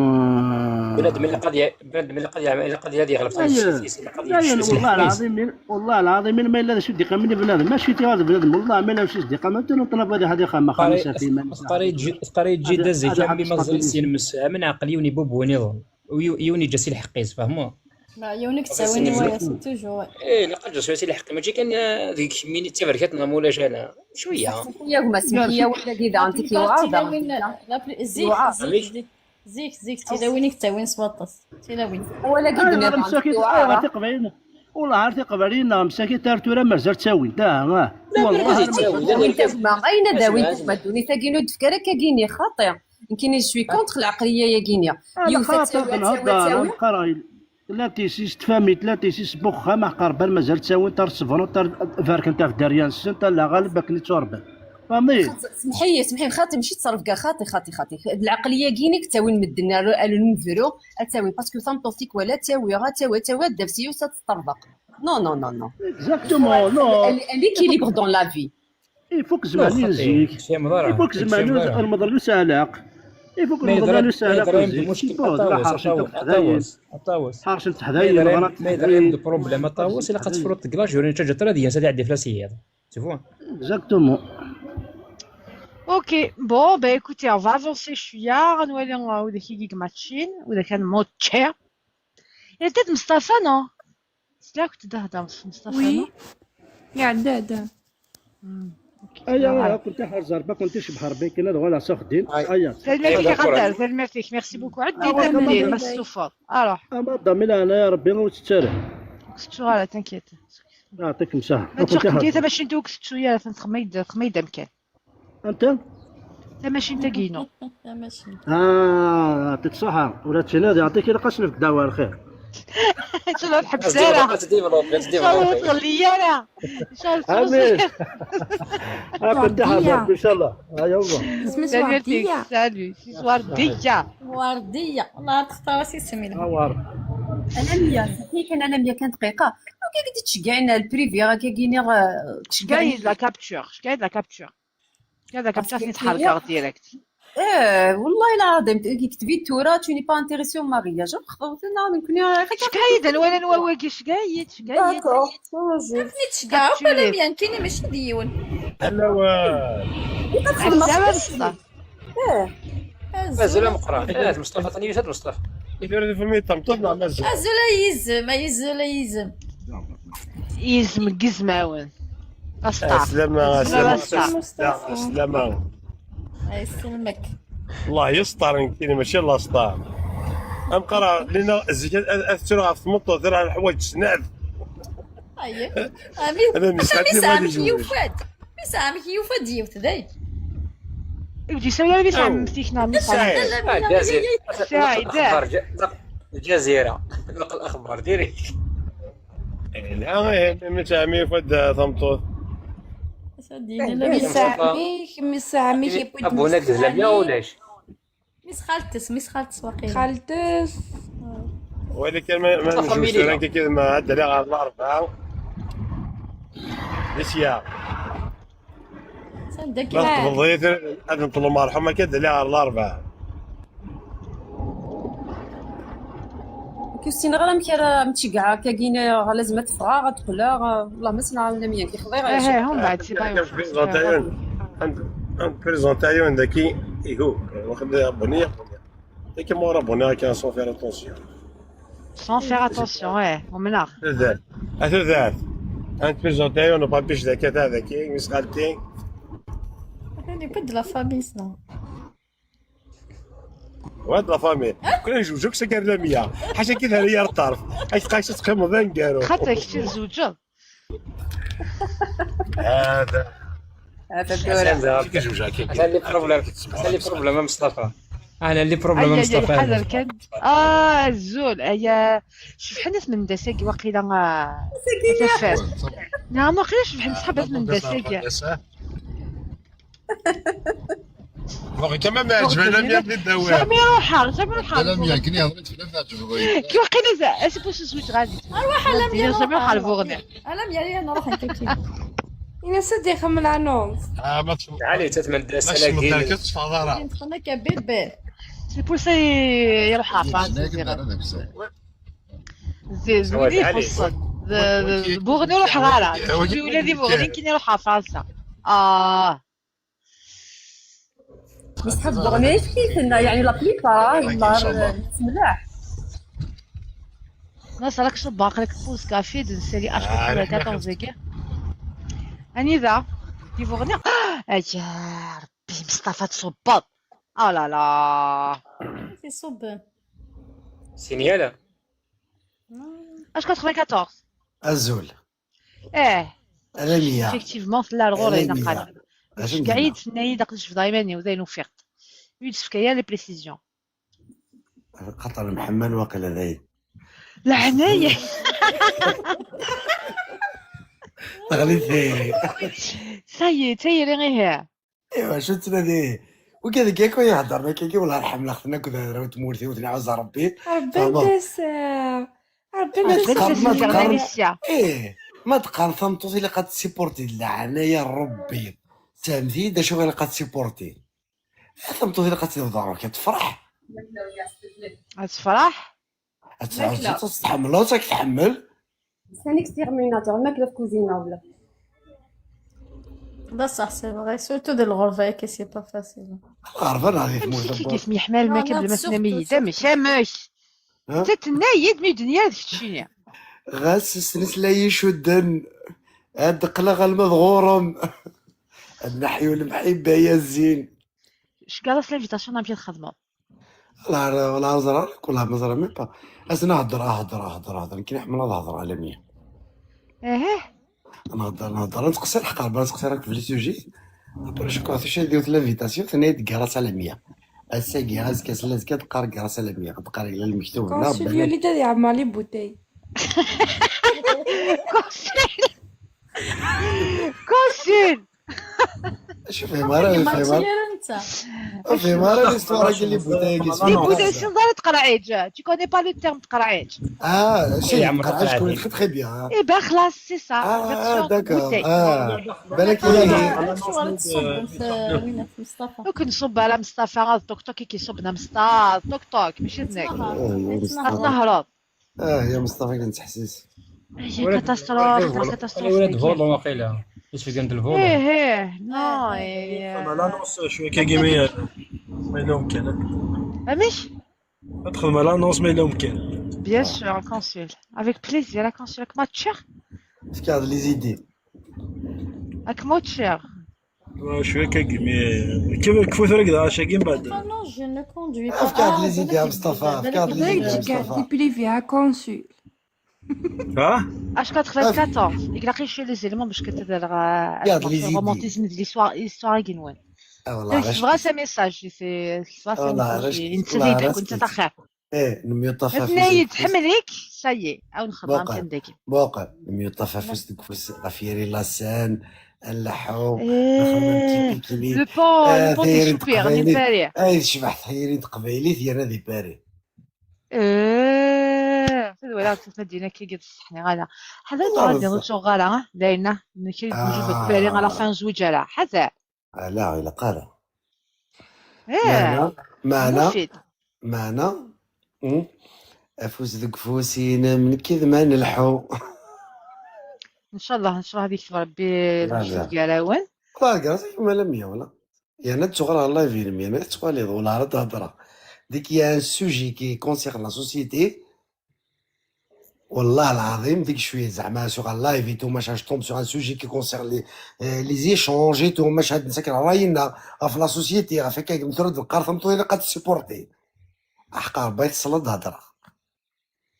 بنادم اللي قضية بنادم اللي قضية اللي قضية هذه غلط. والله العظيم والله العظيم ما الا شي دقيقة من بنادم ماشي تي هذا بنادم والله ما لا شي دقيقة ما تنطلب هذه هذه خامة خمسة في قريت جدا زي كان بمنزل سين من عقلي يوني بوب ونظام ويوني جاسي الحقيز فهموا ما يونك تساويني ويا toujours. ايه نقل جاسي الحق ماشي كان ديك ميني تفركت مولا جانا شوية. يا ما سمحي ولا كذا انت كي واعده. زيك زيك زيك زيك تلاوينك تاوين سواطس تلاوين ولا كذا مساكين عرفتي والله عرفتي قبلين مساكين تارتورا مازال تساوي تا والله وين تما اين داوين تما دوني تاكينو تفكر كاكيني خاطئ يمكن je suis contre العقلية يا كينيا. يوسف لا تيسيس تفهمي لا تيسيس بوخا ما قربان مازال تساوي تار صفر تار فارك انت في داريان سن لا غالب كني توربان فهمتي. سمحي سمحي خاطي ماشي تصرف كاع خاطي خاطي خاطي العقلية كينيك تاوين مدنا الو نفرو تاوين parce que ثامطوتيك ولا تاوي غا تاوي تاوي دافسيو تطربق non non non non exactement non l'équilibre dans la vie. يفوك زمان زيك يفوك زمان المضر سالاق يفوك المضر سالاق المشكل اطاوس حارش تحذايا ما يدير دو بروبليم اطاوس الا قد كلاش جوري تجا ترى ديال سادي عندي فلاسيات tu vois. Exactement. Ok, bon, ben écoutez, on va avancer شوية غنولي ولا كي ماتشين ولا كان موتشير. Il y a peut-être Mustapha, non? C'est là que tu تهضر مصطفى. oui يا عداد. ايا كنت حرزر با كنت شبحر بي كنا دغوا ساخدين ايا سلمتك غدار سلمتك merci beaucoup عدي تندير ما السفر اروح اما ضمينا انا يا ربي وتتسالى كنت غالا t'inquiète يعطيك مساحة ما تشوف باش ندوك شوية تخميد خميد مكان انت ماشي انت كينو ماشي يعطيك الصحة ولا تشناد يعطيك إلا قشنف الدعوة الخير ان شاء الله نحب سارة ان شاء الله تغلي انا ان شاء الله امين كنت حاضر ان شاء الله هيا والله وردية salut c'est وردية وردية والله تختار راسي سمينا انا مية كان انا مية كانت دقيقة وكي قد تشكعنا ال privé راه كاينين تشكعين la capture شكاين la capture هذا capture نتحرك direct. والله العظيم كي كتبي تورا tu n'es pas intéressé au mariage خطبتنا نكون شكايد ولا نواواكي شكايد شكايد تشكا ولا ميان كاين ماشي ديون هلا مازال مقرا مصطفى ثاني يوسف مصطفى يدير في تمطط مازال ازول يزم يزول يزم يزم قزماون سلامة سلامة سلامة يسلمك الله يستر كاين ماشي الله يستر أمقرا لنا الزكاة أثر على ثمطو ثر على الحوايج سناد أيه أمين ميسامك يوفاد ميسامك يوفاد يوت داي يودي سوي ميسام تيكنا ميسام الجزيرة الجزيرة نقل الأخبار direct لا ميسامي يوفاد ثمطو ميسامي ابونا دزلميا ولاش ميس خالتس ميس خالتس واقيلا خالتس ولكن ما نجوش كي ما عاد على الاربعة نسيا صدق تفضيت هذا نطلب مرحومه كد عليها الاربعة كيستين غير مكي متشكعه كاين لازم تفغى غتدخل والله ما سنع لميا كيخضي غير هم بعد سي با بريزونتايون ذاكي ايهو واخد ابوني ذاك مور ابوني كان سون فير اتونسيون سون فير اتونسيون ايه ومن ذات ذات انت بريزونتايون بابيش ذاك هذاك مس خالتي راني بد لا فامي سنا وهاد لا فامي كنا نجوجوك سكر لميا حاجة كي هي الطرف حيت تبقاش تقيم ذا نكارو خاطر كتير زوجة هذا هذا اللي problème هذا اللي problème مصطفى انا اللي problème مصطفى هذا كان الزول ايا شوف حنا من داساكي وقيلا فاس نعم وقيلا شوف حنا صحابات من داساكي بون كمان ما عجبنا لم يبني الدوام جامي روحها جامي روحها لم يكني هضرت في لم تعجبني كي وقيلا اسي بوش سويت غادي اروح لم جامي روحها الفوغني لم يا نروح نتكي إنا سدي خمل عنونس ما علي تتمنى السلاكين ندخلنا بيبي سي بور سا يروح فرنسا زيد يفصل بوغني روح غالا ولادي بوغني كي يروح فرنسا بصح بوغني كيفنا يعني لا بليبار ملاح ناس راك شرب باقي لك بوز كافي نسالي اش 14 كاع اني ذا دي بوغني يا ربي مصطفى تصبط اه لا لا سي صب سينيالا اش 94 الزول اه لميا effectivement في الغور نقال قاعد تسناي داك في دايما وزين وفيقت يوسف كايا les précisions قطر محمل وقيلا ذايد العناية تغليت ثيري سايي تايري غير ايوا شو تنادي وكذا كيكو يهضر كيكي والله الحمل خدنا كذا تمورتي وتنعوز ربي ربي ربي ما تقارن ايه ما تقارن ثمطوط الا قد سيبورتي العناية ربي سامتي دا شو غير قد سيبورتي ثمطوط الا قد تضرب كتفرح تفرح تحمل تحمل c'est un exterminateur الماكلة في كوزينه ولا بصح c'est vrai surtout ديال الغرفة كي c'est pas facile الغرفة راه في كيف ميحمل الماكل بلا ما تنمي مش مش تتنايد مي دنيا تشيني غاس سنس لا يشدن هاد قلغ المضغورم نحيو المحبة يا الزين. شكالاس l'invitation نمشي نخدمو. لا ولا زرا كلها ما زرا même pas. اسنا هضر هضر هضر هضر كي نحمل نهضر على مية. ايه نهضر نهضر نتقصي الحق نتقصي راك في les sujets. après je crois شي ديال l'invitation ثاني كراس على 100. الساقي غاز كاس لازكا تقار كراس على 100 تقار الى المكتوب هنا. consul يولي دا يعمر les bouteilles. consul consul شوف فهم فهم فهم راه l'histoire ديال les bouteilles. les bouteilles سي نظري تقرعيج. Tu connais pas le terme تقرعيج؟ اه شي تقرعيج connais très très bien. eh ben خلاص c'est ça. اه d'accord اه بالك دوك نصب على مصطفى غا توك توك كيصبنا مصطفى توك توك ماشي هناك نهرب. اه يا مصطفى كنت حسيس هي catastrophe catastrophe. ولاد volant واقيلا يسوق عند ال volant. ايه ايه non. l'annonce شويه كاكيمي ما الا ممكن. مش ادخل مع l'annonce ما الا ممكن. bien sûr consul avec plaisir consul راك ماتشير. فكاد les idées. راك موتشير. شويه كاكيمي كيف كفوت ركض عشا من بعد. non je ne conduis pas. افكار les idées يا مصطفى، افكار les idées يا مصطفى. دي privé consul. ها اش 94 يقرا شي les éléments باش كتدير ال romantisme ديال l'histoire histoire كينوان. والله c'est vrai ce message c'est vrai ce message انت كنت تاخر. ايه نميطفى في تحملك ça y est او نخدم كنداك موقع نميطفى فوس فوس غفيري la Seine نلحو نخمم le pont le pont des soupirs ني باري. اي شبح ثيري تقبيلي ثيرنا دي باري. ايه ولا مدينة كي قد صحني غالا حذا غادي نوصل غالا داينا كي نجيب باري على fin زوج على حذا. لا الا قال ايه معنا معنا افوز ذوك فوسين من كذ ما نلحو. ان شاء الله ان شاء الله هذيك ربي كالاوان. والله كراسي ما لم ولا يعني تشغل على ال live يعني تشغل ولا راه تهضر ديك y a un sujet qui concerne la société والله العظيم ديك شويه زعما sur un live et tout ماش je tombe sur un sujet qui concerne les échanges et tout ماش هاد نسكر راينا في la société غا فيك مثلا القار ثمتو الا قد supporter احقا ربي تصلد هضره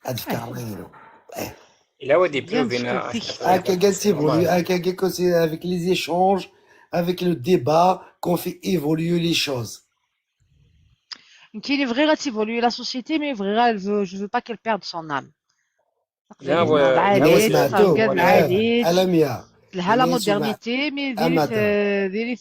هاد فكر الله. Il a des prouvé هكا قال t'évolues هكا قال c'est avec les échanges avec le débat qu'on fait évoluer les choses. كاين vrai t'évoluer la société mais vrai je veux pas qu'elle perde son âme. لا هو الامية لها la modernité mais ديري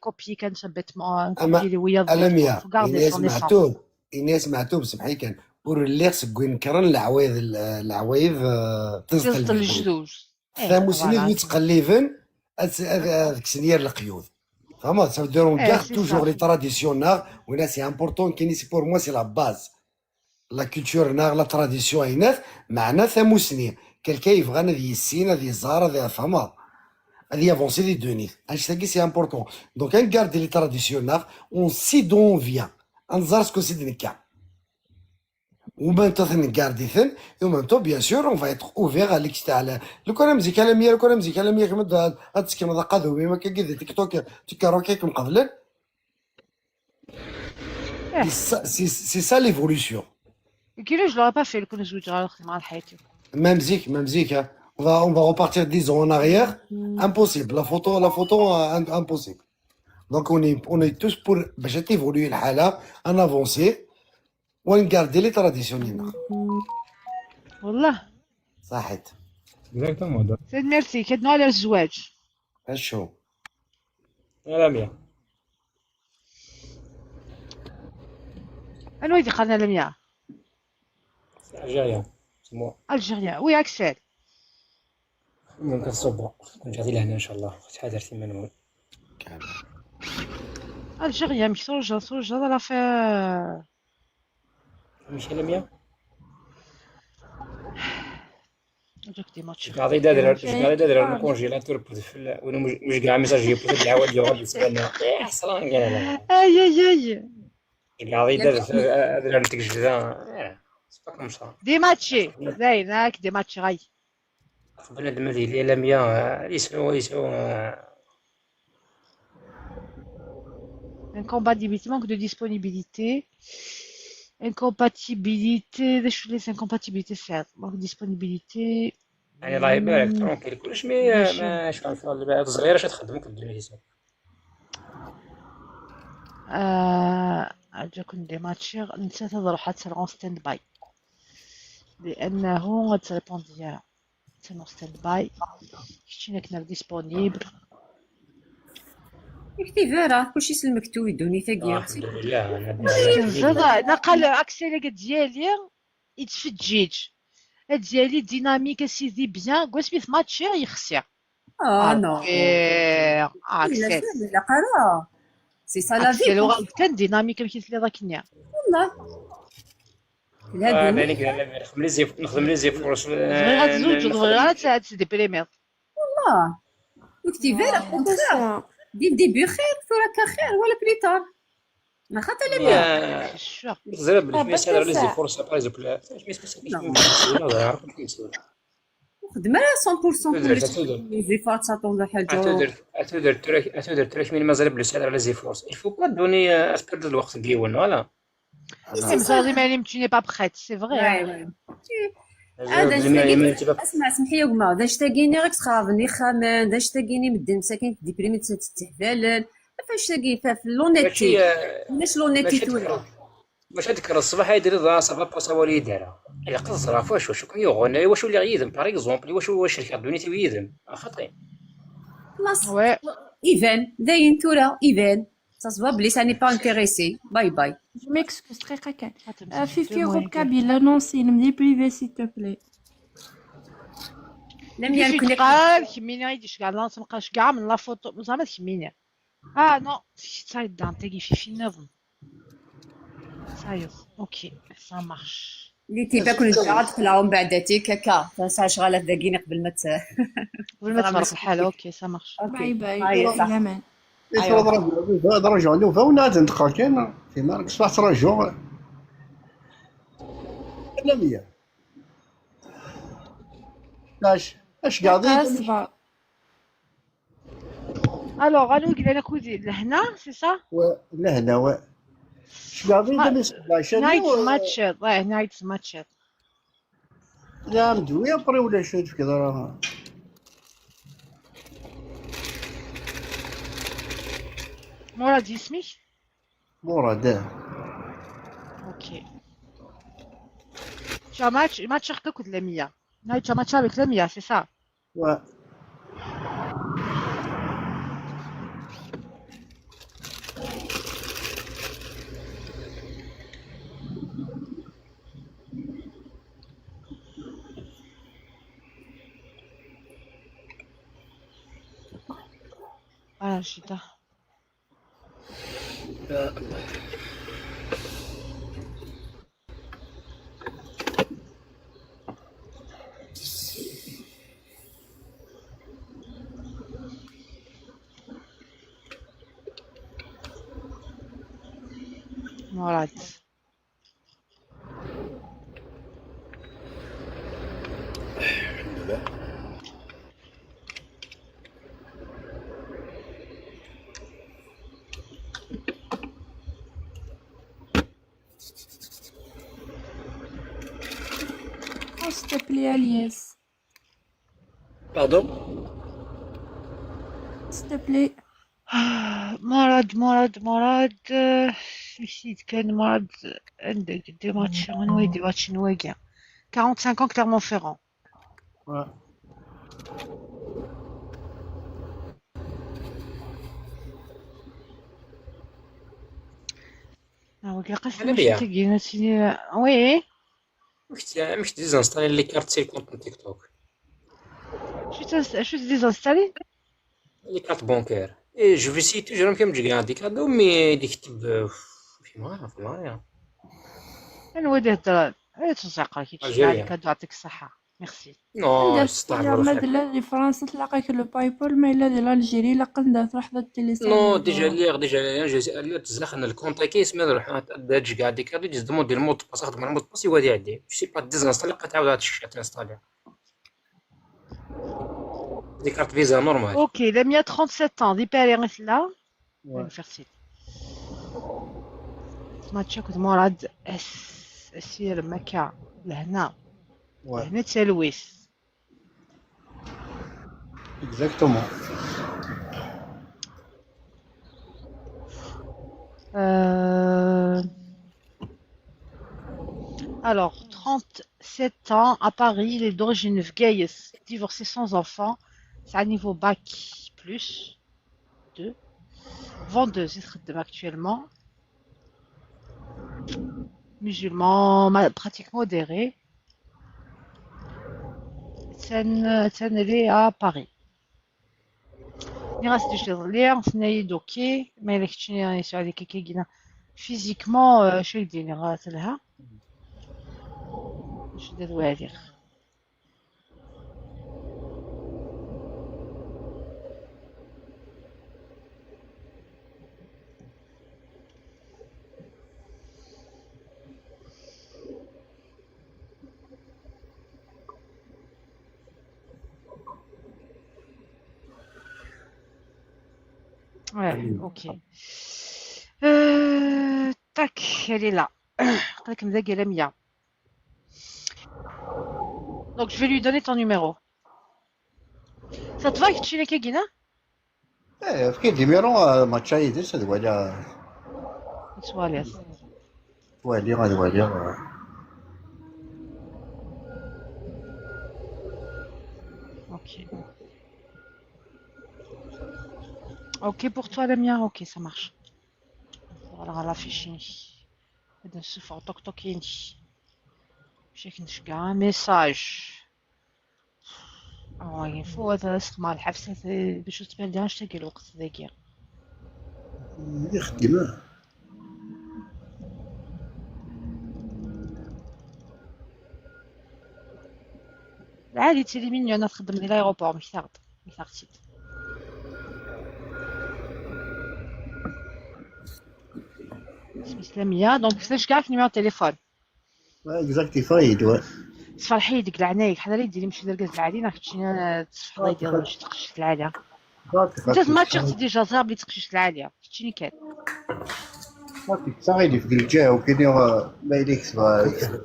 copier كان bêtement copier لي ويا الامية الناس معتوب الناس معتوب سمحي كان pour اللي خصك كرن العوايد العوايد تزطل الجدود ثاموسني ويتقليفن هذيك سنير القيود فهمت. ça veut dire on garde toujours les traditions ناغ وين c'est important كاين c'est pour moi c'est la base la culture ناغ la tradition ايناث معنا ثاموسني quelqu'un يبغى ذي السين ذي الزهر ذي فهمت ذي avancer ذي دونيت هادشي تاكي c'est important. donc on garde les traditions ناغ on sait d'où on vient نزار ce que c'est نكا و même temps نكاردي ثن و même temps bien sûr on va être ouvert على على لو كان مزيك على 100 لو كان مزيك على 100 كما تسكن هذا قادو ما كي تيك توك تيكاروكي كم قبل. c'est ça l'évolution. كي je l'aurais pas fait لو كان زوج غير مع الحياة. ما مزيك ما مزيك on va repartir 10 ans en arrière, impossible. La photo impossible. Donc on est tous pour باش تيفولي الحالة en avancer ونكاردي les traditions. والله صحيت. exactement. سيد ميرسي كدنا على الزواج. اشو لا ميا انا ويدي قالنا لميا algérien c'est moi. algérien oui اكسل. ممكن الصبح كنت غادي لهنا ان شاء الله شحال درتي من algérien مش سوجا سوجا لا في ماشي لميا دوك دي ماتش غادي دادر غادي دادر ال congélateur وين مش كاع message يبوز العواد اللي غادي يسالنا حصلا قال لا. اي اي اي غادي دادر نتك جدا c'est pas comme ça. دي ماتشي زين هاك دي ماتشي غاي بنادم هذه اللي لميا يسعو يسعو. Incompatibilité, manque de disponibilité. Incompatibilité, les incompatibilités, c'est manque de disponibilité. يعني الله يبارك tranquille كلش mais ماشي ما شغل صغيره اش تخدمك الدنيا. عجبكم دي ماتشير نسيت تروح حتى en stand-by لانه تريبوندي سي stand-by شتينا كنا disponible. اكتيفيرا كلشي سلمكتو يدوني ثاقي الحمد لله انا نقل اكسل ديالي يتفجيج ديالي dynamique سيدي bien كواس ماتشير يخسر. اه non اكسل لا قرا c'est ça la vie. لو كان dynamique كي تلي ذاك النهار والله لا نخدم les efforts نخدم les efforts بغي غتزوج بغي غير تديبريمي والله وكتيفيرا contraire dès le début خير ثورة خير ولا plus tard ما خاطر لا بيان. زرب بالفيس هذا les efforts par exemple. خدمة 100% كلش les efforts تاطون حاجة. اتودر تراك من مازال بلوس على les efforts il faut pas donner اسبير الوقت ديالنا voilà. C'est mais tu n'es pas prête, c'est vrai. هذا اسمع سمحي يا قمر ذا شتاقيني غير تخافني خامان ذا شتاقيني مدن مساكين ديبريمي تستهبالن فاش تاقي في l'honnêteté علاش l'honnêteté تولي باش تذكر الصباح يدير ذا ça va pas سوالي دارها إلا قصر واش واش كون يغنى واش اللي غيدم par exemple واش واش شركه دونيتي ويدم خاطي خلاص ايفان داين تورا ايفان ça se voit بلي ça n'est pas intéressé bye bye. Je m'excuse دقيقة كان فيفي groupe kabyle l'annonce نمدي privé s'il te plaît. لم يكن قال كميني غيديش كاع لا نبقاش كاع من la photo زعما كميني اه non سايد دان تاكي فيفي نظم صاير OK ça marche. اللي تيبا كون انت تخلعهم بعداتي هكا تنسى شغالات داكيني قبل ما قبل ما تفرق الحالة OK ça marche. bye bye الامان. رجعوا نوفا ونعاد ندخل كاين في صباح ترجعوا لا مية اش اش قاعدين. alors الو قلنا كوزي لهنا c'est ça لهنا و اش قاعدين نايت ماتش نايت ماتش لا مدوية بري ولا شو كذا راه مراد اسمك؟ مراد. OK. Tu as match, match avec Lamia. Non, tu as match avec Lamia, c'est ça? Ouais. Voilà, je suis là. Voilà. S'il te plaît, Alias. Pardon? S'il te plaît. مراد مراد مراد نسيت كان مراد عندك des matchs نوي des matchs نواكا 45 ans Clermont-Ferrand. Ouais. oui. مش désinstaller les cartes سير compte تيك توك. شو désinstaller؟ les cartes bancaires et je vais toujours كيما تجي des cadeaux mais ديك كتب في ما في ما انا ودي هضر تنساق كي تشري cadeau يعطيك الصحة merci. non مادلا فرنسا تلاقيك le PayPal ما الا ديال l'Algérie لا قندا تروح ضد التليفون. non déjà ليغ déjà تزلخ ال compte كيس ما نروح تجي كاع des cadeaux تجي demander ال mot de passe خدم ال mot de passe يوادي عندي je sais pas désinstaller تعاود تinstaller des cartes Visa normales. OK Lamia 37 ans دي باري là. ماتشاك مراد اسير مكة لهنا لهنا تلويس. Exactement. Alors, 37 ans, à Paris, il est d'origine vgaïs, divorcé sans enfant, c'est à niveau bac plus 2, vendeuse, il actuellement, musulman, pratique modérée, c'est à Paris. Il reste mais physiquement, je dis, je dois dire. Ouais, ok. Tac, elle est là. Donc je vais lui donner ton numéro. Ça te va que tu l'aies Guina? Eh, quel numéro matcha idé ça doit dire. Ouais, lire, doit dire. Ok. Ok pour toi Lamia, ok ça marche. Voilà l'afficher. toc toc un message. Il faut مع الحبسة باش تبان لها شتاقي الوقت ذاك. يخدم. العادي تيلي مينيون تخدم لي l'aéroport مش ثاغد. اسمي donc كيفاش كاع في numéro téléphone. Exact فايد ouais. صفر حيدك لعنايك حدا اللي ديري مشي دركز العالي راك تشينا تصفر ديال باش تقشش العالية. انت ما تشخص déjà صاب لي تقشش العالية شتيني كان. صافي في الجهة وكاين ما يليكش هذاك.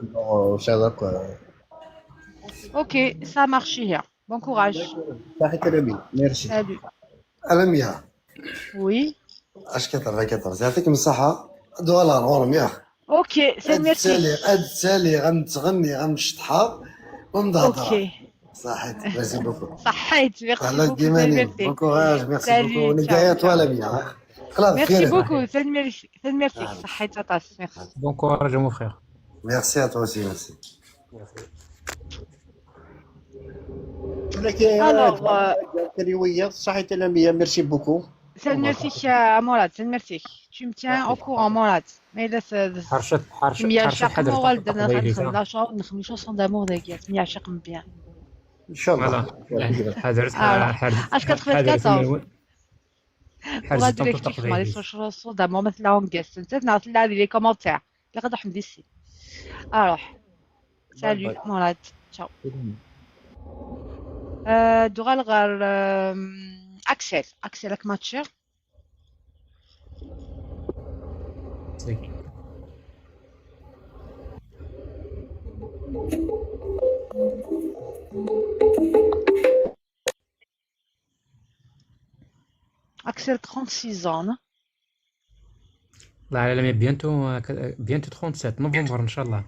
Ok ça marche هي bon courage. صحيت رامي merci. Salut. ألميا. Oui. اش كتر كتر يعطيكم الصحة دولار غورم يا. Ok c'est merci. ادسالي غنتغني غنشطحها ونضهضر. Ok صحيت merci beaucoup. صحيت merci beaucoup. ديماني bon courage merci beaucoup. نتايا toi لميا خلاص merci beaucoup merci صحيت عطاس merci. Bon courage mon frère. Merci à toi aussi merci. لكن صحيت لميا merci beaucoup. سير ميرسي يا مراد سير merci. Tu me tiens au courant مراد. Mais là حرشت حرشت حرشت حضرتك نخدم chanson d'amour ذاك 110 bien. ان شاء الله. حضرت اش 94 حرشت les chansons d'amour مثلا اونغيست انت نعطي لها les commentaires اللي غادي حمدي سي. اروح. Salut مراد تشاو. دوغال غير اكسل اكسل راك ماتشر. اكسل 36 ans. الله العالمين bientôt bientôt 37 نوفمبر ان شاء الله.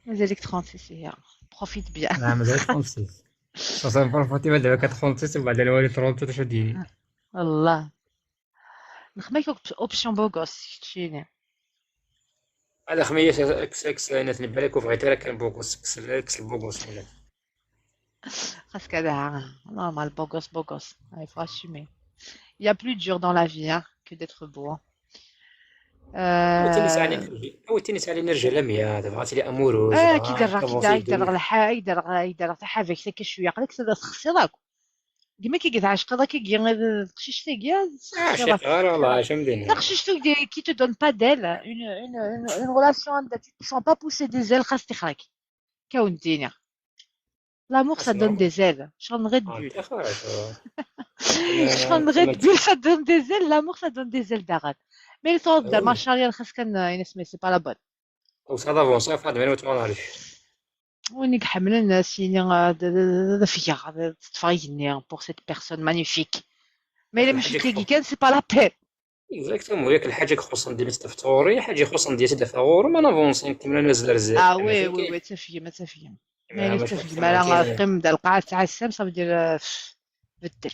مازالك 36 هي profite bien. لا مازال 36 صافي profiter بعد دابا 36 وبعد نولي 37 اش ديري. الله نخميك option beau gosse تشيني. هذا خميس اكس اكس انا بالك وبغيت راه كان beau gosse اكس اكس ال beau gosse ولا خاصك هذا normal beau gosse beau gosse il faut assumer. Il y a plus dur dans la vie hein, que d'être beau. Hein. تنس على نرجع لميا دابا غاتي لي amoureuse كي دار كي دار الحا يدار حافك ساك شويه قالك تخصي راك كيما كي كتعشق هذا كي تقشيش تاكيا عاشق والله اش مدينه تقشيش qui te donne pas d'ailes une relation tu te sens pas pousser des ailes خاص تخرج كون دينا l'amour ça donne des ailes شغل Red Bull شغل Red Bull ça donne des ailes l'amour ça donne des ailes داغات. Mais le temps de marche arrière خاص كان ينس mais c'est pas la bonne. وصعد افونسي فهاد ما تماناريش وين حملنا سيني فيا تفايني pour cette personne magnifique. Mais les ماشي كي كان c'est pas la peine. اكزاكتومون ياك الحاجه خصوصا ديال تفتوري حاجه خصوصا ديال تدفع ما نافونسي نكمل نزل رزق اه وي وي وي تفهم ما تفهم. ما تفهم ما لا قيم دا القاعة تاع السام صافي دير بدل.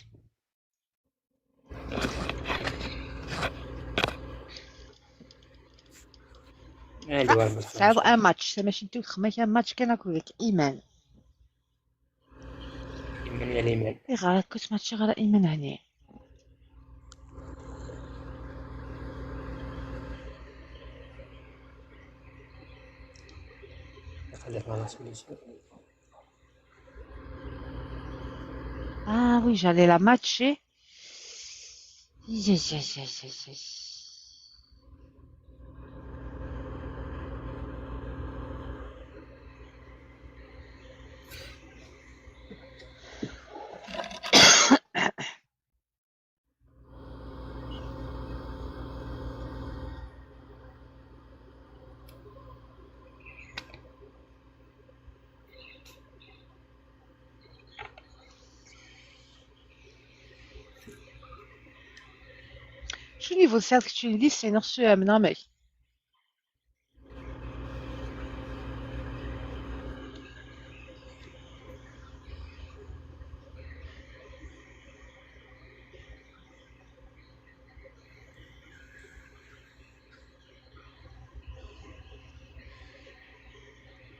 تعرض ان ماتش ماشي انت خماك ان ماتش كان لك ايمان. ايمان يا الايمان. اي غير كنت ماتش غير ايمان هني. Ah oui, j'allais la matcher. شو niveau ساعة tu dis c'est نرسو من عمي.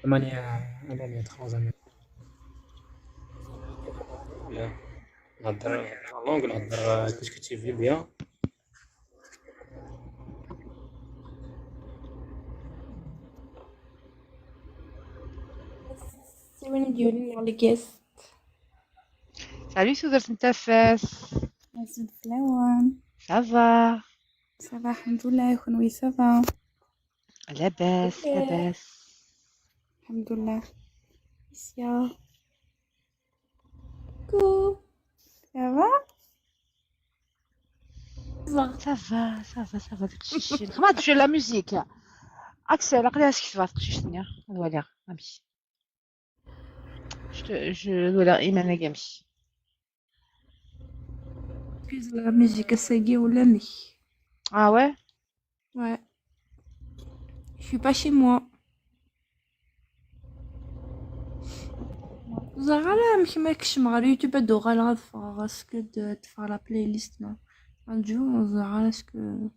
ثمانية تخوزة لا نهضر لونغ نهضر كيش كتيفي بيان. وين ديالي les guests. Salut سوزر نتفاس. عزيز فلاوان. Ça va? Ça va الحمد لله كون oui ça va. لاباس لاباس. الحمد لله. إسيا Coucou. Ça va? Ça va, ça va, ça va. خمات تمشي la musique. Axel, عقلي اش كيف تقشيشني voilà امشي. Je voilà ايمان اكامي. Excuse la musique الساقي ولا مي. Ah ouais? Ouais. Je suis pas chez moi. زعما مش ما كشم غير يوتيوب ادو غير غادفغ اسكو تفغ la playlist ما نجو زعما est-ce que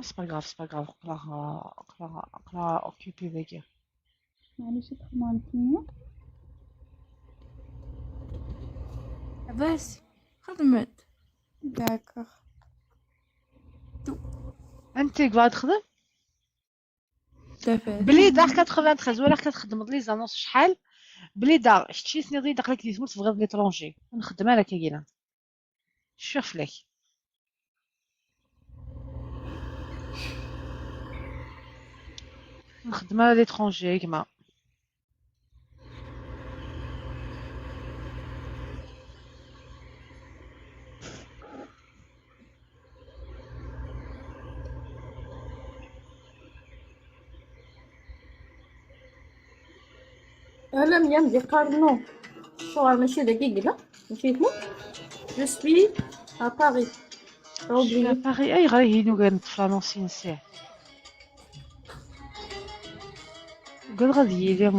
C'est pas grave, c'est pas grave. قرا قرا قرا occupé ذاك. معليش تخمم لاباس خدمت. D'accord. انت قاعد تخدم؟ تفاس. بليدار 93 ولا كتخدم les annonces شحال؟ بليدار شتي سني غير داخلك لي تموت في l'étranger نخدم انا كاينه. شوف لك. نخدم على l'étranger كما. أنا ميام دي قارنو شو ماشي دقيق لا ماشي مو je suis à Paris. Paris اي غير هينو كان طفلانونسي نسيه. قال غادي يلي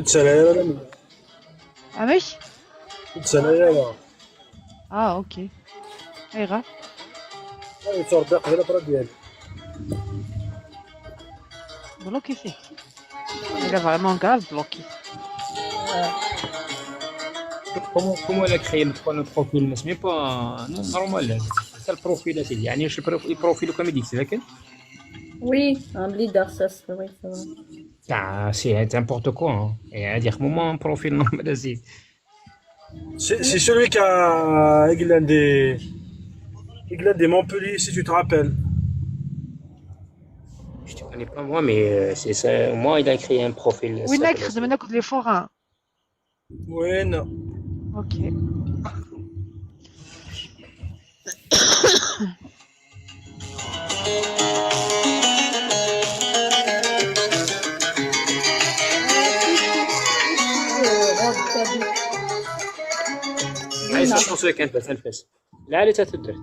تسالي لا عمش تسالي لا. اه اوكي اي غا اي تربي قبل برا ديالي bloqué فيه. Il a vraiment grave bloqué. Comment elle a créé le profil? Mais c'est pas normal. C'est le profil يعني واش ال profil كما ديك لكن Oui, un leader, ça, c'est oui, ça va. تاع c'est n'importe quoi يعني moment profil normal زيد. C'est celui qui a England et Montpellier, si tu te rappelles. Je te connais pas moi, mais c'est ça. Moi, il a créé un profil. وين خدمنا كنت les forains. وين؟ OK. شونسو كان فاس الفاس العالي تتدرت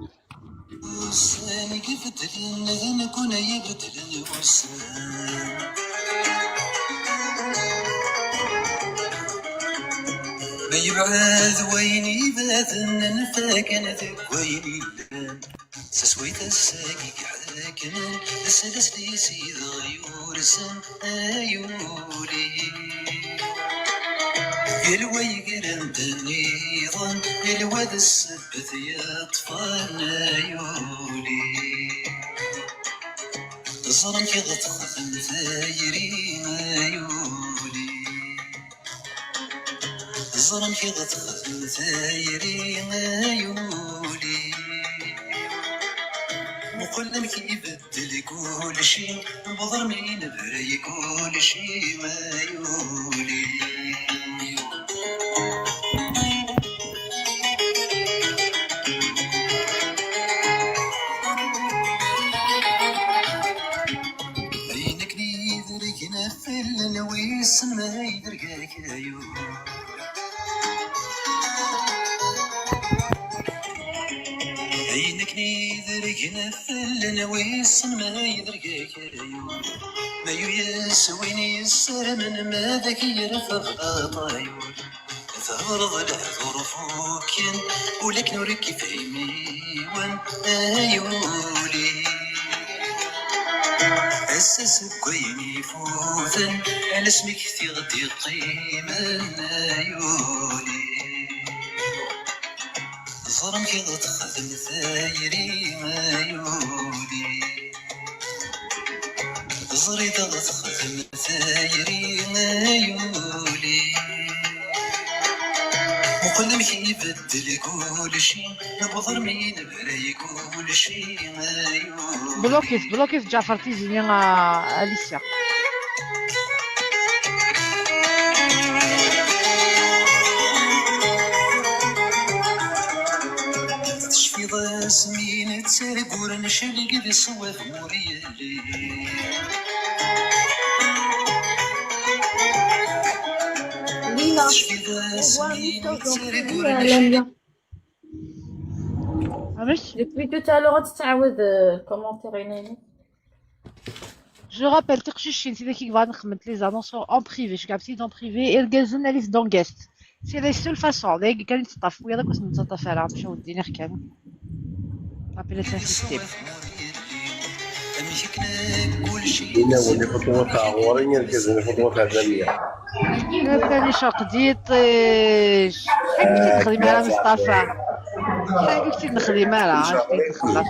ما يبعد وين يبات نفاك نذك وين سسويت الساقي حاكم السلس لي سيد غيور سن ايولي الوي قرنت النظام الواد السبت يطفى ايولي ظلم في غطخ ثايري ايولي ظلم في غطخ ثايري ايولي مقلم كيبدل كل شي بضرمي نبري كل شي ما يولي عينك نيدرك نفل ويسن ما يدرك يو عينك نيدرك نفل ويسن ما يدرك يو ما يياس وين يسر من ما ذاك يرفض طايور تهرض الهضر فوكن ولك نورك فهمي ايولي أساس كويني فوثا على اسمك تغدي قيمة يولي ظلم كي تخدم ثايري ما يولي زري تخدم ثايري ما يولي وقلم يبدل كل شي نبضر مين بري كل شي ما يولي بلوكيت بلوكيت جعفر تيزيني اليسيا تشفي ضاسمين تسرقور نشلق ذي صوت موريالي Lina, تشفي ضاسمين تسرقور Lamia. عملت Depuis tout à l'heure, تتعود commentaire ينيني. Je rappelle تقشيشين سيدي كي غادي نخدم les annonces en privé je كابسيت en privé ارجازن اليس دون guest. C'est la seule façon داك كان يتطاف ويا داك نتطاف على مشاو دينير كامل ابيل سان سيستيم إلا ولي خطوة تاع غورين يركز خطوة تاع زامية ثاني شقديت شحال كنتي تخدمي على مصطفى شحال كنتي نخدم راه عرفتي تخلص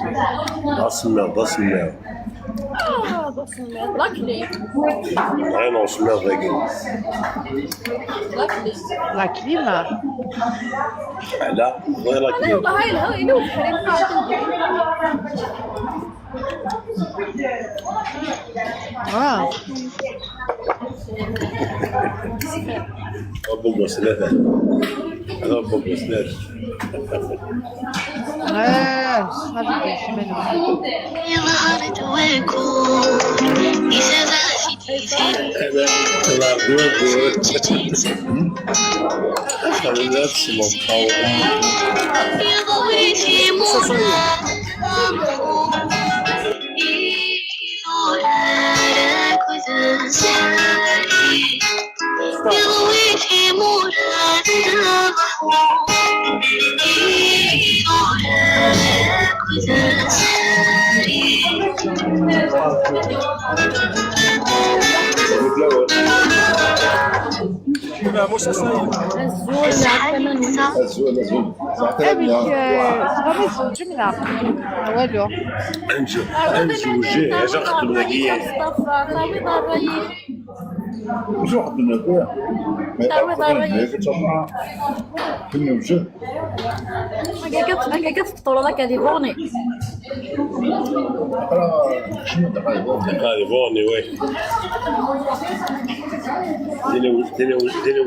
ضسمة ضسمة اه بس لا كلي غير نوصل ذاك لا كلي لا كليما لا غير لا انا كليم والله هاي الهواء اللي وبحري اه بوكو ثلاثة هذا بوكو ثلاثة اه ما بديش منه ظهرت ويكون هذا لا دور خلينا نسمع موسى صايب الزول الزول امك صغير زوج جملة والو انجو انجو جي اجا خدم ذاك مصطفى تعويض الرأي شو خدمنا فيها تعويض الرأي كنا وجه ما كتفطر لا كاليفورني شنو دقايق كاليفورني وي دينا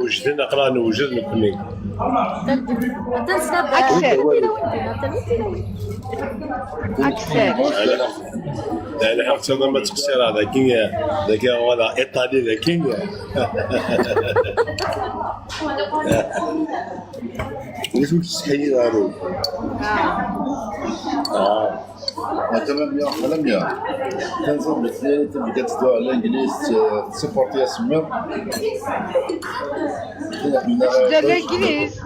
وجدنا قرا نوجد نكوني اكسل انا حتى ما تقصير هذا كي ذاك ولا ايطالي ذاك واش تسحيي دارو مثلا ميا كنظن بلي تبدا تدوي على الانجليز تسيبورتي سمير تبدا الانجليز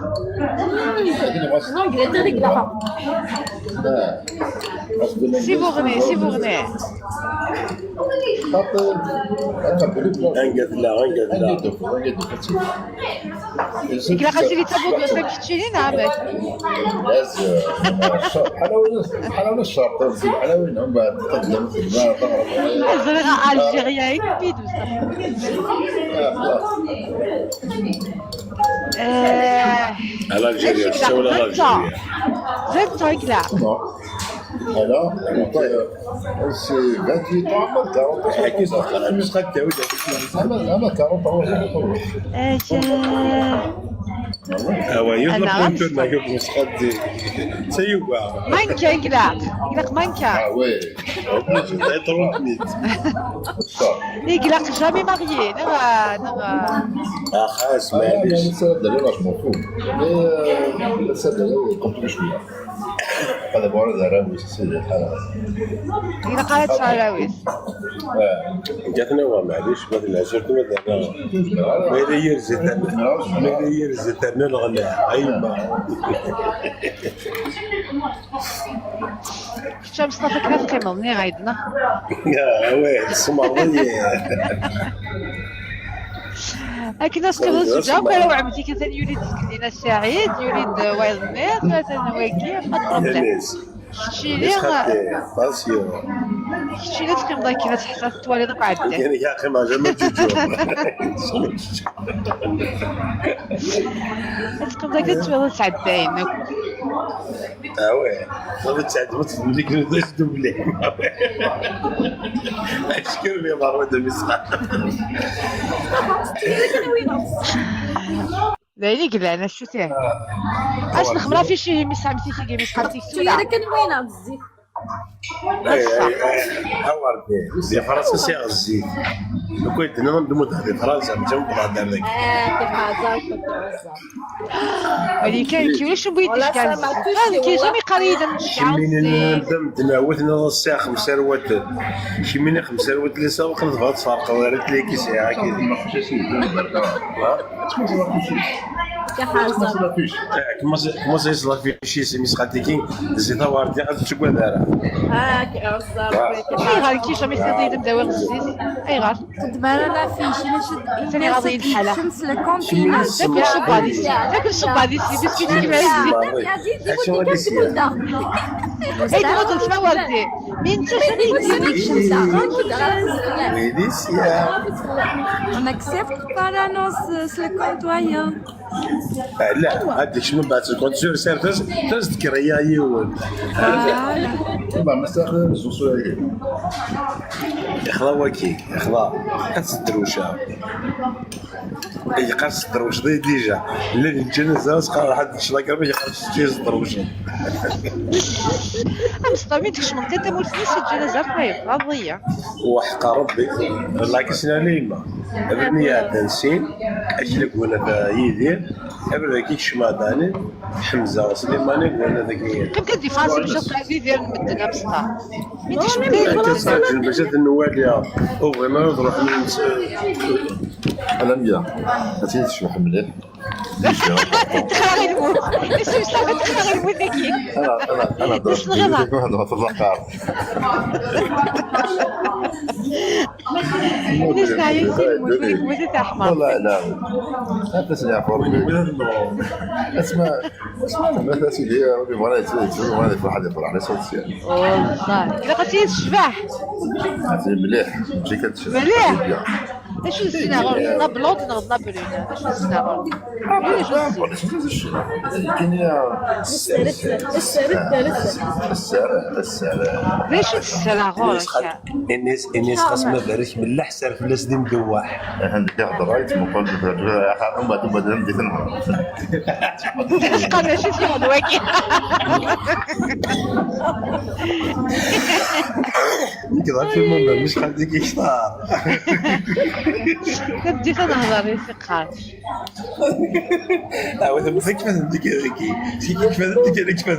سي بوغني سي بوغني انقذ لا انقذ لا إلا قلتي لي تابو كتشيني نعمل لازم بحال ولا الشرط تزيد بحال وين من بعد تقدم تغرب زريغة الجيريا كبيد على الجيريا ولا الجيريا زدت هكذا Alors, c'est 28 ans, 40 ans. 40 ans. اوا يطلب كنت ناكل مسخدي سيوبا مانكا يقلق يقلق مانكا اه وي يقلق جامي ماريي نغا نغا اه خلاص معليش لا جو مون فو مي سا كومبلي شوية هذا بورد راويس سيدي يقلق على تشاراويس جاتنا هو معليش ما العشرة ما ما يرزت ما يرزت انا الغناء ايما شتا مصطفى كنا تقيمة مني غايدنا يا وي السمر لكن ناس كانوا زوجة وكانوا عمتي كان يوليد سكلينا السعيد يوليد وايض الناس مثلا واكي با بروبليم شتي لي شتي لي تقيم ضاك كيفاش تحس التواليت قعدت يعني يا اخي ما جا تقيم ضاك التواليت تعداين اه وي صافي تعد ما تديك دوبلي اشكر لي ضربه لا يليق لا انا شو تاه اش نخمرا في شي ميس عمتي كي ميس خالتي سولا كان وين الزيت دي فرنسا سي الزيت لو كنت انا ندمو في فرنسا ماشي نبغى دار لك ولكن كيفاش بغيت تشكال كي جامي قريدا شميني ندمت نعاود الساعة 5 روات شميني 5 روات اللي سابق نضغط تفرق وريت لي كي ساعة كي كما سيصلا في شي سي مسخاتيكي زيتا واردي غادي تشكوا دارا اي غير كي جامي سيدي نداوي الزيت اي غير تبان لا فيش الا ثاني غادي الحالة شمس الكونتينر تاكل شباديسي تاكل شباديسي بسكوت كيما الزيت اي تبغى تسمع وردي مين On accepte pas l'annonce sur le comptoir. لا هذيك شنو بعد كنت سير سير تذكر هي ايوا يخضا واكي يخضا قص الدروشه اي قص الدروش دي ديجا لا الجنازة قال حد شلاكر باش يقص شي الدروشه مصطفى تكشمن انت مول سنيس الجنازة طيب غضيه وحق ربي الله كسنا ليما ابني تنسين اشلك ولا يدير ابدا كيك شماداني حمزة سليماني ولا ذاك كم كدي فرنسا باش تلقى ديال المدن بسطا مين تشمن باش النواليه او فريمون تروح من انا ميا هاتي تشوف مليح تخرج الموت مصطفى تخرج الموت ذكي انا انا انا ضربت واحد في الزقار والله لا لا تسمع اسمع اسمع مثلا سيدي ربي بغا يتسمع يفرح يفرح على صوت والله الا قلتي الشباح مليح ماشي كتشبح مليح اش السنة غور لا blonde نغ la brune اش السنة غور ليش السنة غور الناس الناس خاص ما بارك من الحسر في الناس دي مدوح عندك يهضر رايت مقول من بعد بعد بديت نهضر قال ماشي في غدواكي كذا في المومنت مش خليك يشطار بديت نهضر يا قال عاود ما كيف نديك هذيك كيف نديك هذيك كيف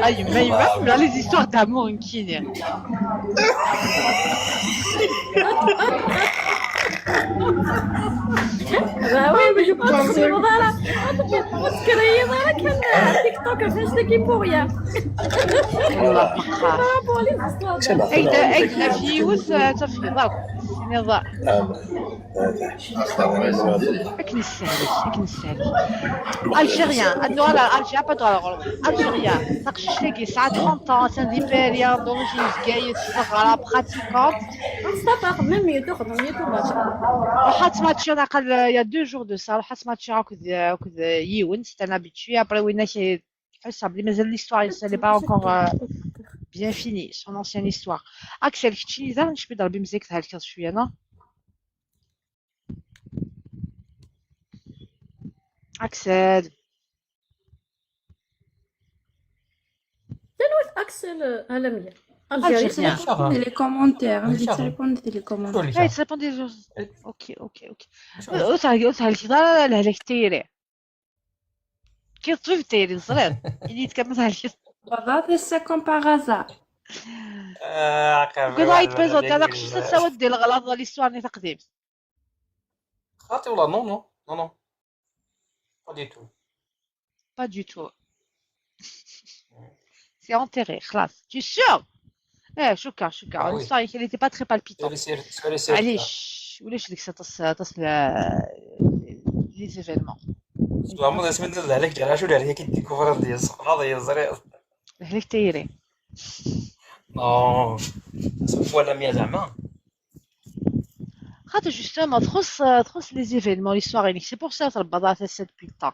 اي ما يما les histoires d'amour نكيني oui mais تكري ضرا كان تيك توك فاش تاكي pour rien والله بقى ايدا ايدا فيوز تفيض نضاء اكن السهلك اكن السهلك algérien ادو على الجيريا با دو algérien تقشش تاكي ساعة 30 ans سان d'origine زكاية صغرى pratiquante مصطفى خدم يوتيوب خدم يوتيوب راح تماتشي انا قال y a deux jours de ça راح تماتشي هاك يون c'est un habitué après وين حس بلي مازال l'histoire elle est pas encore bien finie son ancienne histoire اكسل كتشي اذا نشبي ضربي مزيك تهلك شويه انا اكسل تنوث اكسل هلمية Algérien. Les commentaires, on dit répondre les commentaires. اي تريبوندي OK OK OK وسهل لا لا لا تيري كي طفيف تيري صغير اللي يتكمل سهل Voilà, c'est comme par hasard. كنت عيط بيزوت انا قشت تساوي ديال الغلط l'histoire ني تقديم خاطي ولا non non non non pas du tout pas du tout c'est enterré خلاص t'es sûr ايه شكرا شكرا l'histoire elle était pas très palpitante علاش ولاش ديك تص تص les événements زعما سمعت عليك جرا شو عليك كي découvrir ديال الصقراط يا زري هلك تيري non ولا مية زعما خاطر justement تخص les événements l'histoire يعني c'est pour ça تربطها cette putain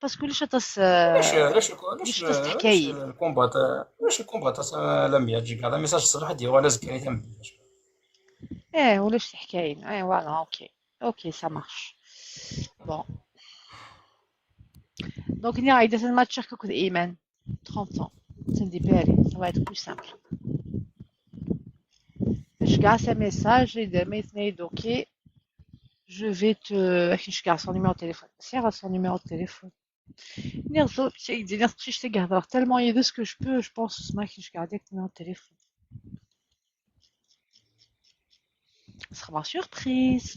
parce que علاش تص علاش علاش علاش تحكي ال combat علاش ال combat لم يجي هذا message الصراحه ديال ولا زكريا تم ايه ولاش تحكي ايه voilà OK OK ça marche bon donc ني عايده الماتش كوك ايمان 30 ans تندي بالي ça va être plus simple. Je garde un message et demain, ok, je vais te. Je garde son numéro de téléphone. C'est son numéro de téléphone. Je te garde. Alors, tellement il y a de ce que je peux, je pense, que je garde le numéro de téléphone. Ce sera ma surprise.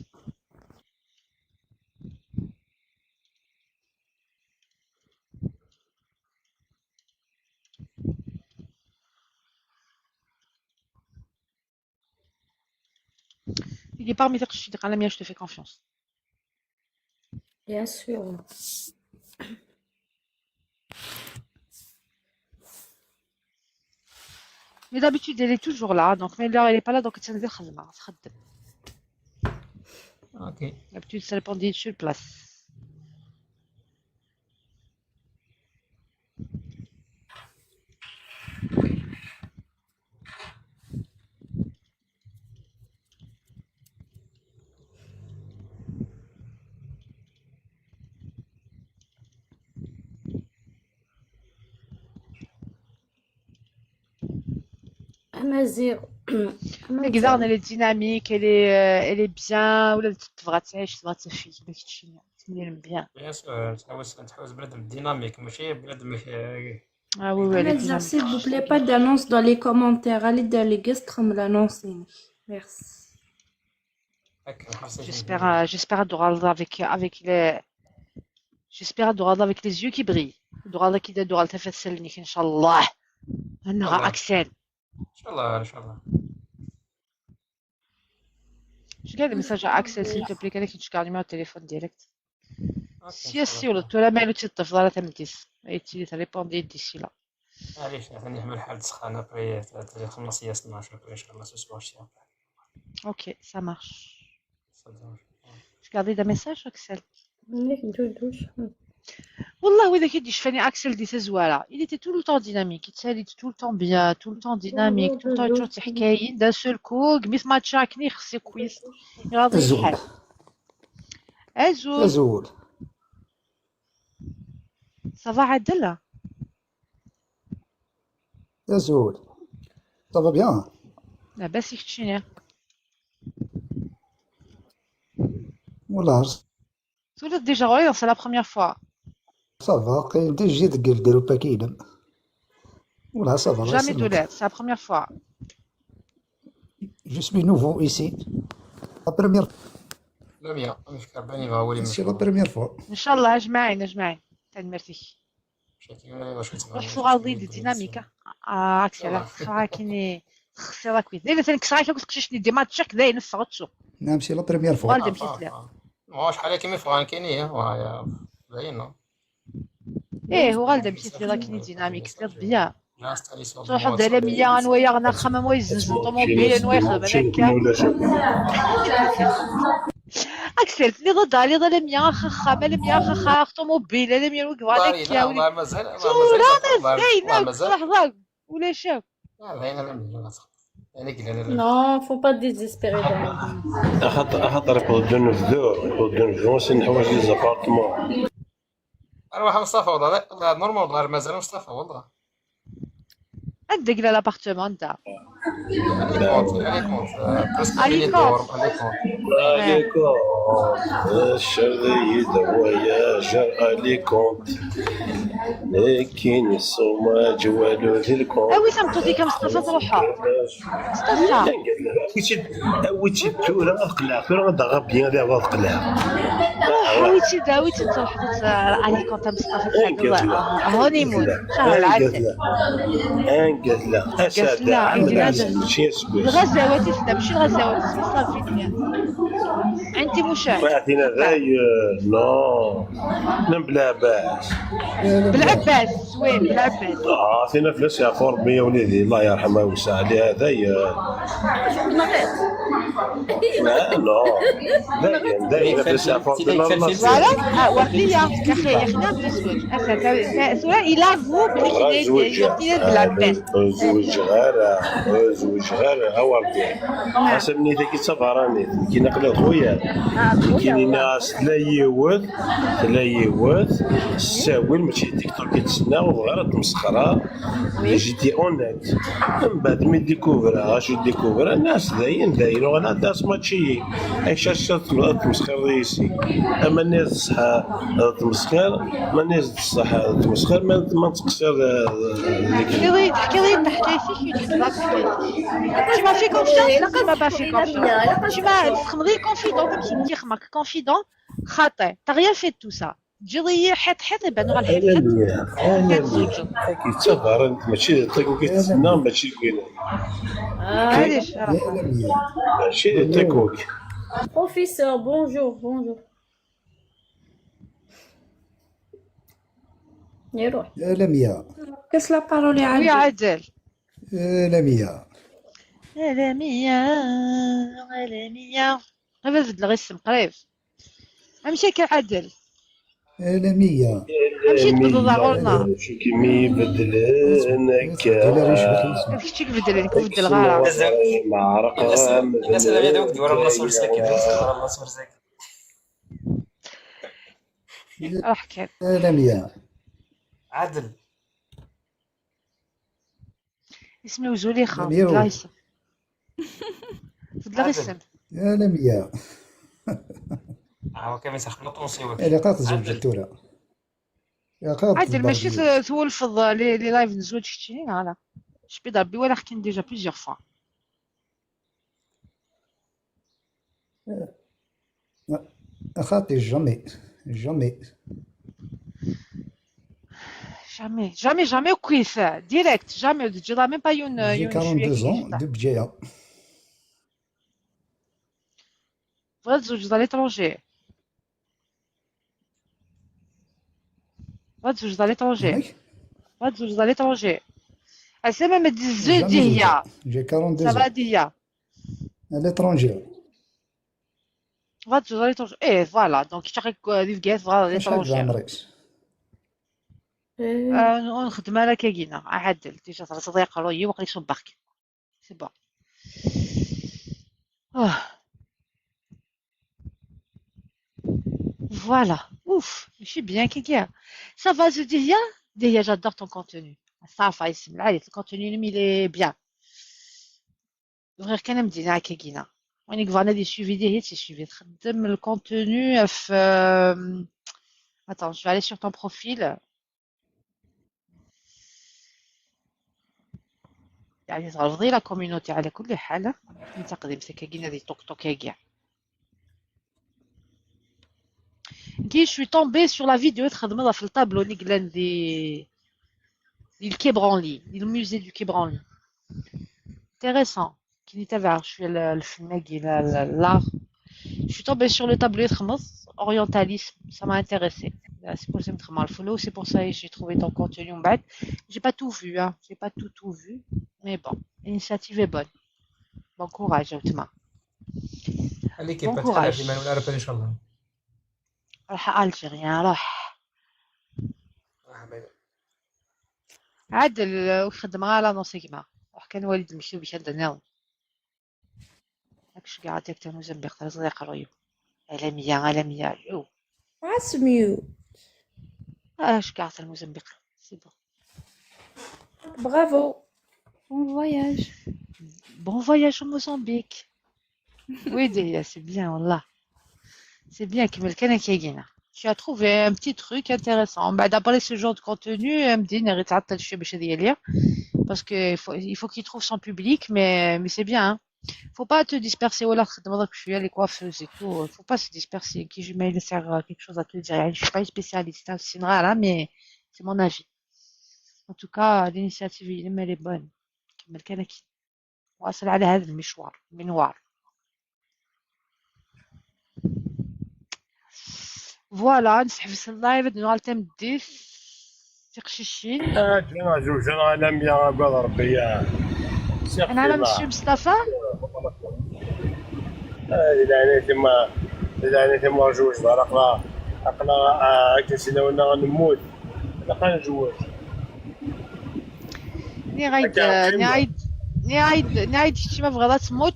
Il est parmi les je je te fais confiance. Bien sûr. Mais d'habitude, elle est toujours là. Donc, mais là, elle n'est pas là, donc elle se Ok. D'habitude, ça répond sur place. أمازيغ Exarne, elle est dynamique, elle est bien ولا تبغى تعيش تبغى تفي كيما كتشي تميل bien. bien sûr تحوس بنادم dynamique ماشي بنادم Ah oui, oui, elle est Amazigh, dynamique. s'il vous plaît, pas d'annonce dans les commentaires. Allez dans les guests comme l'annonce. Merci. J'espère j'espère avec les j'espère avec les yeux qui brillent. دغال كي دغال تفسلني ان شاء الله. انا اكسل. ان شاء الله ان شاء الله. Je garde le message à Axel, s'il te plaît, كان كيتشكر numéro de téléphone direct. Si si ولا تو لا مالو تطفل راه تمديس. اي تي répondre d'ici là. معليش نحمل حالة سخانة après خلص هي 12 après ان شاء الله ce soir شي. Ok, ça marche. Je gardais des messages, Axel. مليك ندوش. والله وإذا كي شفاني Axel دي تزوالا. Il était tout le temps dynamique. Il était tout le temps bien, tout le temps dynamique, tout le temps toujours تحكاين. D'un seul coup, قميص ما تشاكني خصي كويس. يراضي الزول الحال. أزول. الزول. Ça va عادل؟ الزول ça va bien. لاباس يكتشيني. والله تولد déjà غوري c'est la première fois. ça va قايم déjà ديك ال groupe كاين والله ça va الله Jamais يسلمك. تولد, c'est la première fois. Je suis nouveau ici, la première لميا نفكر باني هو اللي c'est la première fois. إن شاء الله أجمعين أجمعين. تنمرتي. روح شو غادي دي dynamique. أكسل خاكني خسر كويس. دايما تنكسر كي تقششني دي ماتشك داين نفغتشو. نعم c'est la première fois. والدة مشيت لها. شحال كيما فغان كاينين باين. ايه وغالدة مشيت لها كيني dynamique c'est bien. installé تروح دالا ميا نويا غنا خمم ويزنزن طوموبيل نويا يخدم هكا. اكسل لي ضد لي ضد ميا خخا ما ميا خخا طوموبيل لا ميا وقف هذاك يا ولي. مازال صورة مازال لحظة ولا شاف. Non, faut pas désespérer dans la vie. خاطر يقدروا نفذو يقدروا نفذو نحوج les appartements. اروح مصطفى والله لا normal والله مازال مصطفى والله. عندك لا l'appartement انت. Alicante Alicante presque Alicante. Alicante. Alicante الشرقي voyageur Alicante لكن الصومال جوالو ذي اه ال compte. oui سمتو كم مصطفى تروحها. مصطفى. ويتي تورا تقلع تورا غادا bien غادي تقلع. روح ويتي دا ويتي تروح Alicante مصطفى honeymoon شهر العسل. انقذ اسد لا، عام العسل ماشي سكويس. الغزاوات تسنا ماشي الغزاوات صافي انت مشاهد. عطينا غاي نو نم بلا باس. بالعباس زوين بالعباس. عطينا فلوس يا خو ربي يا وليدي الله يرحمه ويوسع عليه هذا لا نو دايما دايما فلوس يا خو ربي الله. voilà وردية يا اخي يا اخي نعم تزوج سورة il avoue بلي زوج كي بالعباس. زوج غير زوج غير اوردي حسب ذاك السفراني كي نقل خويا كاين ناس لا يود لا يود الساويل ماشي تيك توك يتسنى وغير تمسخره j'étais honnête من بعد mais découvre اش découvre الناس داين داين وانا داس ماتشي اش تمسخر ريسي اما الناس صح تمسخر ما الناس صح تمسخر ما تقصر. تحكي لي تحكي لي حكايتي كي تحكي لك. Tu m'as fait confiance, tu m'as pas fait confiance. Tu m'as تخمضي confident تمشي تخمك confident خاطئ. T'as rien fait de tout ça. تجي حيط حيط يبان غير الحيط حيط. انا كي تسافر انت ماشي طيكو كيتسنى ماشي كاين معليش ماشي طيكوك. Professeur, bonjour, bonjour. يروح. يا لميا. Qu'est-ce la parole oui عادل؟ عادل. يا لميا. عالمية عالمية غير بدل غير الاسم قريب. امشي كعادل. يا لميا. امشي تبدل غورنا. شو كيمي بدلنك. كيفاش تبدل بدل غارة. مع رقم. الناس اللي دوك ورا الله ساكت ورا الله ساكت. راح كان. يا لميا. عادل. اسمي زليخة لميا. بدل الاسم بدل الاسم. يا لميا. هو كان يسخن طونسي. اللي قاعد تزوج التورا يا قاعد. عادل ماشي تولفظ les lives نزوج شتي لا شبي ربي ولا حكينا déjà plusieurs fois. خاطي jamais jamais. Jamais jamais jamais كويس direct jamais تجي même pas يون j'ai يون شويه 42 ans de بجاية. بغيت تزوج على l'étranger بغيت تزوج على l'étranger. Va تزوج à l'étranger. اسامه ما تزوج Jamais ديهيا. زوجت. J'ai 42 Ça va ans. ديهيا. À l'étranger. Va تزوج à l'étranger. ايه voilà donc شتاقي دي في va à شحال l'étranger. بعمرك؟ نخدم على كاكينا عادل déjà صديق روي وقلي صباك c'est bon. Voilà. Ouf, je suis bien, Kiki. Ça va, Dihya? Dihya, j'adore ton contenu. Ça va, le contenu, il est bien. غير كان مدينة كاكينا. وين فانا des suivis Dihya, c'est suivi. تخدم le contenu في Attends, je vais aller sur ton profil. يعني تغرضي la communauté على كل حال. نتقدم سكاكينا دي توك توك كاع. كي je suis tombée sur la vidéo تخدم في الطابلو اللي قلان دي le Quai Branly, le musée du Quai Branly. Intéressant. Qui n'était pas, je suis le فناقي l'art. Je suis tombée sur le tableau de orientalisme, ça m'a intéressé. C'est pour ça que je follow, c'est pour ça que j'ai trouvé ton contenu en bas. J'ai pas tout vu, hein. J'ai pas tout vu, mais bon, l'initiative est bonne. Bon courage, Otma. L'équipe Bon courage. ان شاء الله. راح algérien راح. عادل وخدم غير l'annonce كيما راح كان والد مشي باش عندنا هاكش كاع تاك تاع موزمبيق تاع صديق الريو عالمية عالمية يو عسميو اش كاع تاع الموزمبيق c'est bon. Bravo. Bon voyage. Bon voyage au Mozambique. Oui, Delia, c'est bien, والله. C'est bien كمل كان كاينة. Tu as trouvé un petit truc intéressant. Bah, d'après ce genre de contenu, مدين غير تعطل شوية باش يلير. Parce que il faut qu'il trouve son public, mais c'est bien. Hein. Faut pas te disperser. Voilà, je suis les coiffeuses et tout. Faut pas se disperser. Qui je vais faire quelque chose à te dire. Je suis pas une spécialiste, hein, c'est là, mais c'est mon avis. En tout cas, l'initiative, elle est bonne. كمل كان كي واصل على هذا المشوار المنوار. Voilà, نسحبس ال live نوال تمديس تقشيشين. جنا جوج انا لم يا ربي. انا على مسيو مصطفى. إذا تما جوج دار أقلا أقلا كنسينا ونا غنموت أقلا نجوج. ني غايد ني غايد ني غايد ني غايد شتي ما بغا تموت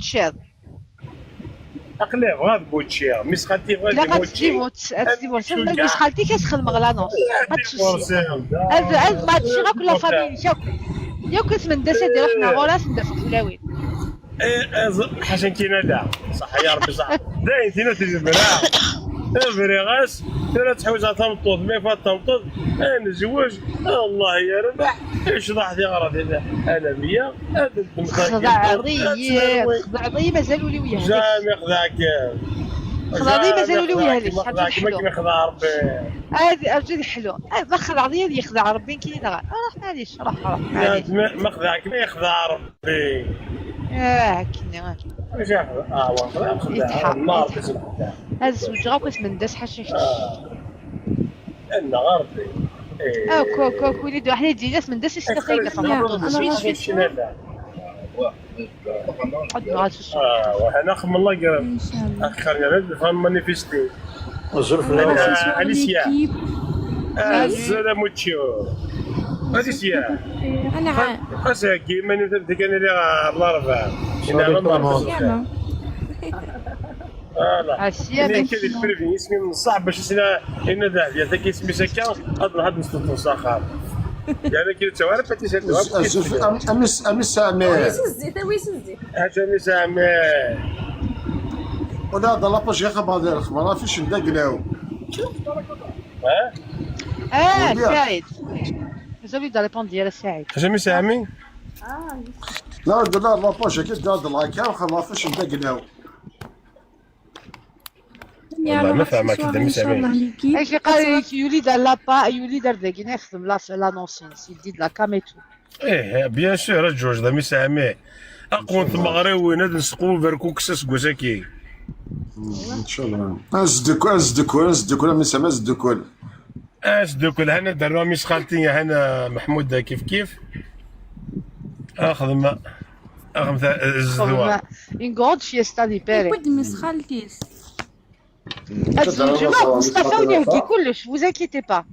أقلا بغا بوتشير مي سخالتي بغا لا غاتديفورس مي سخالتي كتخدم غ l'annonce هاد ما هادشي غا كل famille ياك كتمن داسا ديال حنا غوراس ندافع فلاوين. حسن كاينه لا صح يا ربي صح داين تينا تجبرها افري غاس ترى تحوز على تمطوط ما فات تمطوط نزوج الله يربح اشرح لي غرضي انا مية خضع ضي خضع ضي مازالوا لي وياه jamais خضعك خضع ضي مازالوا لي وياه ليش ما خضع ربي هذه ارجل حلو ما خضع ضي يخضع ربي كاين راح معليش راح راح معليش ما خضعك ما يخضع ربي كني واش ياخذ النار هذا الزوج غا كنت داس حاجه انا غربي كو كو كولي حنا ديناس من داس يستقيل انا خم الله قرب اخر فهم مانيفيستي اليسيا السلام تشيو اليسيا انا خاصك ماني تبدا كان لي الاربعه فوالا عشية كاين البريفي اسمي من الصعب باش سنا ان ذا ذاك اسمي سكا هاد نهار نستطيع اخر يعني كي توارد باتي امس امس امي ويس الزيت ويس الزيت هاجا امس امي ولا هذا لاباج يا خبر الخبر فيش ندقلاو اه سعيد مازال يبدا ريبوند ديال سعيد هاجا امس امي لا لا لاباج كي دار لاكا وخلاص فيش ندقلاو والله ما فاهمك انت مش عامل ايش قال يوليد لابا يوليد رداكين يخدم لا لانونسين سي دي لا كام تو ايه بيان سور جوج دا ميس عمي اقوى المغرب نسقو بركوكسس كوساكي ان شاء الله ازدكول ازدكول ازدكول ميس عمي ازدكول اش دوك هنا داروا ميس خالتي هنا محمود كيف كيف اخذ اخذ الزوا une grande fiesta دي باري يقد مس خالتيس مصطفى ونهدي كلش vous inquiétez pas.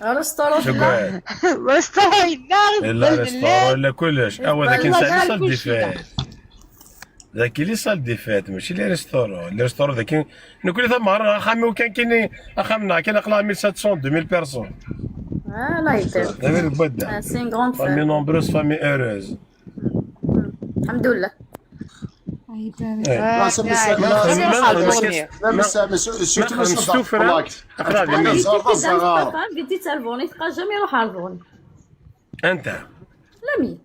restaurant شكرا. restaurant لا restaurant لا كلش. او ذاك les salles des fêtes، ذاك les salles des fêtes ماشي les restaurants. les restaurants ذاك نقول ثم خامي وكان كاين خامنا كاين اقلا 1700 2000 personnes. الله يبارك. هذا البدا c'est une grande famille nombreuse famille heureuse. الحمد لله. لا بديت تلفوني تبقى jamais يروح على الفوني. انت لامي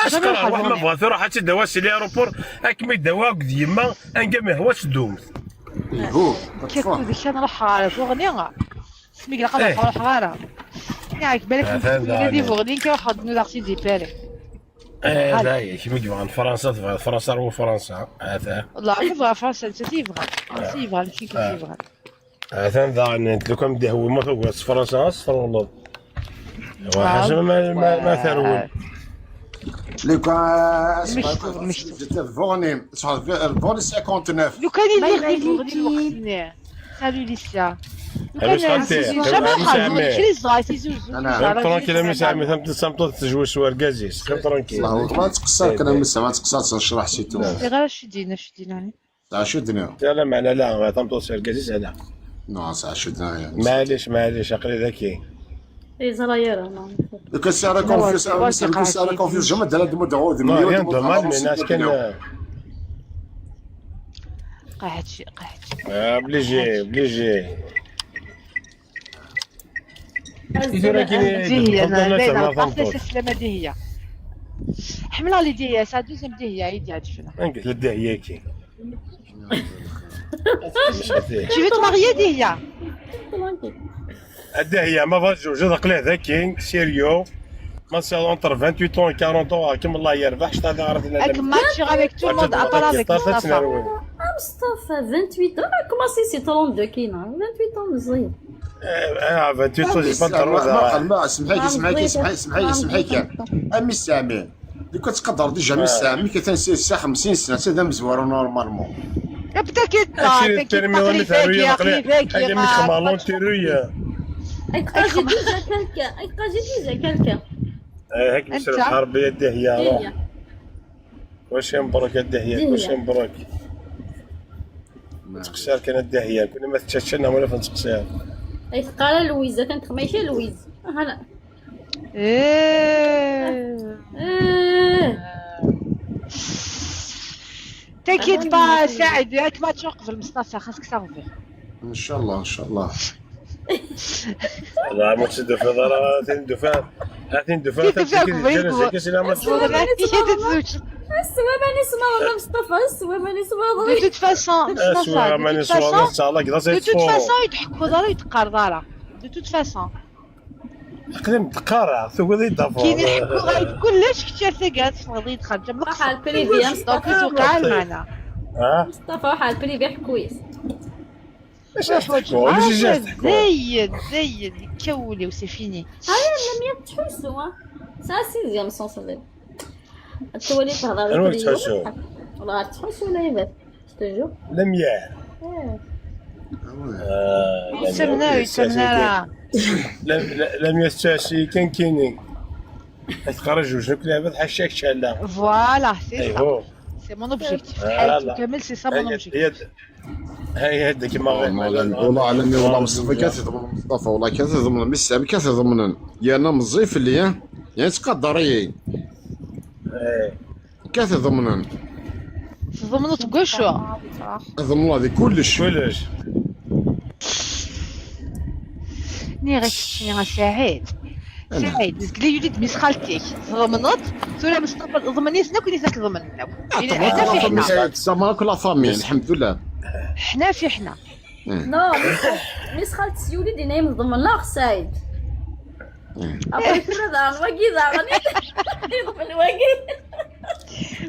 اشكر واحد ما بغات يروح حتى دوا سي l'aéroport اكمي دوا قد يما انكا ما هواش دومت. كيف ذيك نروح على فوغني سميك لقد نروح غارة ياك بالك دي فوغني كي واحد نو دي باري. ايه لا كيما يبغى فرنسا تبغى فرنسا رو فرنسا هذا والله تبغى فرنسا انت تيبغى تيبغى ماشي كيبغى هذا انت لو كان بدا هو ما تقول فرنسا صفر والله وحاجه ما ثرول لو كان فوني فوني 59 لو كان يدير فوني الوقت. salut ليسيا. tranquille مس عمي ثم تجوز سوار كازيس خير tranquille. ما تقصر كان مس ما تقصر نشرح سيتو غير شدينا شدينا شدنا. لا معنا لا ثم توصل كازيس هذا non شدنا. معليش معليش عقلي ذكي اي زراير. لو كان سي راه كونفيوس سي راه كونفيوس جامي دار دمو rien de mal mais ناس كان قاعد شي قاعد obligé obligé. دي هي انا السلامة دي هي حمله لي دي هي sa deuxième دي هي يدي عجبنا. نقول لك دي هي كي tu veux te marier دي هي دي هي ما بغاش تزوج قليه ذاكي sérieux ما c'est entre 28 40 ans كيما الله يربح شتا هذا غرضنا. اك ماتش avec tout le monde à part avec مصطفى. مصطفى 28 comment c'est 32 كاينه 28 مزيان. 28 j'ai pas ما سمحي سمحي سمحي سمحي سمحي امي السامي لو كتقدر déjà مي السامي كتنسي 50 سنة هذا مزوار normalement. بدا كيطلع اي déjà quelqu'un اي déjà quelqu'un. هاك مشرف حربيه الدهيه روح واش مبروك الدهيه واش مبروك تقصير كان الدهيه كنا ما تشاشنا ولا في تقصير. اي قال لويزا كانت ماشي لويز هلا. ايه t'inquiète pas سعيد ياك ما توقف المصطفى خاصك صافي. ان شاء الله ان شاء الله. لا ما تشد في ضرا تندفع تندفع De toute façon, de toute façon يضحكوا ضرا يتقار ضرا. De toute façon. تقدم تقارع ثم غادي يضافوا. كاين يحكوا غايب كلش كثير ثقات غادي يدخل جنب واحد ال privé donc توقع معنا. مصطفى واحد ال privé كويس. زين زين كولي و c'est fini. هيا لم تحسوا ça sixième sens تولي تهضر والله تحسوا ولا يبات toujours لم يا يسمنا يسمنا لم يستاشي كان كيني تخرج وجهك لعبة حشاك شالا. voilà c'est ça c'est mon objectif حياتي كامل c'est ça mon objectif. هاي هذا كيما والله عالمي والله مصطفى كاتضمن مصطفى والله كاتضمن مي السامي كاتضمن يا انا مزيف اللي يعني تقدري كاتضمن تضمنوا تقول شو تضمنوا هذه كلش كلش ني غير ني سعيد سعيد قلي يولد ميس خالتك ضمنت ثورة مصطفى ضمني سنا كوني ساك ضمن حنا في حنا زعما كل famille الحمد لله حنا في حنا non ميس خالتي يولد نايم ضمن لا سعيد ابري كنا دار واقي دار يضمن واقي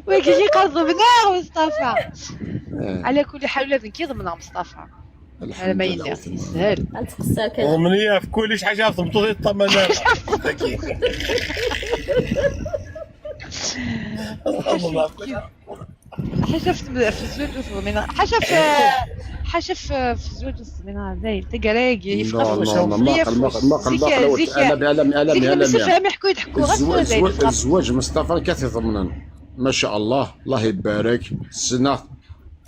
واقي قال ضمناه مصطفى. على كل حال لازم كي ضمناه مصطفى. هذا ما الحمد لله يدير يسهل. تقصى كذا. ضمنية في كل حاجة ضمطوا الطمانة. حاجة في الزواج والضمينة، حاجة في الزواج والضمينة زين تقراقي لا يفقف لا لا، ما قل ما قل ما قل ما قل زيك انا انا انا زيك انا مسافة يحكوا يضحكوا غير زين الزواج الزواج مصطفى كثير ما شاء الله، الله يبارك السنة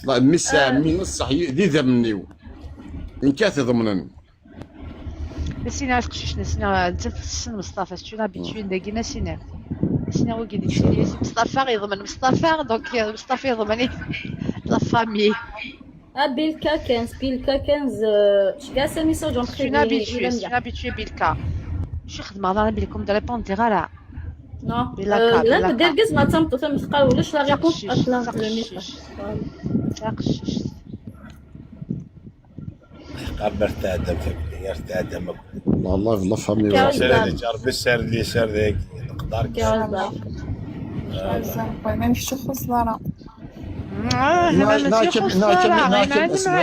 الله مسا من الصح ذي ذمنيو إن كاثي ضمنن. نسينا قشيش نسينا انت في السن مصطفى c'est une habitude داكي نسينا نسينا هو كي ديك مصطفى يضمن مصطفى donc مصطفى يضمن la famille. Ah, Bilka 15, Bilka 15, je gasse un message en C'est une privé. habituée, c'est une habituée Bilka. شي خدمة راه بالكم دا répondre راه. Non. بلاكا لا بلاكا. دير ما تمطو تم تقاولش la réponse اصلا le message. قبر تعدم تعدم. الله الله الله فهمني. سير جرب السير اللي سير ذاك نقدر.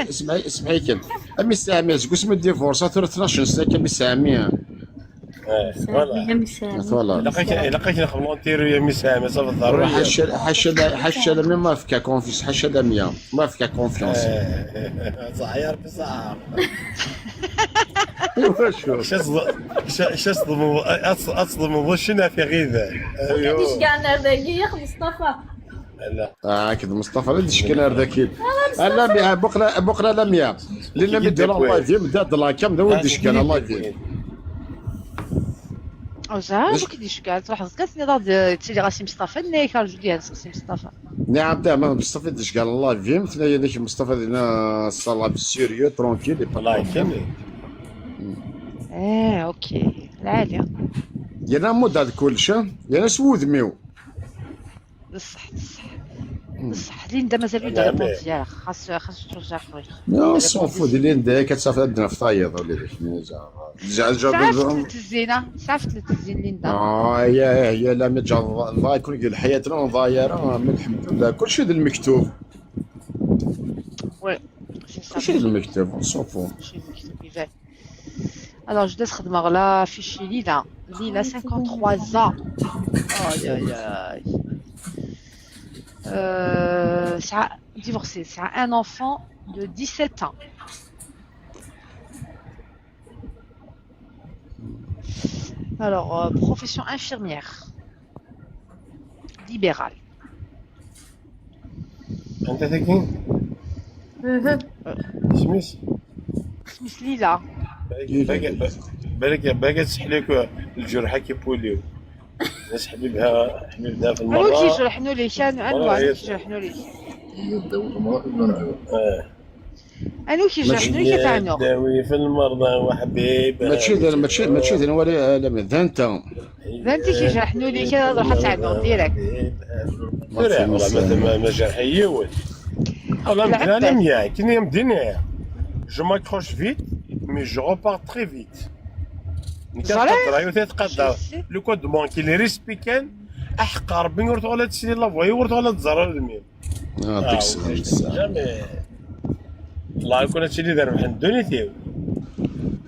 اسمعي اسمعي كم امي سامي قسم الديفورس 12 سنة كم سامي. فوالا لقيت نخدم لونتيرو يا مي سامي صافي الضروري. حاشا حاشا حاشا ما فيك كونفيونس، حاشا لميا ما فيك كونفيونس. صح يا ربي صح. اصدم اصدم وشنا في غيثه. ايوا كاع ذاكي يا مصطفى. لا كذا مصطفى لا تشكي ذاكي لا بقرا بقرا لميا لان مدي الله فيم داد لا كم ذا ودي شكال الله فيم. وزعما كيدير كاع تروح كاس نضاد تسيلي غاسي مصطفى نيك رجل ديال سي مصطفى. نعم تمام مصطفى ديش قال الله فيم ثنايا ذاك مصطفى دينا الصلاة سيريو ترونكيل. الله يكمل. اه OK العالية. يانا مود كلشي يانا سوود ميو. بصح بصح بصح ليندا مازال يدير réponse ديالها خاص خاص ترجع خويا. لا s'en fout ديال ليندا كتصافي عندنا في طايض ولا داك سعفت الزينة سعفت الزين ليندا. هي هي لا ما جا يكون الحياة ضايره من الحمد لله كلشي ديال المكتوب. oui كلشي ديال المكتوب s'en fout. كلشي المكتوب يبان. Alors je laisse خدمة la fiche ليلى ليلى 53 ans. اي اي اي. Ça divorcé, ça a un enfant de 17 ans. Alors, profession infirmière libérale. انت ذكي؟ سميس؟ سميس ليلى. بالك بالك تسحليك الجرحى كيبوليو. الناس حبيبها حبيبها في المرة. أنو كيجرحنو لي كان أنو كيجرحنو لي. أنو كيجرحنو لي كتعنو. داوي في المرضى وحبيبها. ماشي ماشي ماشي ذا ولا لا ذا أنت. ذا أنت كيجرحنو لي كان روح تعنو direct. والله ما جرحيول. والله أنا ميا كي مدينة. Je m'accroche vite mais je repars très vite. تقدر le code banque اللي ريسبيكان احق ربي ورث ولا تسيني la voie ورث ولا تزرر الميم. يعطيك الصحة. jamais الله يكون هادشي اللي دار بحال دونيتيو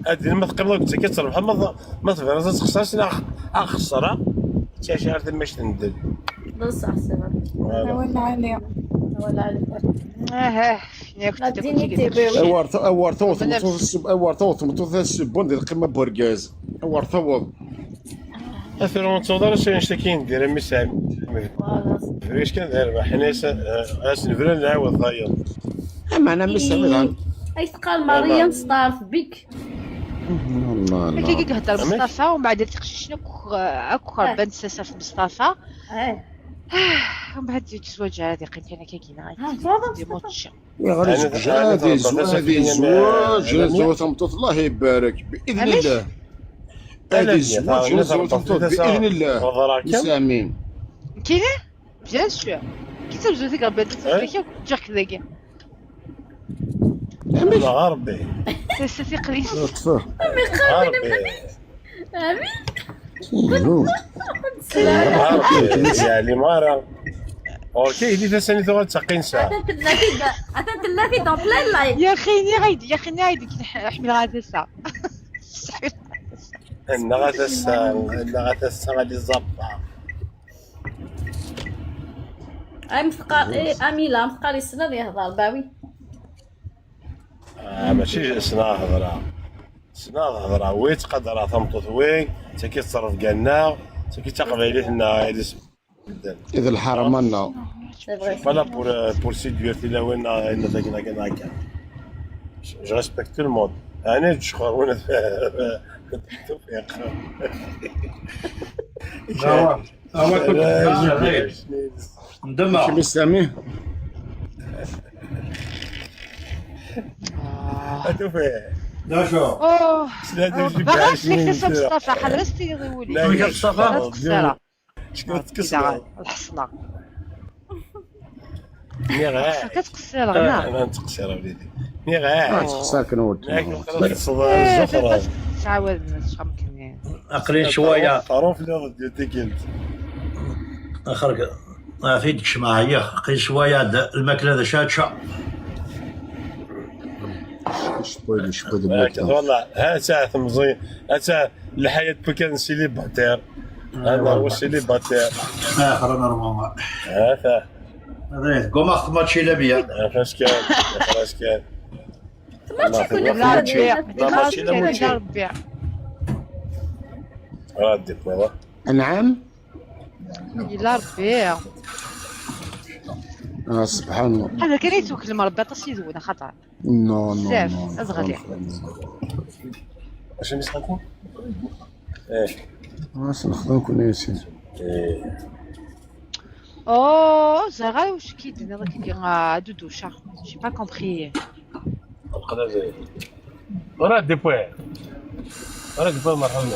هادي ما تقبل كنت كتربح ما تفرز تخسرش اخسر حتى شي عارف ماش تندل. بصح c'est vrai. ولا عليا ولا عليا. اه اور ثوث اور ثوث متوث السبون ديال القمه بوركاز اور ثوث اثر نتصور شي نشتكي ندير مي سامي فريش كندير حنا غاس نفرا نعاود ضايط. اما انا مي سامي اي تقال مريم ستعرف بك. الله كي كيهضر مصطفى ومن بعد تقششنا اكو بان ساسا في مصطفى. ومن بعد تزوج هذه قلت انا كاينه يا غادي زوج هذه زواج زواج تمطوط الله يبارك باذن الله. هذه زواج زواج تمطوط باذن الله. سامين كاينه bien sûr كي تزوج ذيك ربي تزوج جاك ذاك الله ربي سي قليل. امين يعني مارا اوكي اللي تساني ثغ تسقين ساعة اتن تلافي دون بلان لايف. يا اخي ني غايد يا اخي ني غايد حمل غادا الساعة. ان غادا الساعة ان غادا الساعة غادي الزبطة. ام ثقال إيه اميلا مثقال السنة اللي يهضر باوي. ماشي سنة هضرة سنة هضرة وي تقدر تمطط وي تا كيتصرف كالنا تا كي تقبيلتنا إذا الحرمنا Voilà pour séduire تلاوين إن ذاك هكا. Je respecte tout le monde. أنا تشخر وانا التوفيق. ندمر. كيف سامي؟ التوفيق. داشو. اوه سلادة جيب باغا عشرين نكتب مصطفى حضرتي يولي. لا، مصطفى؟ تقصيرة شكون تكسر؟ الحصنة ني غاع كتقصير لا انا نتقصير وليدي ني غاع تخسر كنود الزفرة تعاود شغمكني اقلين شوية طرف اللي ضد تيكلت اخرج فيدك شماعيه قليل شوية الماكلة ذا شاتشا شبوي شبوي والله ها ساعة مزيان ها ساعة الحياة بكان célibataire انا هو célibataire. اخر normal ها هذا قوم اخذ ماتشي لبيا فاش كان فاش كان ماتشي كنا لا ربيع لا ماتشي لا موتشي لا ربيع راه دي نعم لا ربيع سبحان الله. هذا كان يتوكل مربى تصيدونا خطا non non بزاف non أصغر. واش مسحتني؟ ايه نخدم كنا ياسين. ايه اوه زغا واش كيدير هذاك كي دودوشا j'ai pas compris. القناة زي وراه دي بوين وراه دي بوين مرحبا.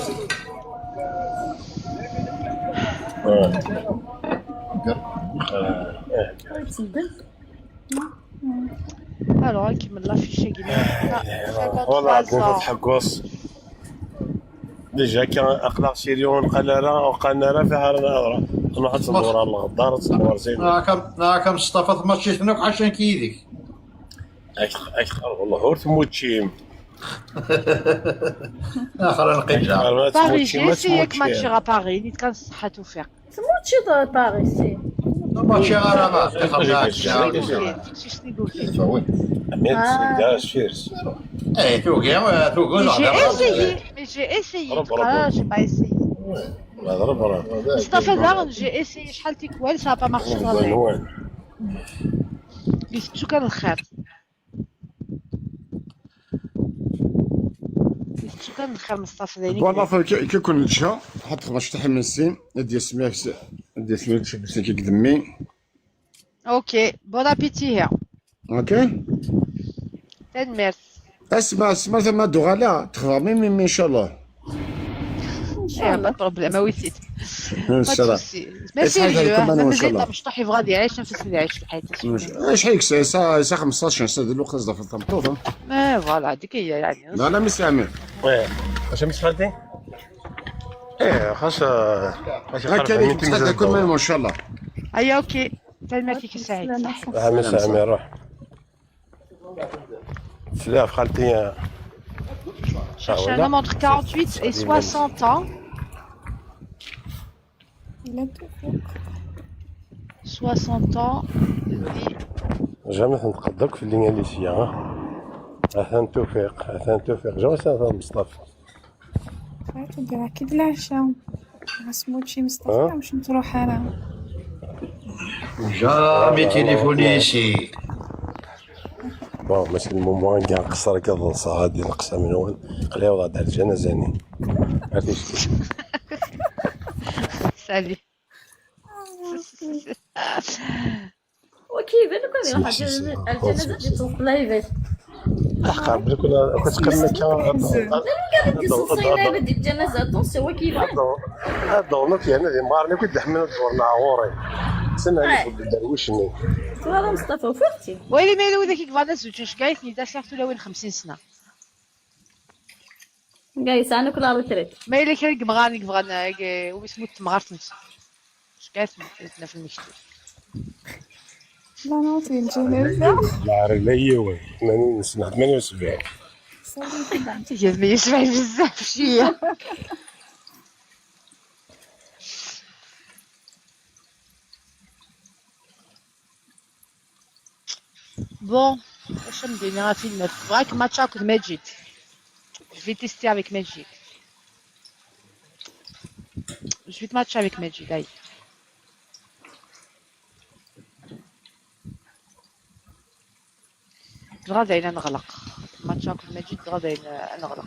alors نكمل l'affiche كيما والله كنت تحقص déjà كان اقلاق سيريون قال لا وقال لا فيها رانا نروح ندور على الغدار تصور زين. كم مصطفى ماتشي هناك عشان كيديك اك والله هور تموتشيم اخر نقيجة باري j'ai essayé que ماتشي غا باري نيت كان الصحة توفيق تموتشي باريس سي ماتشي غا ما ايه توقع توقع. J'ai essayé, mais j'ai essayé. Ah, j'ai pas essayé. مصطفى داغن j'ai essayé شحال تيكوال ça a pas marché. يفتشو كان الخير يفتشو كان الخير مصطفى ذاني. والله كي كون نتشا حط 15 من السين ديال سميك ديال سميك كي قدمي. OK bon appétit هي. OK تنمرت. اسمع اسمع ثم دوغالا تخدمي ميمي ان شاء الله. ايه pas problème ويسيت. ان شاء الله. mais sérieux مازال مشطوح يبغى غادي يعيش نفس اللي يعيش في الحياة. اش حيك ساعة 15 سنة الوقت في التمطوط. mais voilà هذيك هي يعني. لا لا مس عمير. وي واش مس خالتي؟ ايه خاص هكا كل ما ان شاء الله. هيا OK تنمرتك سعيد. مس عمير روح. سلاف خالتي. Cherche un homme entre 48 et 60 ans. 60 ans. jamais نتقدرك في الانجليزية. اثان توفيق اثان توفيق jamais اثان مصطفى. دير اكيد العشاء سموتشي مصطفى واش تروح انا. jamais téléphoner ici. bon ماشي ال moment كاع قصر كظنصا غادي نقصها من وين قليل وضع على الجنازة عرفتي. سالي وكيف انا كون يروح الجنازة دي لايفات. قبل كنا كنت قبل لا كانت دي صوصينا بدي الجنازة attention وكيف الدونات يعني ذي مارني كنت لحمنا دورنا عوري سنة درويشني. هذا مصطفى وفرتي ويلي ميلو ذاك كيف زوج اش كايتني دا سيرتو لوين 50 سنة كايس انا كل retraite ما الا كان كبغاني كبغانا ويسمو تمغارت نفسه اش كايت في المكتب. لا non في الجنازة. لا لا يوي 80 سنة 78. يا يسمع بزاف شوية. Bon, واش ندير فيلم بغاك ماتش avec Majid. Je vais tester avec Majid. Je vais te matcher avec Majid, aïe. غادا نغلق ماتش avec Majid غادا نغلق.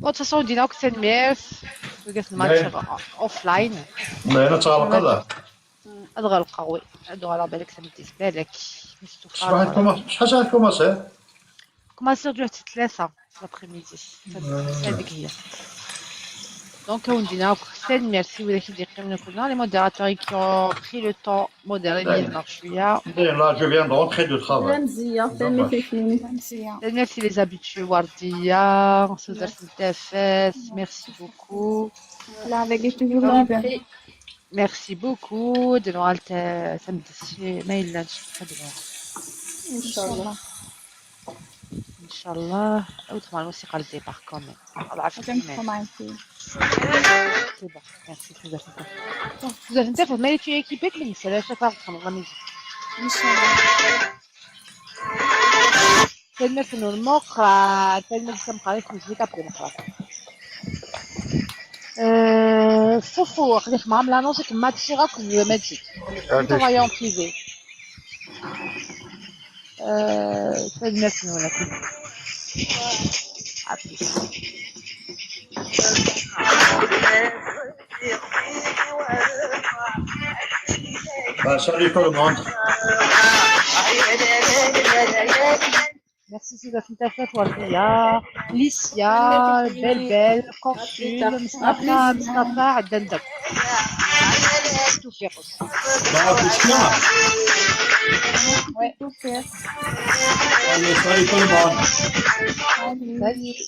Bon, de toute façon, دينا وكتنمير وقت الماتش offline. ما انا تغلق هذا. ادغلق oui ادغلق بالك سميتي بالك. شحال شحال commencé؟ commencé جوج 3 l'après-midi هذيك هي. Donc, on dit merci les modérateurs qui ont pris le temps modérer Là, je viens de rentrer de travail. Merci les habitués, Wardia, merci beaucoup. Merci beaucoup. De Inch'Allah. Inch'Allah. Autrement, الموسيقى le départ quand même. C'est bon, merci. Mais tu es équipée de c'est la chaque fois la musique. Inch'Allah. تلمس انه المقرا تلمس مقرا مزيكا بكون مقرا. فوفو خليك معاهم l'annonce ماتشي غاك ماجيك. Envoyé en privé. تلمس انه À plus. Bah, salut tout le monde. Merci Sylvain Tafet, Wardia, Licia, Belle Belle, Consul, Mustafa, Mustafa, Dendek. Tout faire. Ouais. Allez, salut tout le monde. Salut.